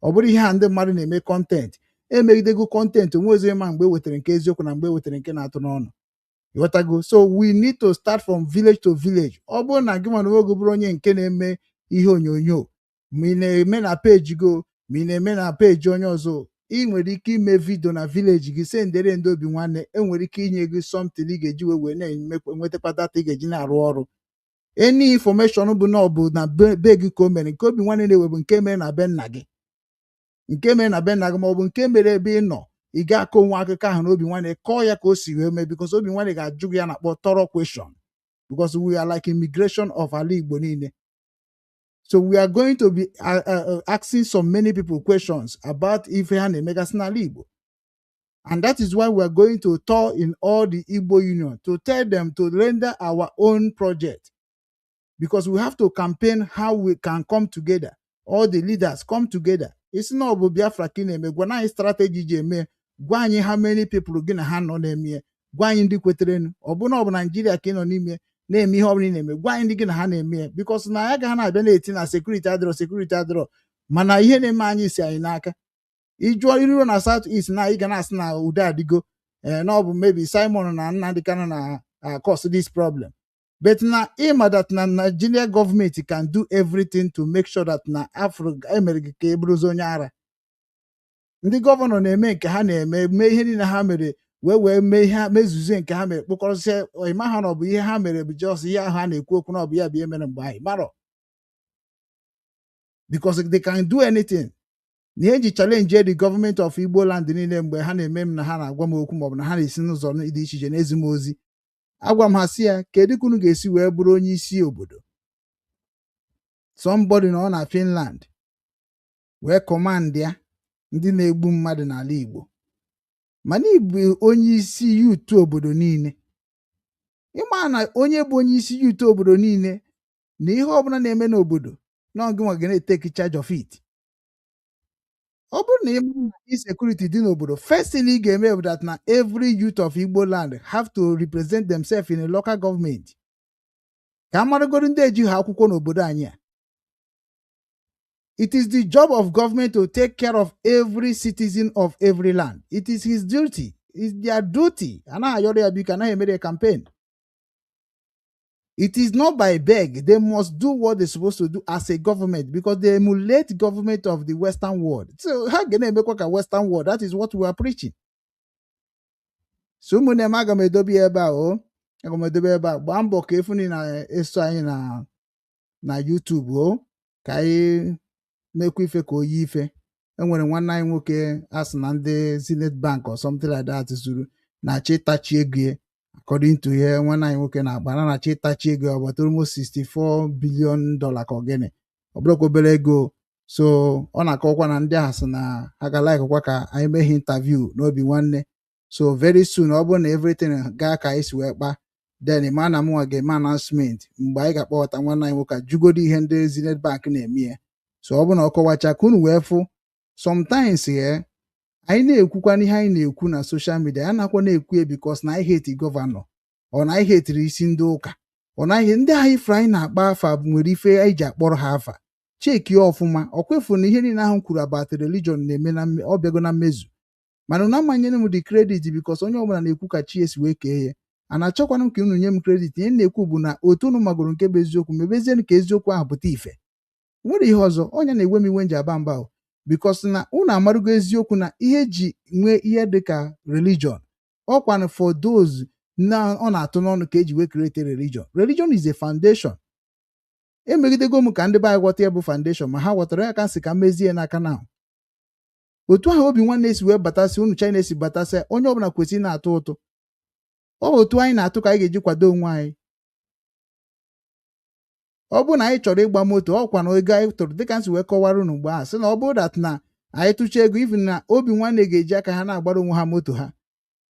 Ọ bụrụ ihe a ndị mmadụ na-eme content, emegidego content onwezi ma mgbe e wetara nke eziokwu na mgbe e wetara nke na-atụ n'ọnụ, ịghọtago? So we need to start from village to village. Ọ bụrụ na gị mana oge bụrụ onye nke na-eme ihe onyonyo, ma ị na-eme na peji go, ma ị na-eme na peji onye ọzọ, ị nwere ike ime video na village gị, sendere ndị Obi Nwanne. Enwere ike inye gị something ị ga-eji wee na-enwetakwa data ị ga-eji na-arụ ọrụ. Any information bụ na ọ bụ na be gị ka o mere, nke Obi Nwanne na-ewe bụ nke mere na be nna gị, nke mere na be nna gị, ma ọ bụ nke mere ebe ị nọ, ị ga-akọ onwe akụkọ ahụ na Obi Nwanne kọọ ya ka o si wee mee, because Obi Nwanne ga-ajụ gị ya na-akpọ thorough question, because we are like immigration of ala Igbo niile. So we are going to be asking so many people questions about ife ha na-emegasị n'ala Igbo, and that is why we are going to tour in all the Igbo union to tell them to render our own project, because we have to campaign how we can come together, all the leaders come together. Isi na ọ bụ Biafra ka ị na-eme, gwa anyị strategy ji eme, gwa anyị how many people gị na ha nọ na-eme, gwa anyị ndị kweterenu. Ọ bụ na ọ bụ Naijiria ka ị nọ n'ime na-eme ihe ọbụla ị na-eme, gwa anyị ndị gị na ha na-eme, because na ya ga ha na-abịa na-eti na security adịrọ, security adịrọ, mana ihe na-eme anyị si anyị n'aka. Ịjụọ iruo na South East na ị ga na-asị na udo adịgo, ee, na ọ bụ maybe Simon na Nnamdi Kanu na cause this problem, but na ịma that na Nigeria government can do everything to make sure that na Afro emere gị ka e bụrụzi onye ara. Ndị governor na-eme nke ha na-eme, mee ihe niile ha mere, wee mee ihe mezuzie nke ha mere, kpụkọrọsịa. Ịma ha na ọ bụ ihe ha mere bụ just ihe ahụ ha na-ekwu okwu na ọ bụ ya bụ ihe mere mgbe anyị marọ, because they can do anything. Na ihe eji challenge the government of Igbo land niile, mgbe ha na-eme m na ha na-agwa m okwu, maọbụ na ha na-esi n'ụzọ dị iche iche na-ezi m ozi, agwa m ha si ya, kedu ka unu ga-esi wee bụrụ onye isi obodo, somebody nọ na Finland wee command ya ndị na-egbu mmadụ n'ala Igbo, mana ịbụ onye isi youth obodo niile? Ịma na onye bụ onye isi youth obodo niile na ihe ọbụla na-eme n'obodo na ọ gịnwa ga na-etake charge of it. Ọ bụrụ na ị mara na insecurity dị n'obodo, first thing ị ga-eme bụ that na every youth of Igbo land have to represent themselves in a local government, ka a maragoro ndị ejighị akwụkwọ n'obodo anyị a. It is the job of government to take care of every citizen of every land. It is his duty. It's their duty. Anaghị ayọrọ ya biko, anaghị emere ya campaign. It is not by beg. They must do what they're supposed to do as a government, because they emulate government of the Western world. So ha ga na-emekwa ka Western world. That is what we are preaching. So ụmụnne m, aga m edobe ya ebe a o. Aga m edobe ebe a. Gbaa mbọ ka efu na-eso anyị na YouTube o, ka anyị mekwa ife ka oyi ife. Enwere nwanne anyị nwoke a sị na ndị Zenith Bank or something like that zuru na-achọ ịtachi ego ya. According to ihe nwanne anyị nwoke na-agba na na-achọ ịtachi ego ya about almost $64 billion, ka ọ gịnị, ọ bụrụkwa obere ego. So ọ na-akọwakwa na ndị ahụ sị na ha ga laikụkwa ka anyị mee ha interview n'Obi Nwanne. So very soon, ọ bụrụ na everything gaa ka anyị si wee kpa, then ma na mụnwa ga-eme announcement mgbe anyị ga-akpọghọta nwanne anyị nwoke a jụgodo ihe ndị Zenith Bank na-eme ya. So ọ bụrụ na ọ kọwacha ka unu wee fụ. Sometimes ya anyị na-ekwukwa n'ihe anyị na-ekwu na social media ya, nakwa na-ekwu ya because na anyị hate governor, ọ na anyị hetiri isi ndị ụka, ọ naghị ndị anyị ifuru anyị na-akpa afa nwere ife anyị ji akpọrọ ha afa. Cheki ya ọfụma. Ọ kwefuru na ihe niile ahụ kwuru about religion na-eme na ọ bịago na mmezu, mana unu amanyere m the credit, because onye ọbụla na-ekwu ka chi esi wee kee ya. A na-achọkwana m ka unu nye m credit. Ihe m na-ekwu bụ na otu unu magoro nke bụ eziokwu, mebezienụ ka eziokwu ahụ pụta ife. Nwere ihe ọzọ onye na-ewe m iwe nji aba mba o, because na unu amarugo eziokwu na ihe eji nwee ihe dịka religion, ọkwanụ for those na ọ na-atụ n'ọnụ ka eji wee create religion. Religion is a foundation. Emegidego m ka ndị be anyị ghọta ya bụ foundation, ma ha ghọtara ya ka nsị ka m mezie n'aka na otu ahụ Obi Nwanne si wee batasị unu. China si batasị, onye ọbụla kwesịrị na-atụ ụtụ. Ọ otu anyị na-atụ ka anyị ga-eji kwado onwe anyị. Ọ bụrụ na anyị chọrọ ịgba moto, ọkwa na ego anyị tụrụ, dịka nsi wee kọwara unu mgbe ahụ, sị na ọ bụrụ that na anyị tụcha ego, even na Obi Nwanne ga-eji aka ha na-agbara onwe ha moto ha,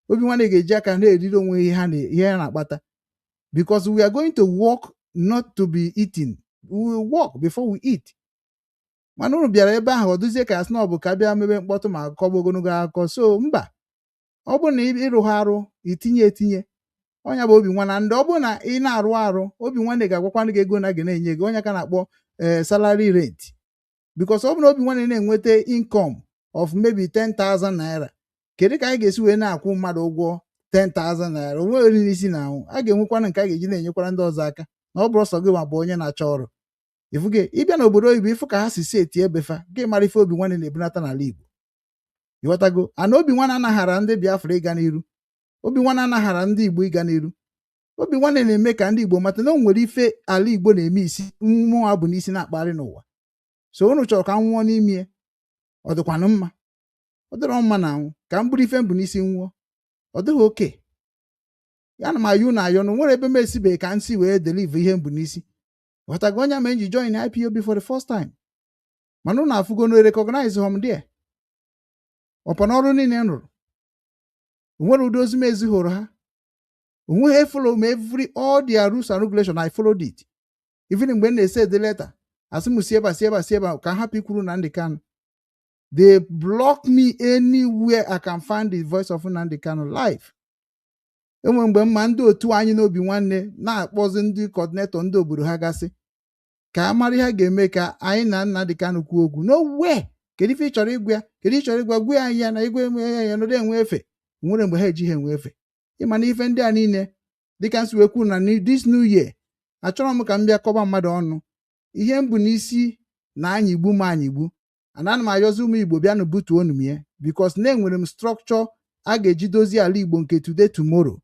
Obi Nwanne ga-eji aka ha na-eriri onwe ihe ha na-akpata, because we are going to work, not to be eating. We will work before we eat. Mana unu bịara ebe ahụ, ọ dụzie ka asị na ọ bụ ka bịa mebe mkpọtụ ma kọba ogologo akụkọ. So mba, Ọ bụrụ na ịrụ ha arụ, itinye etinye ọnya bụ obi nwanne. Ndị ọ bụrụ na ị na-arụ arụ, obi nwanne ga-agwakwanụ gị ego na ga na-enye gị onye ka na-akpọ ee salary rate, because ọ bụrụ na obi nwanne na-enweta income of maybe 10,000 naira, kedu ka anyị ga-esi wee na-akwụ mmadụ ụgwọ 10,000 naira? Onwe oriri n'isi na ahụ a ga-enwekwana nke a ga-eji na-enyekwara ndị ọzọ aka na ọ bụrụ sọ gị ma bụ onye na-achọ ọrụ. Ifuge ịbịa n'obodo oyibo, ịfụ ka ha si si eti ebefa gị mara ife obi nwanne na-ebunata n'ala Igbo. Ịghọtago? Ana obi nwanne anaghara ndị Biafra ịga n'iru, obi nwanne anaghara ndị Igbo ịga n'iru. Obi nwanne na-eme ka ndị Igbo mata na o nwere ife ala Igbo na-eme isi mmụọ bụ n'isi na-akpagharị n'ụwa. So unu chọrọ ka m nwụọ n'ime, ọ dịkwanụ mma? Ọ dịrọ mma na anwụ ka m bụrụ ife m bụ n'isi nwụọ. Ọ dịghị oke ya na m ayọ unu ayọ na nwere ebe m esibeghị ka m si wee deliver ihe m bụ n'isi. Ghọtago? Onye ma nji join IPOB for the first time, mana unu afụgo no recognize hom there ọpọ n'ọrụ niile m rụrụ. Onwere ụdị ozi m ezighoro ha, onweghị follow m every all their rules and regulation. I followed it. Even mgbe m na-ese ede letter, asị m si ebe a, si ebe a, si ebe a, ka m hapụ ikwuru Nnamdi Kanu. They block me anywhere I can find the voice of Nnamdi Kanu live. Enwere mgbe mma ndị otu anyị n'obi nwanne na-akpọzi ndị coordinator ndị obodo ha gasị ka a mara ihe a ga-eme ka anyị na Nnamdi Kanu kwuo okwu. No way! Kedu ife ị chọrọ ịgwa ya? Kedu ị chọrọ ịgwa gwa anyị ya na igwe enwe ya ya nọdụ enwe efe? Nwere mgbe ha ejighị enwe efe. Ịma na ife ndị a niile dịka nsi wee kwuru na this new year, achọrọ m ka m bịa kọba mmadụ ọnụ. Ihe m bụ n'isi na anyịgbu m anyịgbu ana ana m ayọzi ụmụ Igbo, bịanụ butuonu m ya, because na enwere m structure a ga-eji dozie ala Igbo nke today, tomorrow,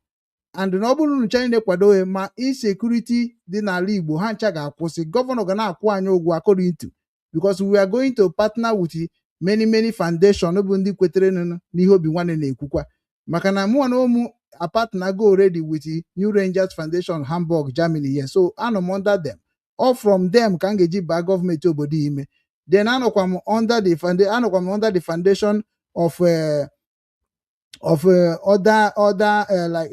and na ọ bụrụ na ncha niile kwadoghị ma insecurity dị n'ala Igbo, ha ncha ga-akwụsị. Governor ga na-akwụ anyị ụgwọ according to, because we are going to partner with many many foundation bụ ndị kwetere n'ihe obi nwanne na-ekwukwa, maka na mụ na ụmụ a go already with New Rangers Foundation, Hamburg, Germany here. So anọ m under them. All from them ka m ga-eji baa gọọmenti obodo ime. Then anọkwa m under the foundation, anọkwa m under the foundation of other like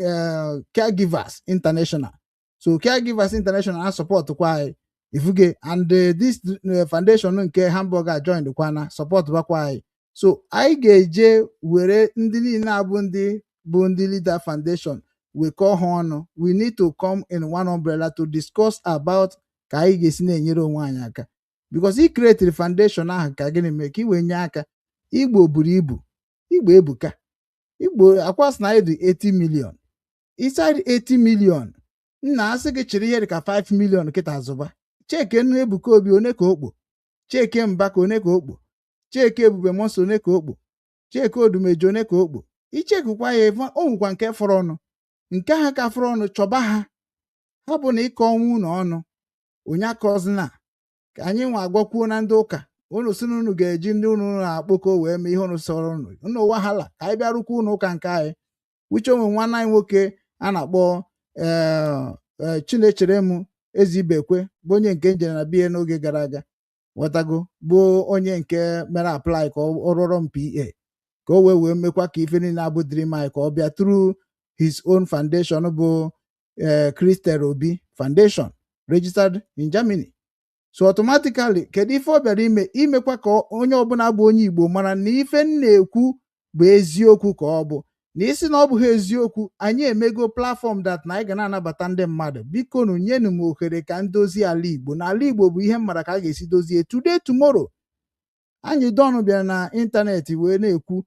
Caregivers International. So Caregivers International na support kwa anyị, ifuge. And this foundation nke Hamburg a join kwana support bakwa anyị. So anyị ga-eje were ndị niile abụ ndị bụ ndị leader foundation wekọọ ha ọnụ. We need to come in one umbrella to discuss about ka anyị ga-esi na-enyere onwe anyị aka, because i create foundation ahụ ka gịnị mee ka i wee nye aka. Igbo buru ibu, Igbo ebuka. Igbo akwa sị na anyị dị 80 million. Inside 80 million, nna, asị gị chịrị ihe dị ka 5 million kịta azụba. Cheke nnu Ebuka Obi one ka okpo, cheke Mbaka one ka okpo, cheke Ebube Mọnsọ one ka okpo, cheke Odumeje one ka okpo. Ichekukwa ya, o nwekwa nke fọrọ ọnụ, nke ha ka fọrọ ọnụ. Chọba ha, ha bụ na ịkọ ọnwụ unu ọnụ onye akọzina ka anyị nwa agwakwuo na ndị ụka unu si na unu ga-eji ndị unu na-akpọkọ wee mee ihe unu sọrọ unu. Unu wahala ka anyị bịarukwa unu ụka nke anyị. Uche onwe nwanne anyị nwoke a na-akpọ ee Chinechere m Ezibekwe bụ onye nke njere na biya n'oge gara aga, ghọtago, bụ onye nke mere apply ka ọ rụọrọ m PA ka o wee mekwa ka ife niile abụ dream anyị ka ọ bịa through his own foundation bụ Christel Obi Foundation, registered in Germany. So automatically, kedu ife ọ bịara ime? Imekwa ka onye ọbụla bụ onye Igbo mara na ife m na-ekwu bụ eziokwu, ka ọ bụ na isi na ọ bụghị eziokwu. Anyị emego platform that na anyị ga na-anabata ndị mmadụ. Biko nu, nyenụ m ohere ka m dozie ala Igbo. Na ala Igbo bụ ihe m mara ka a ga-esi dozie today, tomorrow. Anyị dọn bịara na ịntanetị wee na-ekwu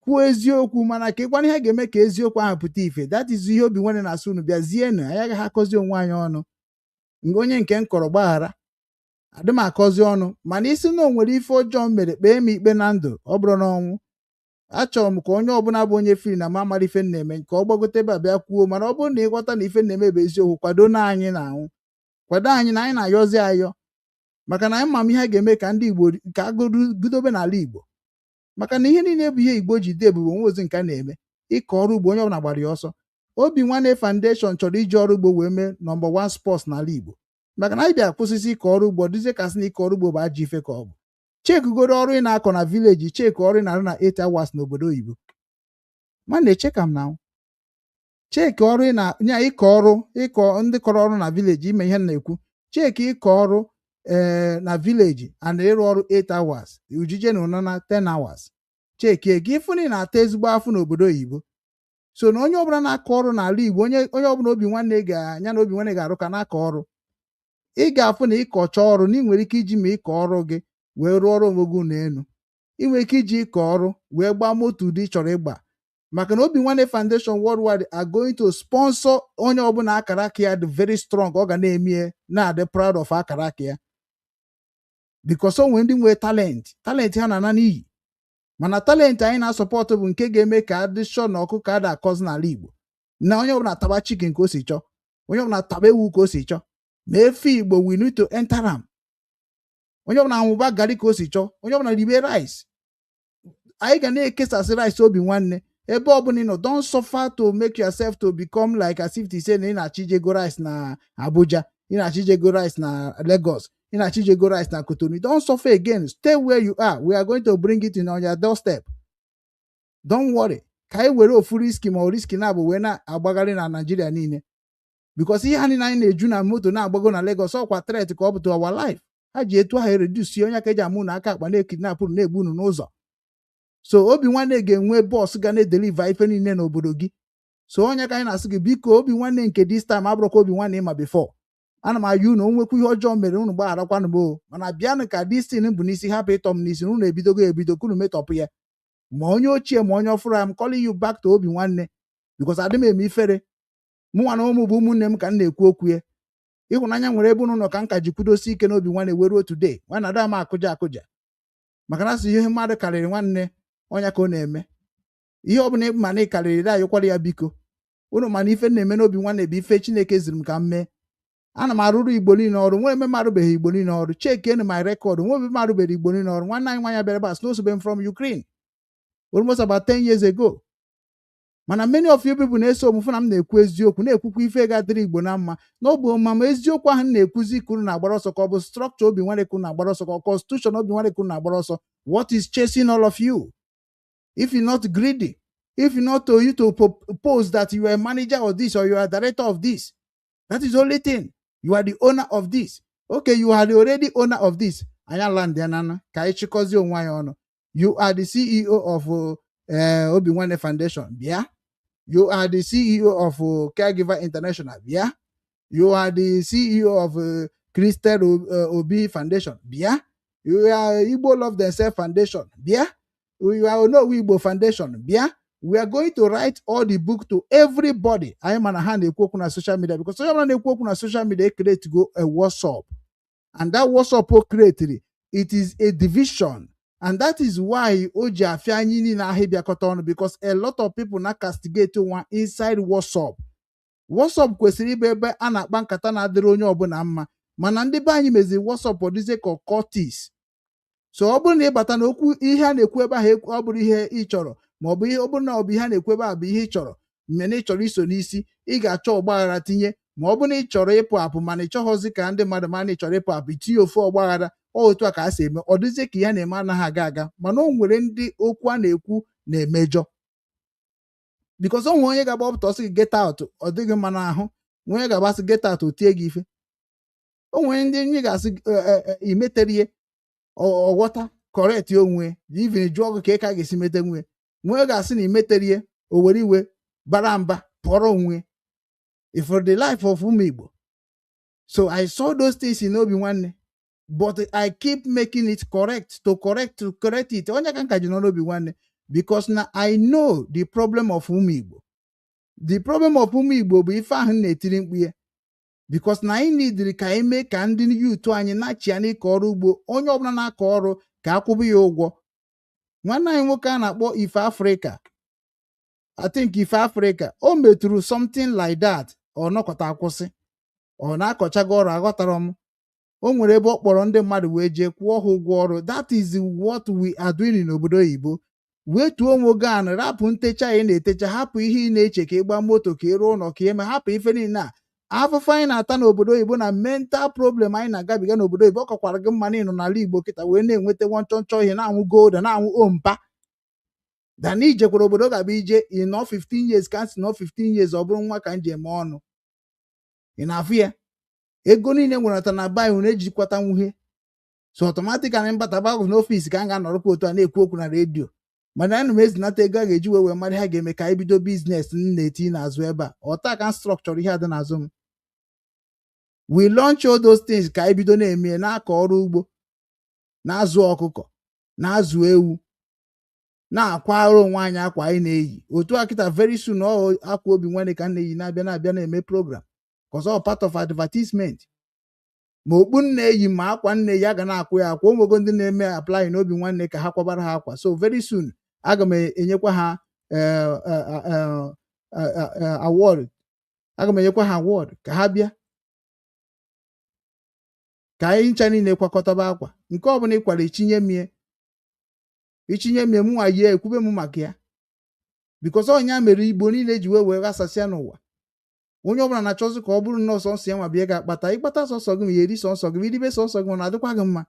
kwuo eziokwu, mana ka ịkwana ihe ga-eme ka eziokwu ahụ pụta ife. That is ihe obi nwanne na-asụ unu bịazienụ. Anyị agaghị akọzi onwe anyị ọnụ. Mgbe onye nke m kọrọ gbaghara, adị m akọzi ọnụ, mana isi na o nwere ife ọjọọ m mere, kpee m ikpe na ndụ, ọ bụrụ n'ọnwụ. Achọrọ m ka onye ọbụla bụ onye firi na m amara ife m na-eme ka ọ gbagote ebe a bịa kwuo. Mana ọ bụrụ na ịghọta na ife m na-eme bụ eziokwu, kwado na anyị na anwụ, kwado anyị na anyị na-ayọzi ayọ, maka na anyị ma m ihe a ga-eme ka ndị Igbo ka agụdobe n'ala Igbo, maka na ihe niile bụ ihe Igbo ji dị ebube. Onwe ozi nke a na-eme ịkọ ọrụ ugbo, onye ọbụla gbara ya ọsọ. Obi Nwanne Foundation chọrọ iji ọrụ ugbo wee mee number one sports n'ala Igbo, maka na anyị bịa kwụsịsị ịkọ ọrụ ugbo, dịzie ka sị na ịkọ ọrụ ugbo bụ ajọ ife ka ọ bụ. Chekugoro ọrụ ị na-akọ na village, cheki ọrụ ị na-arụ na 8 hours n'obodo oyibo. Nwanne, cheka m na cheki ọrụ ị na nya ịkọ ọrụ, ịkọ ndị kọrọ ọrụ na village. Ime ihe m na-ekwu, cheki ịkọ ọrụ ee na village and ịrụ ọrụ 8 hours ujije na ụnọ na 10 hours. Chekie gị, ịfụ na ị na-ata ezigbo afụ n'obodo oyibo. So na onye ọbụla na-akọ ọrụ n'ala Igbo, onye ọbụla obi nwanne ga ya na obi nwanne ga-arụ ka na-akọ ọrụ, ị ga-afụ na ịkọcha ọrụ na ị nwere ike iji ma ịkọ ọrụ gị wee rụọ ọrụ onwe gị n'elu. Ị nwere ike iji ịkọ ọrụ wee gbaa moto ụdị ị chọrọ ịgba, maka na Obi Nwanne Foundation Worldwide are going to sponsor onye ọbụla akara aka ya dị very strong. Ọ ga na-eme na-adị proud of akara aka ya, because o nwere ndị nwere talent, talent ha na-ana n'iyi. Mana talent anyị na-asupport bụ nke ga-eme ka adị sure na ọkụkọ ada akọzi n'ala Igbo, na onye ọbụla taba chicken ka o si chọọ, onye ọbụla taba ewu ka o si chọọ. Ma efe Igbo, we need to enter am. Onye ọbụla anwụba garị ka o si chọọ, onye ọbụla ribe rice. Anyị ga na-ekesasị rice Obi Nwanne ebe ọbụla ị nọ. Don't suffer to make yourself to become like as if to say na ị na-achọ ijego rice na Abuja, ị na-achọ ijego rice na Lagos, ị na-achọ ijego rice na Cotonou. Don't suffer again. Stay where you are. We are going to bring it in on your doorstep. Don't worry. Ka anyị were ofu risk ma ọ risk na-abụ wee na-agbagharị na Nigeria niile, because ihe anyị na-eju na moto na-agbago na Lagos, ọkwa threat ka ọ bụ to our life. Ha ji etu ahụ reduce onye aka eji amụ na aka akpa na-ekidnapụrụ, na-egbu unu n'ụzọ. So Obi Nwanne ga-enwe bus ga na-edeliver ife niile n'obodo gị. So onye ka anyị na-asị gị, biko, Obi Nwanne nke this time abụrụkwa Obi Nwanne ịma before. Ana m ayọ unu, onwekwa ihe ọjọọ mere unu, gbagharakwanụ m o. Mana bịanụ ka this thing bụ n'isi hapụ ịtọ m n'isi. Unu ebidogo ebido ka unu metọpụ ya, ma onye ochie ma onye ọfụrụ. I'm calling you back to Obi Nwanne, because adị m eme ifere. Mụnwa na ụmụ bụ ụmụnne m ka m na-ekwu okwu ya. Ịhụnanya nwere ebe unu nọ ka m ka ji kwudosi ike n'Obi Nwanne wee ruo today. Nwanne, ada m akụja akụja, maka na asị ihe mmadụ karịrị nwanne ọnya ka ọ na-eme. Ihe ọ bụla ma na ị karịrị, ayọkwara ya, biko. Unu mana ife m na-eme n'Obi Nwanne bụ ife Chineke ziri m ka m mee. Ana m arụrụ Igbo niile ọrụ. Nwere eme m arụbeghị Igbo niile ọrụ. Checkenu my record. Nwe ebe m arụbeghị Igbo niile ọrụ. Nwanne anyị nwaanyị bịara ebe a sị na osobe m from Ukraine almost about 10 years ago. Mana many of you people na-eso m fụ na m na-ekwu eziokwu, na-ekwukwa ife ga-adịrị Igbo na mma, na ọ bụ ma eziokwu ahụ m na-ekwuzi ka unu na-agbara ọsọ, ka ọ bụ structure Obi Nwanne ka unu na-agbara ọsọ, ka ọ constitution Obi Nwanne ka unu na-agbara ọsọ. What is chasing all of you if you're not greedy, if you're not to you to propose that you are a manager of this or you are a director of this? That is the only thing. You are the owner of this. Okay, you are the already owner of this. Anya land ya nana ka anyị chịkọzie onwe anyị ọnụ. You are the CEO of Obi Nwanne Foundation, bịa. You are the CEO of Caregiver International, bịa. You are the CEO of Christel Obi Foundation, bịa. You are Igbo Love Themselves Foundation, bịa. You are Onowu Igbo Foundation, bịa. We are going to write all the book to everybody. Anyị ma na ha na-ekwu okwu na social media, because onye ọbụla na-ekwu okwu na social media create go a WhatsApp, and that WhatsApp o create, it is a division, and that is why o ji afịa anyị niile ahụ ịbịakọta ọnụ, because a lot of people na castigate nwa inside WhatsApp. WhatsApp kwesịrị ịbụ ebe a na-akpa nkata na-adịrị onye ọbụla mma, mana ndị be anyị meziri WhatsApp ọ dịzie ka cultist. So ọ bụrụ na ịbata na okwu ihe a na-ekwu ebe ahụ, ọ bụrụ ihe ị chọrọ, ma ọ bụ ihe ọ bụrụ na ọ bụ ihe a na-ekwu ebe ahụ bụ ihe ị chọrọ, mana ị chọrọ iso n'isi, ị ga-achọ ọgbaghara tinye. Ma ọ bụrụ na ị chọrọ ịpụ apụ, mana ị chọghọzi ka ndị mmadụ mana ị chọrọ ịpụ apụ, itinye ofu ọgbaghara. Ọ otu a ka a si eme. Ọ dịzie ka ihe a na-eme anaghị aga aga, mana o nwere ndị okwu a na-ekwu na-emejọ, because o nwere onye ga-agbapụta ọsị gị get out, ọ dịghị mma n'ahụ. Nwe onye ga-agbasị get out, o tie gị ife. O nwere ndị nye ga-asị imetere ihe, ọ ghọta correct onwe, even jụọ gị ka ị ka ga-esi mete nwe. Nwe ga-asị na imetere ihe, o were iwe bara mba pụọrọ onwe. For the life of ụmụ Igbo. So I saw those things in Obi Nwanne, but I keep making it correct to correct it. Onye ka nka ji nọ n'Obi Nwanne, because na I know the problem of ụmụ Igbo. The problem of ụmụ Igbo bụ ife ahụ m na-etiri mkpu ya, because na anyị nidiri ka anyị mee ka ndị youth anyị nachia n'ịkọ ọrụ ugbo. Onye ọbụla na-akọ ọrụ, ka akwụba ya ụgwọ. Nwanne anyị nwoke a na-akpọ Ife Africa, I think Ife Africa, o metụrụ something like that. Ọ nọkọta akwụsị, ọ na-akọchago ọrụ. Aghọtara m, o nwere ebe ọ kpọrọ ndị mmadụ wee jee kwụọ ha ụgwọ ọrụ. That is what we are doing n'obodo oyibo. Wee tuo onwe gị anụ, rapụ ntecha ị na-etecha, hapụ ihe ị na-eche ka ị gbaa moto, ka ị rụọ ụlọ, ka ị mee. Hapụ ife niile a. Afụfụ anyị na-ata n'obodo oyibo na mental problem anyị na-agabiga n'obodo oyibo, ọ kọkwara gị mma na ịnọ n'ala Igbo kịta wee na-enweta nwa nchọnchọ ihe, na-anwụ gold, na-anwụ ompa dana. Ijekwara obodo ga-abụ ije ị nọ 15 years, ka m si nọ 15 years, ọ bụrụ nwa ka m ji eme ọnụ. Ị na-afụ ya, ego niile nwerata na be anyị, unu ejikwata nwuhe. So automatic anyị mbata gbagụ n'office ka m ga-anọrọkwa otu a na-ekwu okwu na redio. Mana ana m ezinata ego a ga-eji wee mara ha ga-eme ka anyị bido business m na-eti n'azụ ebe a. Ọta ka m structure ihe a dị n'azụ m. We launch all those things ka anyị bido na-eme, na-akọ ọrụ ugbo, na-azụ ọkụkọ, na-azụ ewu, na-akwara onwe anyị akwa anyị na-eyi otu a kịta. Very soon, ọ akwa Obi Nwanne ka m na-eyi na-abịa na-eme program, cause all part of advertisement. Ma okpu m na-eyi, ma akwa nne ya ga na-akwụ ya akwa. Onwego ndị na-eme apply n'Obi Nwanne ka ha kwabara ha akwa. So very soon, aga m enyekwa ha award, aga m enyekwa ha award ka ha bịa ka anyị ncha niile kwakọtaba akwa. Nke ọbụla ịkwara, ichinye mie, ichinye mie, mụnwa yie, ekwube m maka ya, because ọnya mere Igbo niile ji wee ghasasịa n'ụwa. Onye ọbụla na-achọzi ka ọ bụrụ nnọọ sọnsọ ya nwa bịa ga-akpata. Ịkpata sọsọ gị, ma ya eri sọnsọ gị, ma iribe sọnsọ gị, ma na-adịkwa gị mma.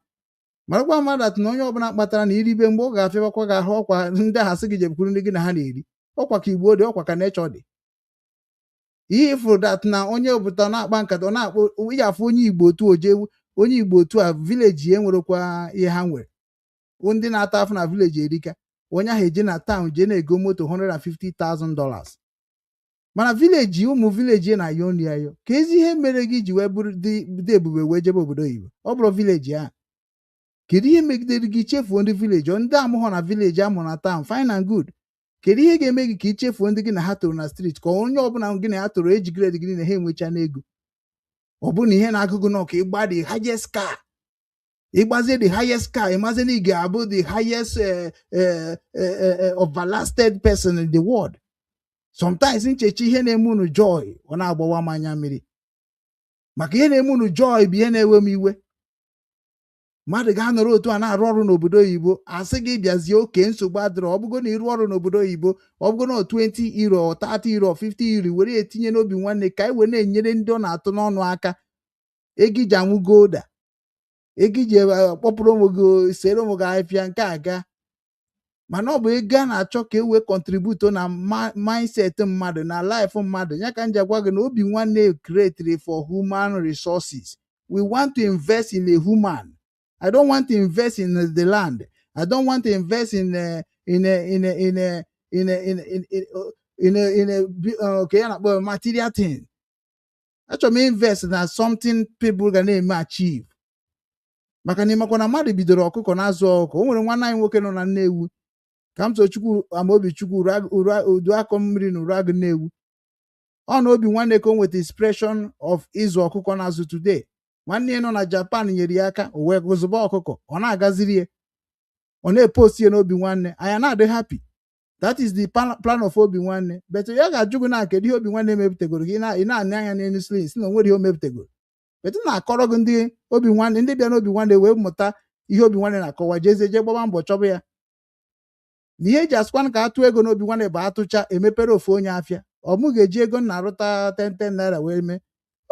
Marakwa mmadụ atụ na onye ọbụla kpatara na iribe, mgbe ọ ga-afịabakwa gị ahụ, ọkwa ndị ahụ asị gị jebukwuru ndị gị na ha na-eri. Ọkwa ka Igbo dị, ọkwa ka nechọ dị. Ihe ifuru that na onye obodo na-akpa nkata, ọ na-akpọ ị ga-afụ onye Igbo otu oje, onye Igbo otu a, village e nwerekwa ihe ha nwere, ndị na-ata afụ na village erika. Onye ahụ eje na town jee na-ego moto $150,000, mana village, ụmụ village na-ayọ nri ayọ. Ka ezi ihe mere gị ji wee bụrụ dị ebube wee jebe obodo oyibo? Ọ bụrụ village ahụ, kedu ihe megidere gị chefuo ndị village? Ndị amụghọ na village, amụ na town, fine and good. Kedu ihe ga-eme gị ka ị chefuo ndị gị na ha toro na street, ka onye ọbụla gị na ya toro eji grade gị na ha enwecha n'ego? Ọ bụ na ihe na-agụgụ nọ ka ịgba the highest car, ịgbazie the highest car, ịmazie na ị ga-abụ the highest everlasted person in the world. Sometimes nchechi ihe na-eme unu joy, ọ na-agbawa m anya mmiri, maka ihe na-eme unu joy bụ ihe na-ewe m iwe. Mmadụ ga-anọrọ otu a na-arụ ọrụ n'obodo oyibo, asị gị bịazie oke nsogbu adịrọ. Ọ bụgo na ịrụ ọrụ n'obodo oyibo, ọ bụgo na €20, €30, €50, were etinye n'Obi Nwanne ka anyị wee na-enyere ndị ọ na-atụ n'ọnụ aka. Ego iji anwụ golda, ego iji kpọpụrụ onwe gị, sere onwe gị ahịfịa nke aga, mana ọ bụ ego a na-achọ ka e wee contribute na mindset mmadụ, na life mmadụ. Ya ka m ji agwa gị na Obi Nwanne created for human resources. We want to invest in a human. I don't want to invest in the land. I don't want to invest in a, in a, in a, in a, in a, in a, in a, in a, okay, ya na-akpọ material thing. Achọrọ m invest na something people ga na-eme achieve, maka na ịmakwa na mmadụ bidoro ọkụkọ na-azụ ọkụkọ. O nwere nwanne anyị nwoke nọ na Nnewi, ka m so Chukwu Amaobi Chukwu udu akọ mmiri na Uruagụ Nnewi. Ọ na Obi Nwanne ka o nweta inspiration of ịzụ ọkụkọ na-azụ today. Nwanne ya nọ na Japan nyere ya aka, o wee gụzụba ọkụkọ, ọ na-agaziri ya, ọ na-epost ya n'Obi Nwanne. Anyị na-adị happy. That is the plan of Obi Nwanne. But ya ga-ajụ gị na kedu ihe Obi Nwanne mepụtagoro gị? Ị na-anya anya n'elu slin si na onwere ihe o mepụtagoro. But na-akọrọ gị ndị Obi Nwanne, ndị bịa n'Obi Nwanne wee mụta ihe Obi Nwanne na-akọwa, jezie jee gbaba mbọ chọba ya. Na ihe eji asịkwanụ ka atụ ego n'Obi Nwanne bụ atụcha, emepere ofu onye afịa. Ọ mụ ga-eji ego m na-arụta 10 10 naira wee mee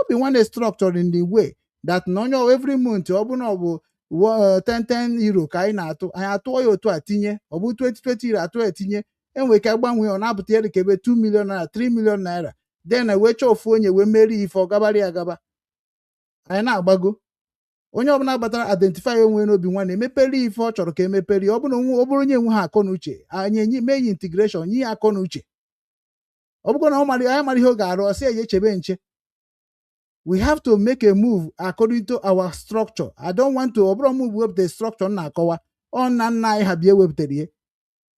Obi Nwanne structure in the way that na onye every month, ọ bụ na ọ bụ 10 €10 ka anyị na-atụ, anyị atụọ ya otu a tinye. Ọ bụ 20 €20 atụ ya tinye, enwere ike gbanwee, ọ na-apụta ya dịka ebe 2 million naira, 3 million naira. Then wee chọọ ofu onye wee merie ife, ọ gabara ya agaba. Anyị na-agbago. Onye ọbụla batara identify onwe n'Obi Nwanne, emepere ife ọ chọrọ ka emepere ya. Ọ bụrụ ọ bụrụ onye enwe ha akọ na uche, anyị enye mee ya integration, nye ya akọ na uche. Ọ bụrụ na ọ mara, anyị mara ihe ọ ga-arụ, ọ sị ya echebe nche. We have to make a move according to our structure. I don't want to, ọ bụrụ m wepụta structure m na-akọwa, ọ nna nna anyị ha bịa ewepụtara ihe.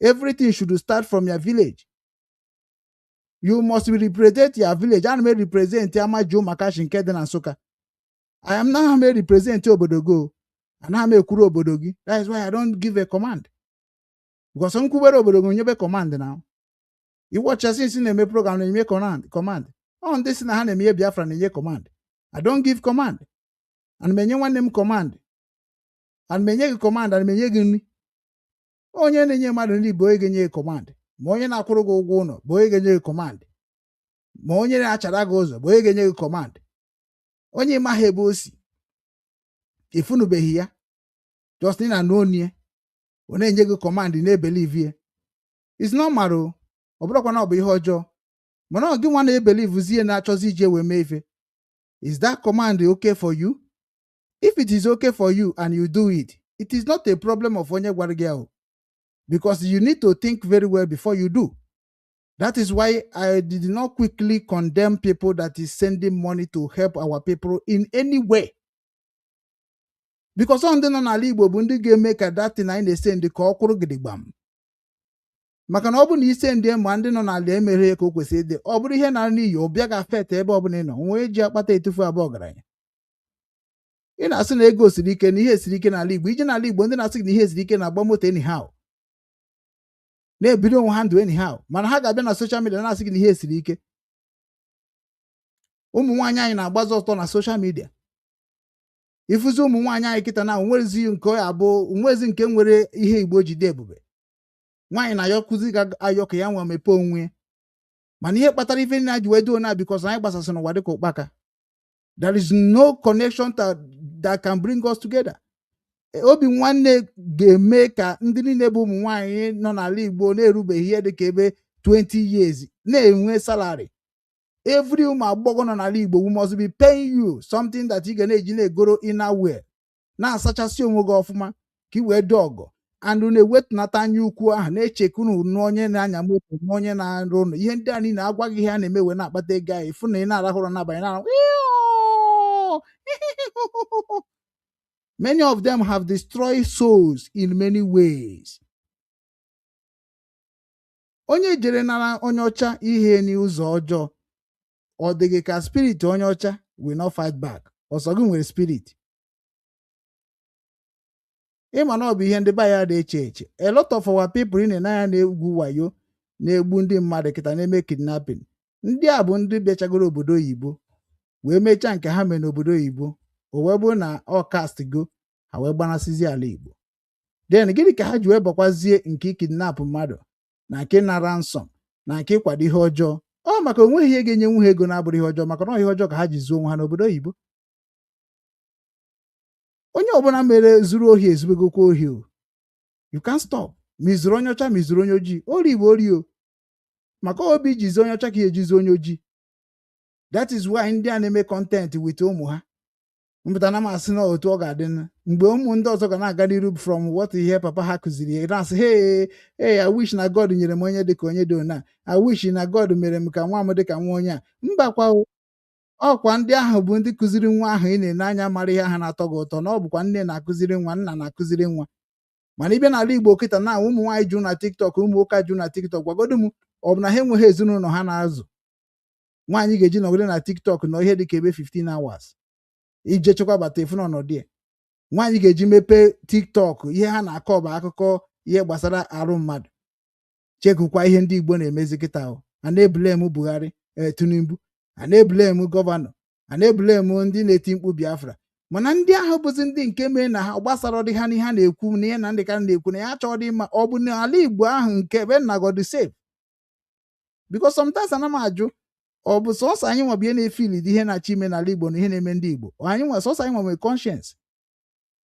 Everything should start from your village. You must represent your village. Ana m represent Amaji Ụmụakachi nke dị na Nsụka. I am not m represent obodo go, anaghị m ekwuru obodo gị. That is why I don't give a command, because m kwubere obodo gị, nyebe command na iwọchasị isi na-eme program na-enye command. Command ọ ndị si na ha na-eme ihe Biafra na-enye command. I don't give command. Ana m enye nwanne m command? Ana m enye gị command? Ana m enye gị nri? Onye na-enye mmadụ nri bụ onye ga-enye gị command, ma onye na-akwụrụ gị ụgwọ ụlọ bụ onye ga-enye gị command, ma onye na-achara gị ụzọ bụ onye ga-enye gị command. Onye ịmaghị ebe o si, ifunubeghị ya, just na anụ onye ọ na-enye gị command, na-ebelieve ya, it's normal o. Ọ bụrụkwa na ọ bụ ihe ọjọọ, mana ọ gị nwa na-ebelievezie, na-achọzi ije wee mee ife. Is that command okay for you? If it is okay for you and you do it, it is not a problem of onye gwara gị ahụ. Because you need to think very well before you do. That is why I did not quickly condemn people that is sending money to help our people in any way. Because ọ ndị nọ n'ala Igbo bụ ndị ga-eme ka datin anyị na-ese ndị ka ọ kwụrụ gidigbam. Maka na ọ bụ na ise ndị ma ndị nọ n'ala emere ka o kwesịrị ịdị, ọ bụrụ ihe nara n'iyi, ọ bịa ga-afet ebe ọbụla ị nọ nwee ji akpata etufu abụọ ọgaranya. Ị na-asị na ego siri ike, na ihe siri ike n'ala Igbo. Ije n'ala Igbo, ndị na-asị gị na ihe siri ike na-agba moto anyhow, na-ebiri onwe ha ndụ anyhow, mana ha ga-abịa na social media na-asị gị na ihe siri ike. Ụmụ nwaanyị anyị na-agbazi ọtọ na social media. Ịfụzi ụmụ nwaanyị anyị kịta na onwerezi nke ọ abụ, onwezi nke nwere ihe Igbo ji dị ebube. Nwaanyị na-ayọkụzi ga ayọ ka ya nwa mepee onwe ya. Mana ihe kpatara ife niile ji wee duo na because anyị gbasasị n'ụwa dịka ụkpaka. There is no connection that can bring us together. Obi nwanne ga-eme ka ndị niile bụ ụmụ nwaanyị nọ n'ala Igbo na-erubeghị ihe dịka ebe 20 years na-enwe salary. Every ụmụ agbọghọ nọ n'ala Igbo, we must be paying you something that ị ga na-eji na-egoro inner wear, na-asachasị onwe gị ọfụma ka ị wee dị ọgọ and na-ewetunata anya ukwu ahụ na-echekwa unu onye na-anya moto na onye na-arụ ụlọ. Ihe ndị a niile agwaghị ihe a na-eme wee na-akpata ego anyị. Fụ na ị na-arahụ ụra n'abalị na many of them have destroyed souls in many ways. Onye jere nara onye ọcha ihe n'ụzọ ọjọọ, ọ dịghị ka spirit onye ọcha will not fight back. Ọsọ gị nwere spirit, ịma na ọ bụ ihe ndị be ya na-eche eche. A lot of our people ị na-ene anya na-egwu wayo, na-egbu ndị mmadụ kịta, na-eme kidnapping, ndị a bụ ndị bịachagoro obodo oyibo wee mechaa nke ha mere n'obodo oyibo. O wee bụrụ na ọ cast go ha wee gbanasịzi ala Igbo. Then gịnị ka ha ji wee bakwazie nke kidnap mmadụ na nke nara nsọ na nke ịkwado ihe ọjọọ? Ọ maka onweghị ihe ga-enyenwu ha ego na-abụrụ ihe ọjọọ, maka na ọ ihe ọjọọ ka ha ji zuo onwe ha n'obodo oyibo. Onye ọbụla mere zuru ohi ezubegokwa ohi o. You can't stop. Ma izuru onye ọcha, ma izuru onye ojii, ori bụ ori o. Maka obi jizi onye ọcha ka ya ejizi onye ojii. That is why ndị a na-eme content with ụmụ ha mpụta na masị na otu ọ ga-adị mgbe ụmụ ndị ọzọ ga na-aga n'iru from what ihe papa ha kụziri ya, na-asị, "Hey, hey, I wish na God nyere m onye dị ka onye dị ona. I wish na God mere m ka nwa m dị ka nwa onye a." Mbakwa, ọkwa ndị ahụ bụ ndị kụziri nwa ahụ ị na-ene anya mara ihe ahụ na-atọ gị ụtọ na ọ bụkwa nne na-akụziri nwa, nna na-akụziri nwa. Mana ịbịa n'ala Igbo kịta na ụmụ nwaanyị jụ na TikTok, ụmụ nwoke jụ na TikTok. Gwagodo m, ọ bụ na ha enweghị ezinụlọ ha na-azụ? Nwaanyị ga-eji nọgide na TikTok nọ ihe dị ka ebe 15 hours ije chekwa bata efu n'ọnọdụ ya. Nwaanyị ga-eji mepee TikTok, ihe ha na-akọ bụ akụkọ ihe gbasara arụ mmadụ. Chekukwa ihe ndị Igbo na-emezi kịta o. A na-eblame Buhari, Tinubu, a na-eblame governor, a na-eblame ndị na-eti mkpu Biafra. Mana ndị ahụ bụzi ndị nke mee na ha gbasara ọdị ha n'ihe ha na-ekwu na ihe na ndị ka na-ekwu na ya chọọ dị mma. Ọ bụ n'ala Igbo ahụ nke ebe nna God save, because sometimes ana m ajụ, ọ bụ sọsọ anyị nwa bụ ihe na-efili ihe na-achọ ime n'ala Igbo na ihe na-eme ndị Igbo? Anyị nwa, sọsọ anyị nwa nwere conscience?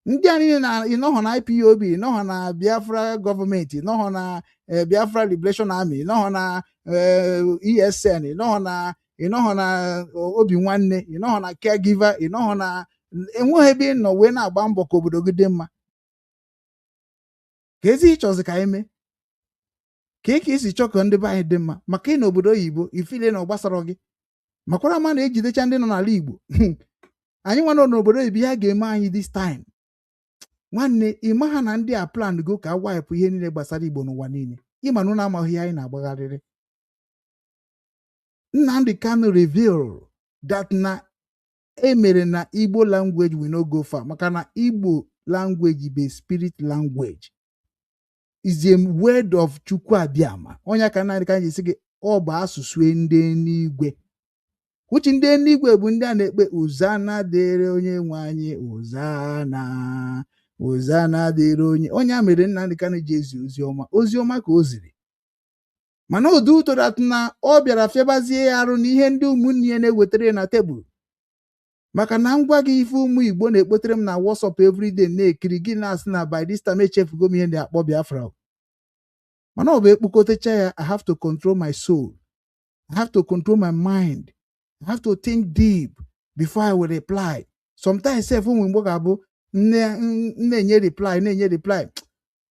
Ndị a niile na ịnọghọ na IPOB, ịnọghọ na Biafra gọọmenti, ịnọghọ na Biafra Liberation Army, ịnọghọ na ESN, ịnọghọ na Obi Nwanne, ịnọghọ na caregiver, ịnọghọ na enweghị ebe ị nọ wee na-agba mbọ ka obodo gị dị mma. Ka ezi ịchọzi ka anyị mee ka ị ka esi chọọ ka ndị be anyị dị mma, maka ị na obodo oyibo ifile na ọ gbasara gị. Makwara ma na-ejidecha ndị nọ n'ala Igbo. Anyị nwa nọ n'obodo oyibo, ihe a ga-eme anyị this time, nwanne, ịma ha na ndị a plan go ka a wipe ihe niile gbasara Igbo n'ụwa niile. Ịma na ụnụ amaghị ihe anyị na-agbagharịrị. Nnamdi Kanu reveal that na emere na Igbo language will not go far, maka na Igbo language bụ spirit language, is a word of Chukwu Abịama. Onye ka Nnamdi Kanu ji sị gị ọ bụ asụsụ ndị eluigwe, uche ndị eluigwe bụ ndị a na-ekpe Uzana dịrị onye nwe anyị, Uzana, Uzana dịrị onye onye a mere Nnamdi Kanu ji ezi ozi ọma, ozi ọma ka o ziri. Mana ụdị ụtọ that na ọ bịara fịabazie ya arụ na ihe ndị ụmụnne ya na-ewetara ya na tebụl. Maka na ngwa gị, ife ụmụ Igbo na-ekpotere m na WhatsApp everyday na-ekiri gị na-asị na by this time echefugo m ihe na-akpọ Biafra. Mana ọ bụ ekpokọtacha ya. I have to control my soul, I have to control my mind, I have to think deep before I will reply. Sometimes sef, ụmụ Igbo ga-abụ na-enye reply, na-enye reply,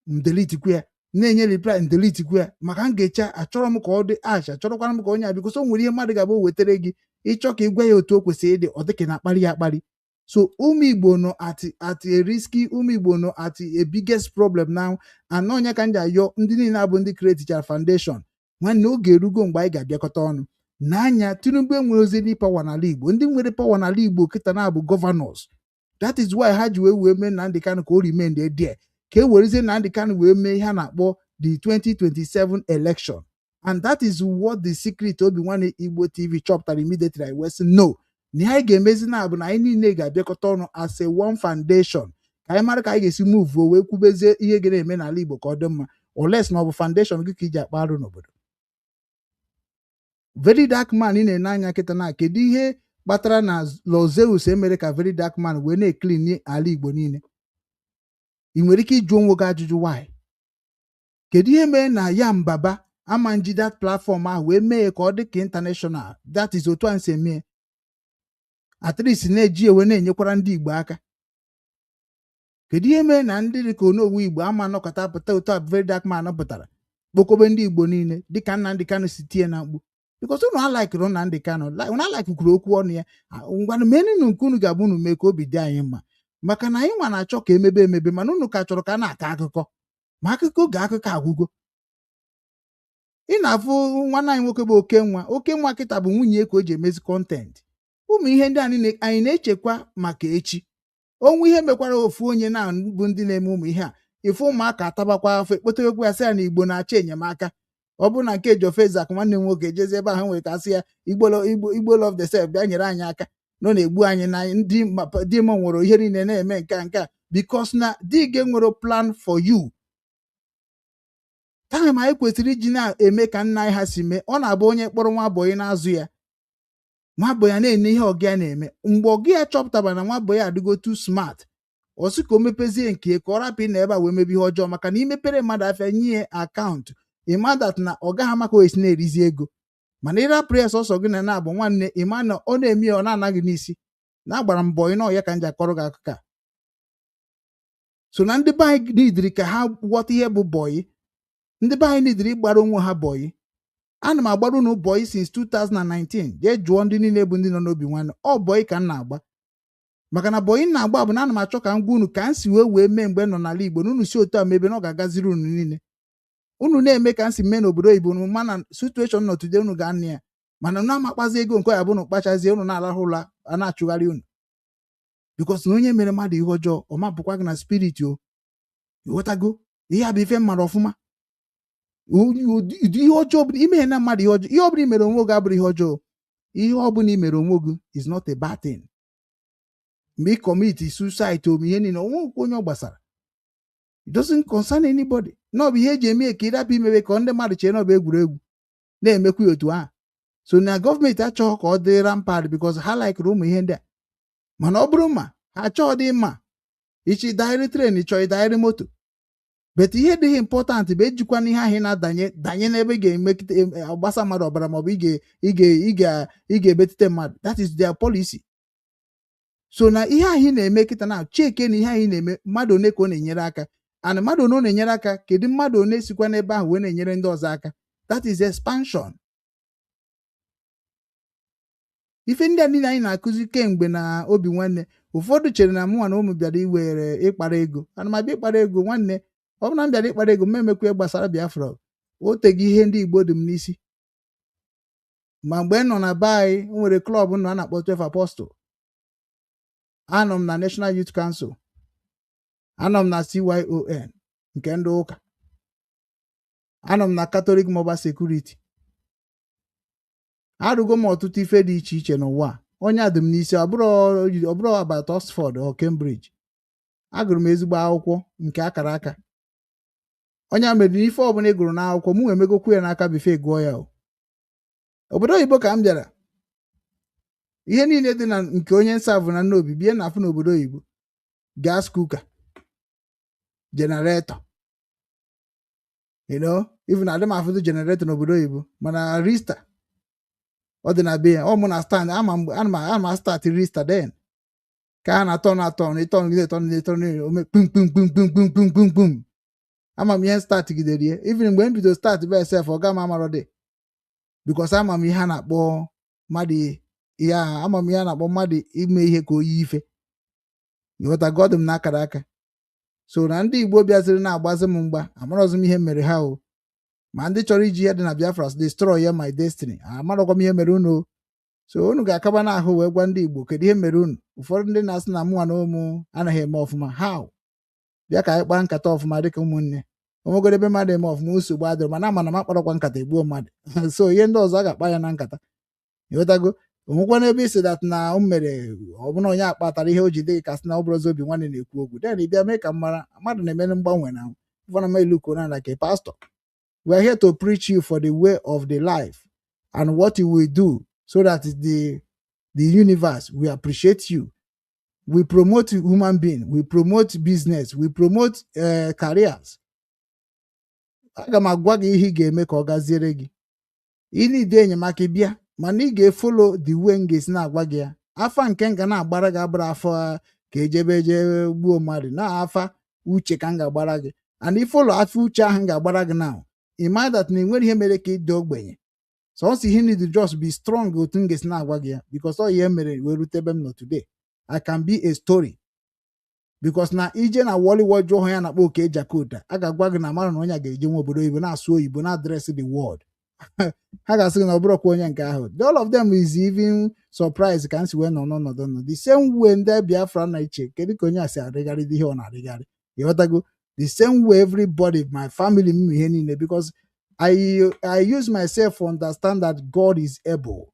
m delete ya. Na-enye reply, delete kwu ya, maka m ga-echa. Achọrọ m ka ọ dị ash, achọrọkwara m ka onye a, because o nwere ihe mmadụ ga-abụ wetara gị, ịchọ ka ị gwa ya otu o kwesịrị ịdị, ọ dịka ị na-akparị ya akparị. So ụmụ Igbo nọ at a risky, ụmụ Igbo nọ at a biggest problem now. And onye ka m ji ayọ ndị niile abụ ndị create foundation, nwanne, oge erugo mgbe anyị ga-abịakọta ọnụ n'anya. Tinubu enwere ozi power n'ala Igbo. Ndị nwere power n'ala Igbo kịta na-abụ governors. That is why ha ji wee mee Nnamdi Kanu ka o remain there, ka e werezie Nnamdi Kanu wee mee ihe a na-akpọ the 2027 election. And that is what the secret Obi Nwanne Igbo TV chọpụtara immediately. I wee sị no, na ihe anyị ga-emezi na bụ na anyị niile ga-abịakọta ọnụ as a one foundation, ka anyị mara ka anyị ga-esi move wee kwubezie ihe ga na-eme n'ala Igbo ka ọ dị mma, unless na ọ bụ foundation gị ka iji akpa arụ n'obodo. Very Dark Man ị na-ene anya kịta na, kedu ihe kpatara na Lord emere ka Very Dark Man wee na-eclean ala Igbo niile? Ị nwere ike ịjụ onwe gị ajụjụ, why? Kedu ihe mere na ya mbaba ama nji that platform ahụ wee mee ka ọ dị ka international? That is otu a si eme, at least na-eji ewe na-enyekwara ndị Igbo aka. Kedu ihe mere na ndị dị ka Onowu Igbo ama anọkọta pụta otu a Very Dark Man pụtara, kpokobe ndị Igbo niile dịka Nnamdi Kanu si tie na mkpu? Because unu alikiri Nnamdi Kanu, unu alikekwuru okwu ọnụ ya. Ngwanụ, menunu nke unu ga-abụ unu mee ka obi dị anyị mma, maka na anyị nwa na-achọ ka emebe emebe, mana unu ka chọrọ ka a na-akọ akụkọ, ma akụkọ oge akụkọ agwụgo. Ị na-afụ nwanne anyị nwoke bụ oke nwa, oke nwa kịta bụ nwunye ka o ji emezi content. Ụmụ ihe ndị a niile anyị na-echekwa maka echi. Onwe ihe mekwara ofu onye na-bụ ndị na-eme ụmụ ihe a, ife ụmụaka atabakwa afọ, ekpotekwa ya, sị ya na Igbo na-achọ enyemaka. Ọ bụrụ na nke Jofezak, nwanne m nwoke, jezi ebe ahụ nwere ka asị ya Igbo, Igbo, Igbo love the self, bịa nyere anyị aka nọ na-egbu anyị na ndị di m nwụrụ, ihe niile na-eme nke a nke a, because na di gị nwere plan for you. Time anyị kwesịrị iji na-eme ka nna anyị ha si mee. Ọ na-abụ onye kpọrọ nwa boy na-azụ ya, nwa boy ya na-ene ihe ọgị ya na-eme. Mgbe ọgị ya chọpụtara na nwa boy ya adịgo too smart, ọ sị ka o mepezie nke ka ọ rapụ ị na ebe a wee mebe ihe ọjọọ, maka na imepere mmadụ afịa, nye ya account, ịma that na ọ gaghị ama ka o esi na-erizi ego. Mana ịrapụrụ ya sọsọ gị na na-abụ nwanne, ịma na ọ na-eme ya, ọ na-anaghị n'isi na agbara mbọ ị nọ ya ka m ji akọrọ gị akụkọ a. So na ndị be anyị nidiri ka ha ghọta ihe bụ boy. Ndị be anyị nidiri ịgbara onwe ha boy. Ana m agbara unu boy since 2019. Jee jụọ ndị niile bụ ndị nọ n'Obi Nwanne, ọ boy ka m na-agba, maka na boy m na-agba bụ na ana m achọ ka m gwa unu ka m si wee mee mgbe m nọ n'ala Igbo, na unu si otu a mebe na ọ ga-agaziri unu niile. Unu na-eme ka m si mee n'obodo oyibo unu, mana situation nọ today, unu ga-anụ ya, mana unu amakpazi ego nke ya bụ unu kpachazie, unu na-alahụ ụla, a na-achụgharị unu, because na onye mere mmadụ ihe ọjọọ, ọ mapụkwa gị na spirit. O ịghọtago? Ihe a bụ ife mmadụ ọfụma. Ụdị ihe ọjọọ ọbụla ime na mmadụ, ihe ọjọọ, ihe ọbụla i mere onwe gị abụrụ ihe ọjọọ. Ihe ọbụla i mere onwe gị is not a bad thing. Mgbe ị commit suicide, ome ihe niile, onwe onye ọ gbasara. It doesn't concern anybody. Na ọ bụ ihe eji eme ka ịrapụ imebe ka ndị mmadụ chee na ọ bụ egwuregwu, na-emekwa ya otu ahụ. So na gọọmenti achọghị ka ọ dị rampant, because ha likere ụmụ ihe ndị a. Mana ọ bụrụ ma ha achọghị dị mma, ichi daịrị train, chọọ ịdaịrị moto, but ihe dịghị important bụ ejikwana ihe ahụ ị na-adanye danye n'ebe ị ga-emekite gbasa mmadụ ọbara, maọbụ ị ga-ebetite mmadụ. That is their policy. So na ihe ahụ ị na-eme kịta na cheke na ihe ahụ ị na-eme, mmadụ one ka ọ na-enyere aka, and mmadụ one ọ na-enyere aka, kedu mmadụ one sikwa n'ebe ahụ wee na-enyere ndị ọzọ aka? That is expansion. Ife ndị a niile anyị na-akụzi kemgbe na Obi Nwanne, ụfọdụ chere na mụnwa na ụmụ bịara iwere ịkpara ego. Ana m abịa ịkpara ego? Nwanne, ọ bụrụ na m bịara ịkpara ego, m emekwa ihe gbasara Biafra. O teghị ihe ndị Igbo dị m n'isi. Ma mgbe m nọ na be anyị, o nwere club nọ a na-akpọ 12 Apostle. Anọ m na National Youth Council, anọ m na CYON nke ndị ụka, anọ m na Catholic Mobile Security. Arụgo m ọtụtụ ife dị iche iche n'ụwa a. Onye a dị m n'isi, ọ bụrụ about Oxford or Cambridge. Agụrụ m ezigbo akwụkwọ nke akara aka. Onye a mere na ife ọbụla ị gụrụ n'akwụkwọ, mụ emegokwu ya n'aka before gụọ ya. O obodo oyibo ka m bịara, ihe niile dị na nke onye nsavụ na nnobi bie na afụ n'obodo oyibo: gas cooker, generator, even adị m afụdụ generator n'obodo oyibo, mana Rista ọ dị na be ya. Ọ mụ na stand ama mgbe ana m start Rista, then ka a na-atọ na atọ na ịtọ gị, ịtọ na ịtọ, ome kpum kpum kpum kpum kpum kpum kpum kpum. Ama m ihe m start gidere ya. Even mgbe m bido start by sef, ọga m amarọ dị, because ama m ihe a na-akpọ mmadụ ihe ahụ, ama m ihe a na-akpọ mmadụ ime ihe ka o yi ife. Ịghọtago? Ọ dị m n'akara aka. So na ndị Igbo bịaziri na-agbazi m mgba, amarọzi m ihe mere ha o. Ma ndị chọrọ iji ihe dị na Biafra destroy ya my destiny, amarọkwa m ihe mere unu o. So unu ga-akaba n'ahụ wee gwa ndị Igbo kedu ihe mere unu. Ụfọdụ ndị na-asị na mụnwa na ụmụ anaghị eme ọfụma, how? Bịa ka anyị kpaa nkata ọfụma dịka ụmụnne. Onwegoro ebe mmadụ eme ọfụma, nsogbu adịrọ, mana ama na m akparakwa nkata egbuo mmadụ. So ihe ndị ọzọ a ga-akpa ya na nkata. Ịghọtago? Onwekwa n'ebe isi that na o mere ọ bụna onye akpatara ihe o ji dị ka sị na ọ bụrụzi obi nwanne na-ekwu okwu, then ị bịa mee ka m mara. Mmadụ na-emere mgbanwe na ịfọna m elu na like a pastor. We are here to preach you for the way of the life and what you will do so that the universe will appreciate you. We promote human being, we promote business, we promote careers. Aga m agwa gị ihe ị ga-eme ka ọ gaziere gị. Ị need enyemaka, bịa, mana ị ga-efollow the way m ga-esi na-agwa gị ya. Afa nke m ga na-agbara gị abụrụ afọ ka ejebe eje gbuo mmadụ na afa uche ka m ga-agbara gị. And ifollow afa uche ahụ m ga-agbara gị now, ị ma that na enwere ihe mere ka ị dị ogbenye. Sọnsọ ihe need, just be strong otu m ga-esi na-agwa gị ya, because ọ ihe mere wee rute ebe m nọ today. I can be a story because na ije na Wọlịwọ jụọ ya na-akpọ Oke Jakota, a ga-agwa gị na mara na onye a ga-eje nwa obodo oyibo na-asụ oyibo na address the world. Ha ga-asị gị na ọ bụrụkwa onye nke ahụ. All of them is even surprised ka m si wee nọ n'ọnọdụ nọ. The same way ndị Biafra na-eche kedu ka onye a si arịgharị dị ihe ọ na-arịgharị. Ịghọtago? The same way everybody, my family m, ihe niile, because I use myself to understand that God is able.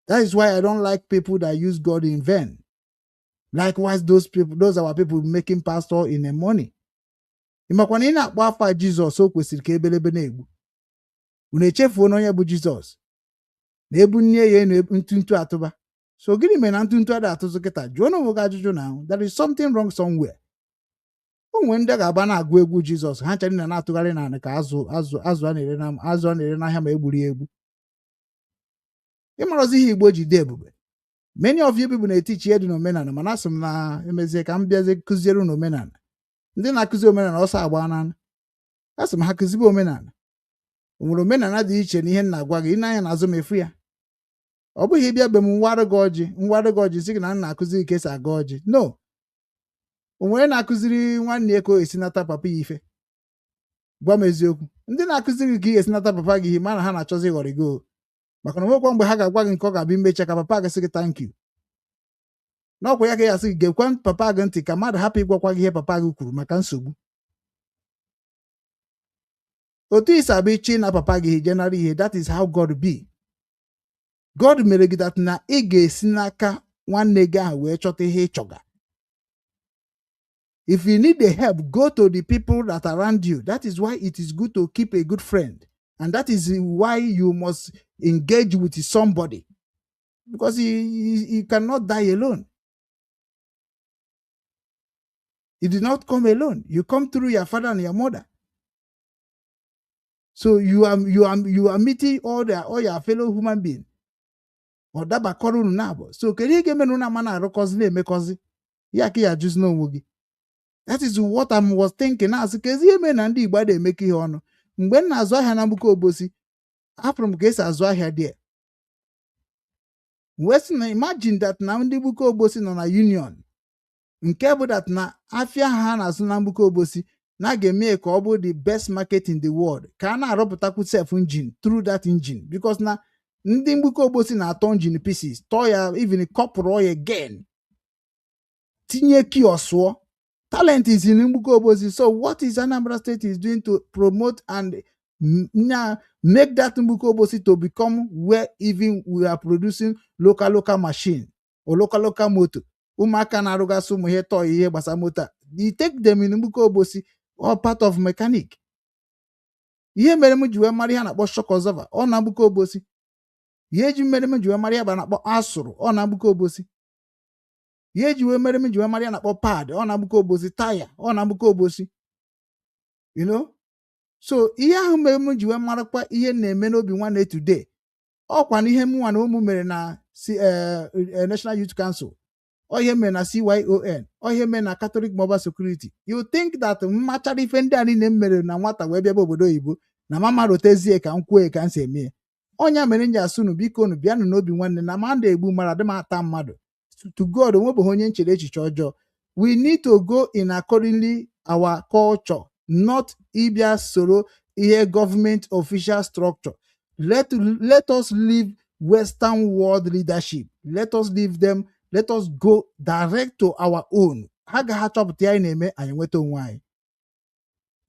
That is why I don't like people that use God in vain. Likewise, those people, those our people making pastor in a money. Ị makwa na ị na-akpọ afa Jizọs, o kwesịrị ka ebelebe na-egbu unu. Echefuo na onye bụ Jizọs na-ebu nne ya enu ntụntụ atụba. So gịnị mere na ntụntụ ada atụzụ kịta? Jụọ na onwe gị ajụjụ na there is something wrong somewhere. O nwere ndị ga-aba na-agụ egwu Jizọs, ha chere na na-atụgharị n'ala ka azụ azụ azụ a na-ere na azụ a na-ere n'ahịa ma egburu ya egbu. Ịmarọzi ihe Igbo ji dị ebube. Many of you people na-etichi ihe dị n'omenala, mana asị m na emezie ka m bịazie kụziere unu omenala. Ndị na-akụzi omenala ọsọ agba n'anya, asị m ha kụzibe omenala. O nwere omenala dị iche na ihe m na-agwa gị. Ị na-anya n'azụ m efu ya. Ọ bụghị ịbịa be m nwarụ gị ọjị, nwarụ gị ọjị, sị gị na m na-akụzi gị ka esi aga ọjị. No, o nwere na-akụziri nwanne ya ka o esi nata papa ya ife. Gwa m eziokwu, ndị na-akụziri gị ka ị esi nata papa gị ihe, mana ha na-achọzi ịghọrị gị o, maka na onwekwa mgbe ha ga-agwa gị nke ọ ga-abịa imecha ka papa gị sị gị thank you. N'ọkwa ya ka ya sị gị gekwa papa gị ntị, ka mmadụ hapụ ịgwakwa gị ihe papa gị kwuru maka nsogbu. Otu isi abụ ịchọ ịna papa gị je nara ihe. That is how God be. God mere gị that na ị ga-esi n'aka nwanne gị ahụ wee chọta ihe ịchọga. If you need the help, go to the people that are around you. That is why it is good to keep a good friend, and that is why you must engage with somebody, because you cannot die alone. You did not come alone. You come through your father and your mother. So you are meeting all your fellow human being. Ọ dabakọrọ unu na-abụ. So kedu ihe ga-eme na unu ama na-arụkọzi na-emekọzi ya ka ya ajụzi n'onwe gị? That is what I was thinking. Na-asị ka ezi ihe mere na ndị Igbo adịghị emekọ ihe ọnụ. Mgbe m na-azụ ahịa na Mgbuka Obosi, afụrụ m ka esi azụ ahịa dị wee sị na imagine that na ndị Mgbuka Obosi nọ na union, nke bụ that na afịa ha na-azụ na Mgbuka Obosi na a ga-eme ka ọ bụ the best market in the world, ka a na-arụpụtakwu self engine through that engine, because na ndị Mgbuka Obosi na-atọ engine pieces, tọọ ya, even kọpụrụ ya again, tinye kiosụọ. Talent is in Mgbuka Obosi. So what is Anambra State is doing to promote and make that Mgbuka Obosi to become where even we are producing local local machine or local local motor? Ụmụaka na-arụgasị ụmụ ihe tọọ ihe gbasara moto a, you take them in Mgbuka Obosi, all part of mechanic. Ihe mere m ji wee mara ihe a na-akpọ shock absorber, ọ na Mgbuka Obosi. Ihe eji mere m ji wee mara ihe bụ a na-akpọ asụrụ, ọ na Mgbuka Obosi. Ihe eji wee mere m ji wee mara ihe a na-akpọ pad, ọ na Mgbuka Obosi. Taya, ọ na Mgbuka Obosi. So ihe ahụ mere m ji wee marakwa ihe na-eme n'obi nwanne today, ọkwa na ihe mụnwa na ụmụ mere na National Youth Council, ọ ihe mere na CYON, Ọ ihe mere na Catholic Mobile Security. You think that mmachara ife ndị a niile m mere na nwata wee bịaba obodo oyibo na mama rotezie ka m kwuo ka m si eme ya. Ọnya mere m ji asụ unu, biko unu bịanụ n'obi nwanne na ma egbu mmadụ, adị m ata mmadụ. To God, onwebeghị onye nchere echiche ọjọọ. We need to go in accordingly our culture, not ịbịa soro ihe government official structure. Let us leave Western world leadership, let us leave them, let us go direct to our own. Ha gaghị achọpụta ya anyị na-eme anyị nweta onwe anyị.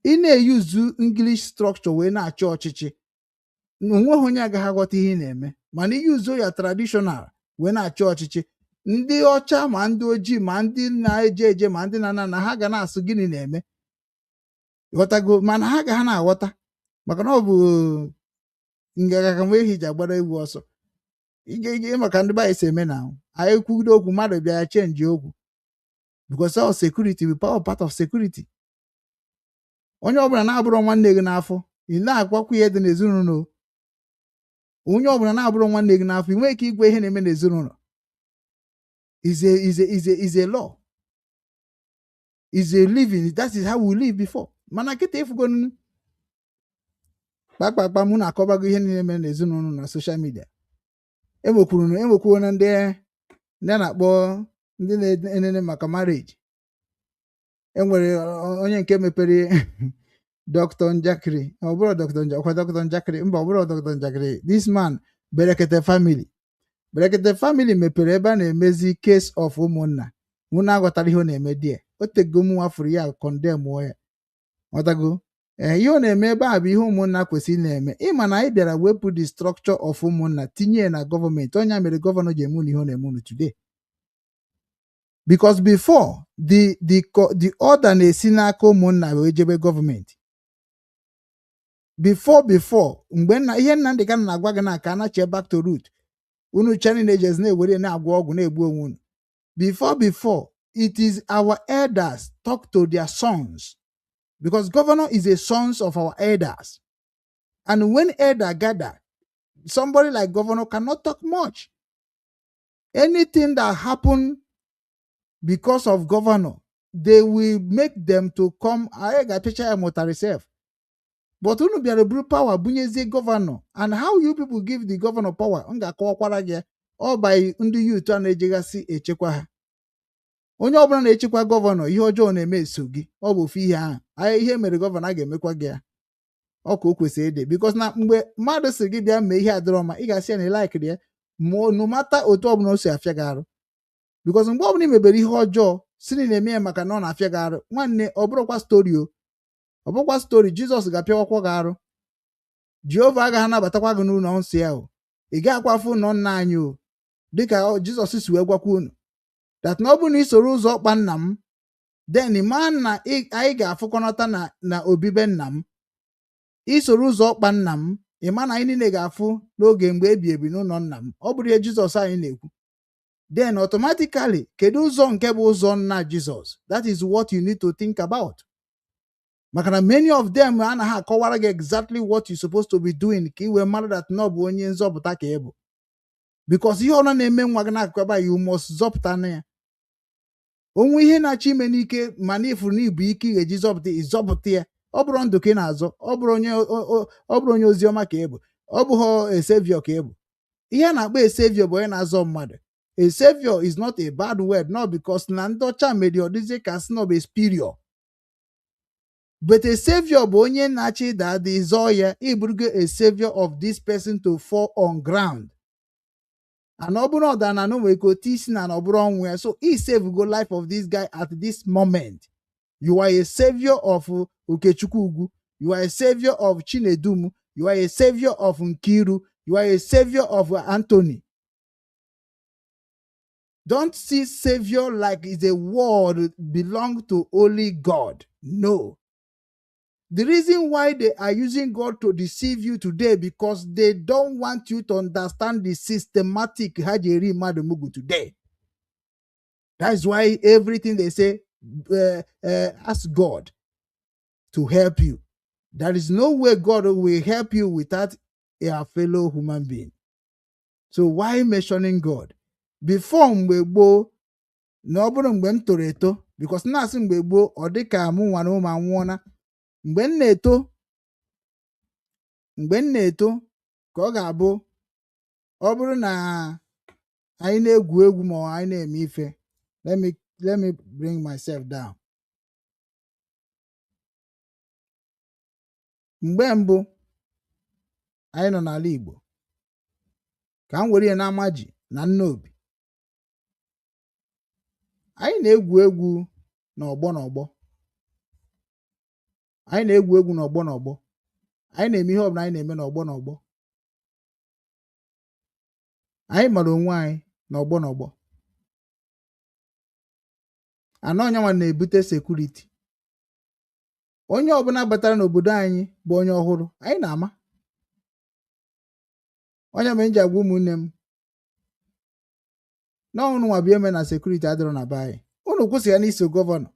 Ị na-eyuzu English structure wee na-achị ọchịchị, onweghị onye agaghị aghọta ihe ị na-eme, mana iyuzo ya traditional wee na-achị ọchịchị, ndị ọcha ma ndị ojii ma ndị na-eje eje ma ndị na-ana na ha ga na-asụ gịnị na-eme, ghọtago? Mana ha ga ha na-aghọta maka na ọ bụ nganga ka nwa ehi ji agbara ewu ọsọ ige maka ndị be anyị si eme na anyị kwugide okwu, mmadụ bịa ya change okwu, because all security bụ power, part of security. Onye ọbụla na-abụrụ nwanne gị n'afọ, ị na-agwakwa ihe dị n'ezinụlọ. Onye ọbụla na-abụrụ nwanne gị n'afọ, ị nweghị ike igwe ihe na-eme n'ezinụlọ. Is a law, is a living. That is how we live before. Mana kịta ịfụgonu kpakpakpa mụ na-akọbago ihe niile mere n'ezinụlọ na social media. Enwekwuru na ndị a na-akpọ ndị na-enene maka marriage. Enwere onye nke mepere Dr. Njakịrị, ọ bụrụ Dr. Njakịrị, ọkwa Dr. Njakịrị, mba, ọ bụrụ Dr. Njakịrị. This man, Berekete Family, Berekete Family mepere ebe a na-emezi case of ụmụnna. Mụ na-aghọtara ihe ọ na-eme die. O tego m nwafuru ya condemn ya, ghọtago? Ee, ihe ọ na-eme ebe a bụ ihe ụmụnna kwesịrị na-eme. Ịma na anyị bịara wepụ the structure of ụmụnna tinye ya na gọọmenti. Ọnya mere governor ji eme unu ihe ọ na-eme unu today, because before, the order na-esi n'aka ụmụnna wee jebe gọọmenti. Before mgbe nna ihe Nnamdị Kanụ na-agwa gị na ka a nachie back to root unu chani na-ejezi na-ewere na-agwọ ọgwụ na-egbu onwe unu. Before, it is our elders talk to their sons, because governor is a sons of our elders, and when elder gather, somebody like governor cannot talk much. Anything that happen because of governor, they will make them to come. Anyị ga-apịacha ya mụtara sef. But unu bịara buru power bunyezie governor, and how you people give the governor power, m ga-akọwakwara gị ya. Ọ by ndị youth a na-ejegasị echekwa ha. Onye ọbụla na-echekwa governor, ihe ọjọọ na-eme eso gị. Ọ bụ ofu ihe ahụ anyị ihe mere governor a ga-emekwa gị ya. Ọ ka o kwesịrị ịdị, because na mgbe mmadụ si gị bịa mee ihe adịrọ mma, ị ga-asị ya na ị likeiri ya no matter otu ọbụla o si afịa gị arụ, because mgbe ọbụla ị mebere ihe ọjọọ si na ị na-eme ya maka na ọ na-afịa gị arụ, nwanne, ọ bụrụkwa story o, ọ bụrụkwa story. Jizọs ga-apịawakwa gị arụ. Jehova agaghị anabatakwa gị n'ụlọ nsọ ya o. Ị gaghịkwa afụ ụlọ nna anyị o, dịka Jizọs si wee gwakwa unu that na ọ bụrụ na ị soro ụzọ ọkpa nna m, then maa na anyị ga-afụkọnọta na obibe nna m. Isoro ụzọ ọkpa nna m, ị ma na anyị niile ga-afụ n'oge mgbe ebi ebi n'ụlọ nna m. Ọ bụrụ ihe Jizọs anyị na-ekwu, then automatically, kedu ụzọ nke bụ ụzọ nna Jizọs? That is what you need to think about, maka na many of them anaghị akọwara gị exactly what you supposed to be doing ka ị wee mara that na ọ bụ onye nzọpụta ka ị bụ, because ihe ọbụla na-eme nwa gị n'akụkụ ebe a, you must zọpụta na ya. Onwe ihe na-achọ ime n'ike, mana ifuru na ibu ike ị ga-eji zọpụta, ịzọpụta ya. Ọ bụrụ ndụ ka ị na-azọ, ọ bụrụ onye ozi ọma ka ị bụ, ọ bụghị a savior ka ị bụ. Ihe a na-akpọ a savior bụ onye na-azọ mmadụ. A savior is not a bad word, not because na ndị ọcha mere ọ dịzie ka sị na ọ bụ superior, but a savior bụ onye na-achọ ịda adị zọọ ya. Ịbụrụgo a savior of this person to fall on ground, and ọ bụrụ na ọ dara na nwere ike otu isi na ọ bụrụ ọnwụ ya, so he save go life of this guy at this moment. You are a savior of Okechukwu Ugwu, you are a savior of Chinedum, you are a savior of Nkiru, you are a savior of Anthony. Don't see savior like it's a word belong to only God. No. The reason why they are using God to deceive you today, because they don't want you to understand the systematic ha ji eri mmadụ mugu today. That's why everything they say, ask God to help you. There is no way God will help you without a fellow human being. So why mentioning God? Before, mgbe gboo, na ọ bụrụ mgbe m toro eto. Because na-asị mgbe gboo, ọ dị ka mụ nwa na ụmụ anwụọna. Mgbe m na-eto, mgbe m na-eto, ka ọ ga-abụ ọ bụrụ na anyị na-egwu egwu ma ọ anyị na-eme ife. Let me bring myself down. Mgbe mbụ anyị nọ n'ala Igbo, ka m were ya n'ama ji na nnobi, anyị na-egwu egwu n'ọgbọ n'ọgbọ, anyị na-egwu egwu n'ọgbọ n'ọgbọ, anyị na-eme ihe ọbụla anyị na-eme n'ọgbọ n'ọgbọ, anyị mara onwe anyị n'ọgbọ n'ọgbọ. Anọ onyenwa na-ebute security. Onye ọbụla batara n'obodo anyị bụ onye ọhụrụ anyị na-ama. Onye mere m ji agwa ụmụnne m na ọnụ nwa bụ eme na security adịrọ na be anyị. Unu kwụsị ya n'iso governor,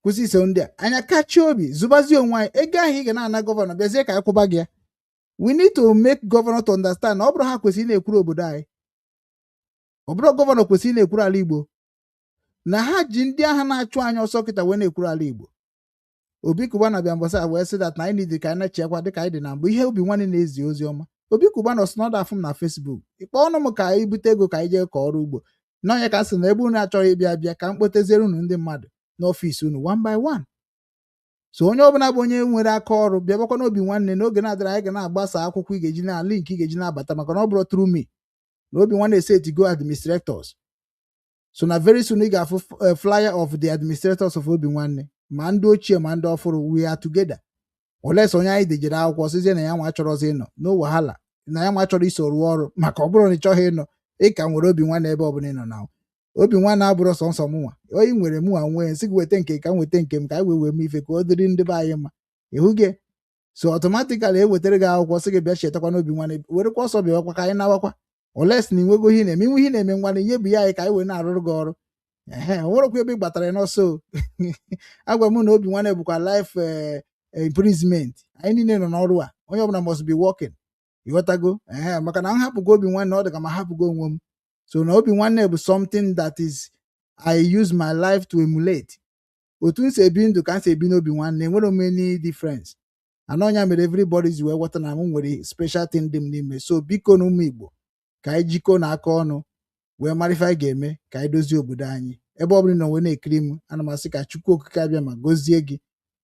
kwụsị iso ndị a anya kachie obi, zụbazie onwe anyị. Ego ahụ ị ga na-ana governor, bịazie ka anyị kwụba gị ya. We need to make governor to understand na ọ bụrụ ha kwesịrị na-ekwuru obodo anyị, ọ bụrụ governor kwesịrị na-ekwuru ala Igbo, na ha ji ndị agha na-achụ anyị ọsọ kịta wee na-ekwuru ala Igbo. Obi Cubana bịa mbọsị a wee sị that na anyị need ka anyị na-echekwa dịka anyị dị na mbụ. Ihe Obi Nwanne na-ezi ozi ọma. Obi Cubana sị na ọ da-afụ m na Facebook, ịkpọ ọnụ m ka anyị bute ego ka anyị jee kọọ ọrụ ugbo. N'onye ka sị na ebe unu achọghị ịbịa bịa ka m kpoteziere unu ndị mmadụ n'ọfịs unu one by one. So onye ọbụla bụ onye nwere aka ọrụ bịabakwa n'Obi Nwanne. N'oge na-adịrị anyị ga na-agbasa akwụkwọ ị ga-eji na link ị ga-eji na-abata, maka na ọ bụrụ through me na Obi Nwanne esetigo administrators. So na very soon ị ga-afụ flyer of the administrators of Obi Nwanne, ma ndị ochie ma ndị ọfụrụ. We are together. Unless onye anyị dejere akwụkwọ sizie na ya nwa achọrọzi ịnọ, no wahala, na ya nwa chọrọ iso rụọ ọrụ. Maka ọ bụrụ na ị chọghị ịnọ, ị ka nwere Obi Nwanne ebe ọbụla ị nọ. Na Obi Nwanne abụrụ sọnsọ mụnwa onye nwere, mụnwa nwee nsị gị weta nke ka m weta nke m, ka anyị wee wee mee ife ka ọ dịrị ndị be anyị mma. Ịhụ gị, so automatically ewetara gị akwụkwọ sị gị bịa chetakwa n'Obi Nwanne, werekwa ọsọ bịawakwa ka anyị nawakwa. Unless na inwego ihe na-eme, inwe ihe na-eme ngwa, nye bụ ya anyị ka anyị wee na-arụrụ gị ọrụ. Ehe, onwerekwa ebe ị gbatara ya n'ọsọ. Agwa m na Obi Nwanne bụkwa life imprisonment. Anyị niile nọ n'ọrụ a, onye ọbụla must be working. Ịghọtago? Ehe, maka na m hapụgo Obi Nwanne, ọ dị ka ma hapụgo onwe m. So na Obi Nwanne bụ something that is I use my life to emulate. Otu m si ebi ndụ ka m si ebi n'Obi Nwanne, enwere m any difference. Anọ ọnya mere everybody ji wee ghọta na m nwere special thing dị m n'ime. So biko na ụmụ Igbo, ka anyị jikọọ na aka ọnụ wee mara ife anyị ga-eme ka anyị dozie obodo anyị. Ebe ọ bụla ị nọ wee na-ekiri m, ana m asị ka Chukwu Okike abịa ma gozie gị,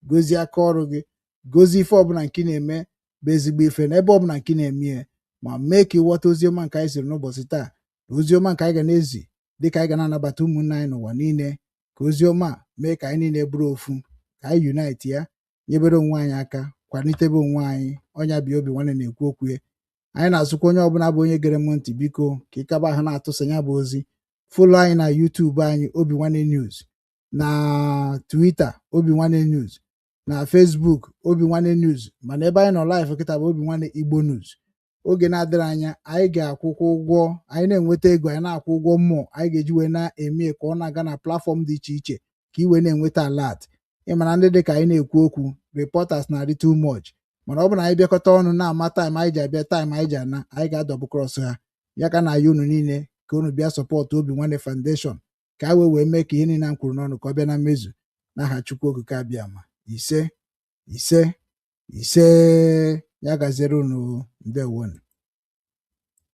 gozie aka ọrụ gị, gozie ife ọbụla nke ị na-eme bụ ezigbo ife, na ebe ọbụla nke ị na-eme ya, ma mee ka ịghọta oziọma nke anyị ziri n'ụbọchị taa, na oziọma nke anyị ga na-ezi dịka anyị ga na-anabata ụmụnne anyị n'ụwa niile, ka oziọma a mee ka anyị niile bụrụ ofu, ka anyị unite ya, nyebere onwe anyị aka, kwalitebe onwe anyị. Ọnya bi Obi Nwanne na-ekwu okwu ya. Anyị na-azụkwa onye ọbụla bụ onye gere m ntị, biko ka ịkaba ahụ na-atụsa ya bụ ozi. Follow anyị na YouTube anyị, Obi Nwanne News, na Twitter, Obi Nwanne News, na Facebook, Obi Nwanne News. Mana ebe anyị nọ live kịta bụ Obi Nwanne Igbo News. Oge na-adịrị anya anyị ga-akwụkwọ ụgwọ, anyị na-enweta ego, anyị na-akwụ ụgwọ mmụọ anyị ga-eji wee na-eme ka ọ na-aga na platform dị iche iche, ka ị wee na-enweta alert. Ịmara ndị dị ka anyị na-ekwu okwu, reporters na-adị too much. Mana ọ bụ na anyị bịakọta ọnụ na-ama time anyị ji abịa, time anyị ji ana, anyị ga-adọbụ cross ha ya. Ka na ya unu niile ka unu bịa support Obi Nwanne Foundation, ka a wee wee mee ka ihe niile m kwuru n'ọnụ ka ọ bịa na mmezu n'aha Chukwu Okike abịa ma. Ise, ise, ise. Ya gaziere unu. Ndewonu.